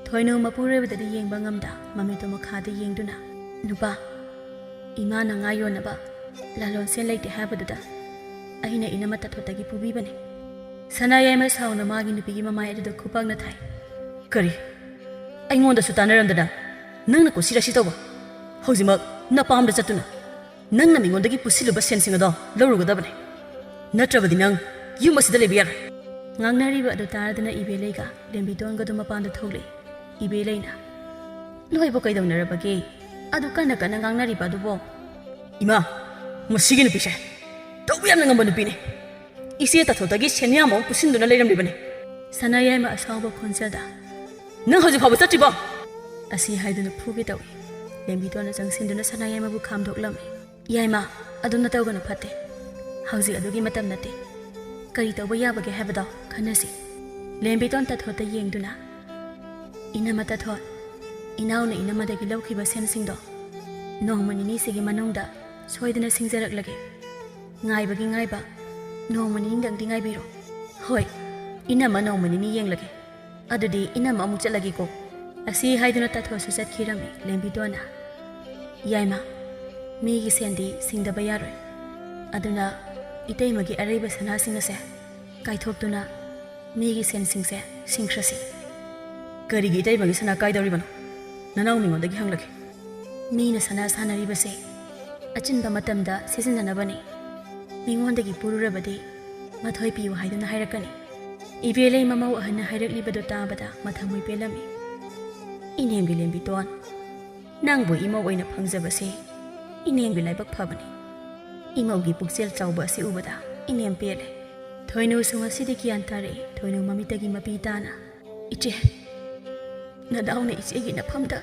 ꯊꯣꯏꯅꯨ ꯃꯄꯨꯔꯣꯏꯕꯗꯗꯤ ꯌꯦꯡꯕ ꯉꯝꯗ ꯃꯃꯤꯠꯇꯣ ꯃꯈꯥꯗ ꯌꯦꯡꯗꯨꯅ, "ꯅꯨꯄꯥ, ꯏꯃꯥꯅ ꯉꯥ ꯌꯣꯟꯅꯕ ꯂꯂꯣꯟ ꯁꯦꯜ ꯂꯩꯇꯦ ꯍꯥꯏꯕꯗꯨꯗ ꯑꯩꯅ ꯏꯅꯝꯃ ꯇꯥꯊꯣꯠꯇꯒꯤ ꯄꯨꯕꯤꯕꯅꯦ꯫ ꯁꯅꯥꯌꯥꯏꯃ ꯁꯥꯎꯅ ꯃꯥꯒꯤ ꯅꯨꯄꯤꯒꯤ ꯃꯃꯥꯏ ꯑꯗꯨꯗ ꯈꯨꯄꯥꯛꯅ ꯊꯥꯏ꯫ "ꯀꯔꯤ? ꯑꯩꯉꯣꯟꯗꯁꯨ ꯇꯥꯟꯅꯔꯝꯗꯅ ꯅꯪꯅ ꯀꯨꯁꯤꯔꯥꯁꯤ ꯇꯧꯕ? ꯍꯧꯖꯤꯛꯃꯛ ꯅꯄꯥꯝꯗ ꯆꯠꯇꯨꯅ ꯅꯪꯅ ꯃꯤꯉꯣꯟꯗꯒꯤ ꯄꯨꯁꯤꯜꯂꯨꯕ ꯁꯦꯟꯁꯤꯡ ꯑꯗꯣ ꯂꯧꯔꯨꯒꯗꯕꯅꯦ꯫ ꯅꯠꯇ꯭ꯔꯕꯗꯤ ꯅꯪ ꯌꯨꯝ ꯑꯁꯤꯗ ꯂꯩꯕ ꯌꯥꯔꯣꯏ꯫" ꯉꯥꯡꯅꯔꯤꯕ ꯑꯗꯨ ꯇꯥꯔꯗꯨꯅ ꯏꯕꯦꯂꯩꯒ ꯂꯦꯝꯕꯤꯇꯣꯟꯒꯗꯨ ꯃꯄꯥꯟꯗ ꯊꯣꯛꯂꯛꯏ꯫ ꯏꯕꯦꯂꯩꯅ, "ꯅꯣꯏꯕꯨ ꯀꯩꯗꯧꯅꯔꯕꯒꯦ? ꯑꯗꯨ ꯀꯟꯅ ꯀꯟꯅ ꯉꯥꯡꯅꯔꯤꯕ ꯑꯗꯨꯕꯣ?" "ꯏꯃꯥ, ꯃꯁꯤꯒꯤ ꯅꯨꯄꯤꯁꯦ ꯇꯧꯕ ꯌꯥꯝꯅ ꯉꯝꯕ ꯅꯨꯄꯤꯅꯦ꯫ ꯏꯆꯦ ꯇꯥꯊꯣꯠꯇꯒꯤ ꯁꯦꯟꯌꯥꯝ ꯑꯃ ꯄꯨꯁꯤꯟꯗꯨꯅ ꯂꯩꯔꯝꯂꯤꯕꯅꯦ꯫" ꯁꯅꯥꯌꯥꯏꯃ ꯑꯁꯥꯎꯕ ꯈꯣꯟꯖꯦꯜꯗ, "ꯅꯪ ꯍꯧꯖꯤꯛ ꯐꯥꯎꯕ ꯆꯠꯇ꯭ꯔꯤꯕꯣ?" ꯑꯁꯤ ꯍꯥꯏꯗꯨꯅ ꯐꯨꯒꯦ ꯇꯧꯏ꯫ ꯂꯦꯝꯕꯤꯇꯣꯟꯅ ꯆꯪꯁꯤꯟꯗꯨꯅ ꯁꯅꯥꯌꯥꯏꯃꯕꯨ ꯈꯥꯝꯗꯣꯛꯂꯝꯃꯤ꯫ "ꯌꯥꯏꯃ, ꯑꯗꯨꯝꯅ ꯇꯧꯒꯅꯨ, ꯐꯠꯇꯦ꯫ ꯍꯧꯖꯤꯛ ꯑꯗꯨꯒꯤ ꯃꯇꯝ ꯅꯠꯇꯦ꯫ ꯀꯔꯤ ꯇꯧꯕ ꯌꯥꯕꯒꯦ ꯍꯥꯏꯕꯗꯣ ꯈꯟꯅꯁꯤ꯫" ꯂꯦꯝꯕꯤꯇꯣꯟ ꯇꯥꯊꯣꯠꯇ ꯌꯦꯡꯗꯨꯅ, "ꯏꯅꯝꯃ ꯇꯥꯊꯣꯠ, ꯏꯅꯥꯎꯅ ꯏꯅꯝꯃꯗꯒꯤ ꯂꯧꯈꯤꯕ ꯁꯦꯟꯁꯤꯡꯗꯣ ꯅꯣꯡꯃ ꯅꯤꯅꯤꯁꯤꯒꯤ ꯃꯅꯨꯡꯗ ꯁꯣꯏꯗꯅ ꯁꯤꯡꯖꯔꯛꯂꯒꯦ꯫ ꯉꯥꯏꯕꯒꯤ ꯉꯥꯏꯕ ꯅꯣꯡꯃ ꯅꯤꯅꯤꯗꯪꯗꯤ ꯉꯥꯏꯕꯤꯔꯣ꯫" "ꯍꯣꯏ, ꯏꯅꯝꯃ ꯅꯣꯡꯃ ꯅꯤꯅꯤ ꯌꯦꯡꯂꯒꯦ꯫ ꯑꯗꯨꯗꯤ ꯏꯅꯝꯃ ꯑꯃꯨꯛ ꯆꯠꯂꯒꯦꯀꯣ꯫" ꯑꯁꯤ ꯍꯥꯏꯗꯨꯅ ꯇꯥꯊꯣꯠꯁꯨ ꯆꯠꯈꯤꯔꯝꯃꯤ꯫ ꯂꯦꯝꯕꯤꯇꯣꯟꯅ, "ꯌꯥꯏꯃ, ꯃꯤꯒꯤ ꯁꯦꯟꯗꯤ ꯁꯤꯡꯗꯕ ꯌꯥꯔꯣꯏ꯫ ꯑꯗꯨꯅ ꯏꯇꯩꯃꯒꯤ ꯑꯔꯩꯕ ꯁꯅꯥꯁꯤꯡ ꯑꯁꯦ ꯀꯥꯏꯊꯣꯛꯇꯨꯅ ꯃꯤꯒꯤ ꯁꯦꯟꯁꯤꯡꯁꯦ ꯁꯤꯡꯈ꯭ꯔꯁꯤ꯫" "ꯀꯔꯤꯒꯤ ꯏꯇꯩꯃꯒꯤ ꯁꯅꯥ ꯀꯥꯏꯗꯧꯔꯤꯕꯅꯣ? ꯅꯅꯥꯎ ꯃꯤꯉꯣꯟꯗꯒꯤ ꯍꯪꯂꯒꯦ꯫" "ꯃꯤꯅ ꯁꯅꯥ ꯁꯥꯟꯅꯔꯤꯕꯁꯦ ꯑꯆꯤꯟꯕ ꯃꯇꯝꯗ ꯁꯤꯖꯤꯟꯅꯅꯕꯅꯤ꯫ ꯃꯤꯉꯣꯟꯗꯒꯤ ꯄꯨꯔꯨꯔꯕꯗꯤ ꯃꯊꯣꯏ ꯄꯤꯌꯨ ꯍꯥꯏꯗꯨꯅ ꯍꯥꯏꯔꯛꯀꯅꯤ꯫" ꯏꯕꯦꯂꯩ ꯃꯃꯧ ꯑꯍꯟꯅ ꯍꯥꯏꯔꯛꯂꯤꯕꯗꯨ ꯇꯥꯕꯗ ꯃꯊꯃꯣꯏ ꯄꯦꯜꯂꯝꯃꯤ꯫ "ꯏꯅꯦꯝꯒꯤ ꯂꯦꯝꯕꯤꯇꯣꯟ, ꯅꯪꯕꯨ ꯏꯃꯧ ꯑꯣꯏꯅ ꯐꯪꯖꯕꯁꯦ ꯏꯅꯦꯝꯒꯤ ꯂꯥꯏꯕꯛ ꯐꯕꯅꯤ꯫ ꯏꯃꯧꯒꯤ ꯄꯨꯛꯆꯦꯜ ꯆꯥꯎꯕ ꯑꯁꯤ ꯎꯕꯗ ꯏꯅꯦꯝ ꯄꯦꯜꯂꯦ꯫" ꯊꯣꯏꯅꯨꯁꯨ ꯉꯁꯤꯗꯤ ꯒ꯭ꯌꯥꯟ ꯇꯥꯔꯛꯏ꯫ ꯊꯣꯏꯅꯨ ꯃꯃꯤꯠꯇꯒꯤ ꯃꯄꯤ ꯇꯥꯅ, "ꯏꯆꯦ, ꯅꯅꯥꯎꯅ ꯏꯆꯦꯒꯤ ꯅꯐꯝꯗ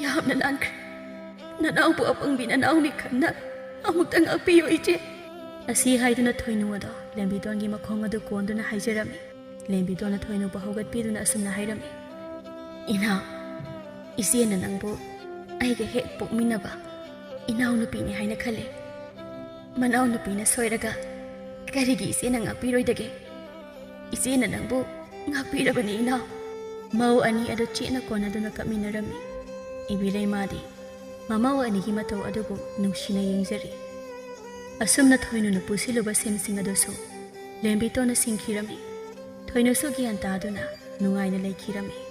ꯌꯥꯝꯅ ꯂꯥꯟꯈ꯭ꯔꯦ꯫ ꯅꯅꯥꯎꯕꯨ ꯑꯄꯪꯕꯤ ꯅꯅꯥꯎꯅꯤ ꯈꯟꯅ ꯑꯃꯨꯛꯇ ꯉꯥꯛꯄꯤꯌꯨ, ꯏꯆꯦ꯫" ꯑꯁꯤ ꯍꯥꯏꯗꯨꯅ ꯊꯣꯏꯅꯨ ꯑꯗꯣ ꯂꯦꯝꯕꯤꯇꯣꯟꯒꯤ ꯃꯈꯣꯡ ꯑꯗꯨ ꯀꯣꯟꯗꯨꯅ ꯍꯥꯏꯖꯔꯝꯃꯤ꯫ ꯂꯦꯝꯕꯤꯇꯣꯟꯅ ꯊꯣꯏꯅꯨꯕꯨ ꯍꯧꯒꯠꯄꯤꯗꯨꯅ ꯑꯁꯨꯝꯅ ꯍꯥꯏꯔꯝꯃꯤ, "ꯏꯅꯥꯎ, ꯏꯆꯦꯅ ꯅꯪꯕꯨ ꯑꯩꯒ ꯍꯦꯛ ꯄꯣꯛꯃꯤꯟꯅꯕ ꯏꯅꯥꯎꯅꯨꯄꯤꯅꯤ ꯍꯥꯏꯅ ꯈꯜꯂꯦ꯫ ꯃꯅꯥꯎꯅꯨꯄꯤꯅ ꯁꯣꯏꯔꯒ ꯀꯔꯤꯒꯤ ꯏꯆꯦꯅ ꯉꯥꯛꯄꯤꯔꯣꯏꯗꯒꯦ? ꯏꯆꯦꯅ ꯅꯪꯕꯨ ꯉꯥꯛꯄꯤꯔꯕꯅꯤ, ꯏꯅꯥꯎ꯫" ꯃꯧ ꯑꯅꯤ ꯑꯗꯨ ꯆꯦꯠꯅ ꯀꯣꯟꯅꯗꯨꯅ ꯀꯞꯃꯤꯟꯅꯔꯝꯃꯤ꯫ ꯏꯕꯦꯂꯩꯃꯥꯗꯤ ꯃꯃꯧ ꯑꯅꯤꯒꯤ ꯃꯇꯧ ꯑꯗꯨꯕꯨ ꯅꯨꯡꯁꯤꯅ ꯌꯦꯡꯖꯔꯤ꯫ ꯑꯁꯨꯝꯅ ꯊꯣꯏꯅꯨꯅ ꯄꯨꯁꯤꯜꯂꯨꯕ ꯁꯤꯝꯁꯤꯡ ꯑꯗꯨꯁꯨ ꯂꯦꯝꯕꯤꯇꯣꯟꯅ ꯁꯤꯡꯈꯤꯔꯝꯃꯤ꯫ ꯊꯣꯏꯅꯨꯁꯨ ꯒ꯭ꯌꯥꯟ ꯇꯥꯗꯨꯅ ꯅꯨꯡꯉꯥꯏꯅ ꯂꯩꯈꯤꯔꯝꯃꯤ꯫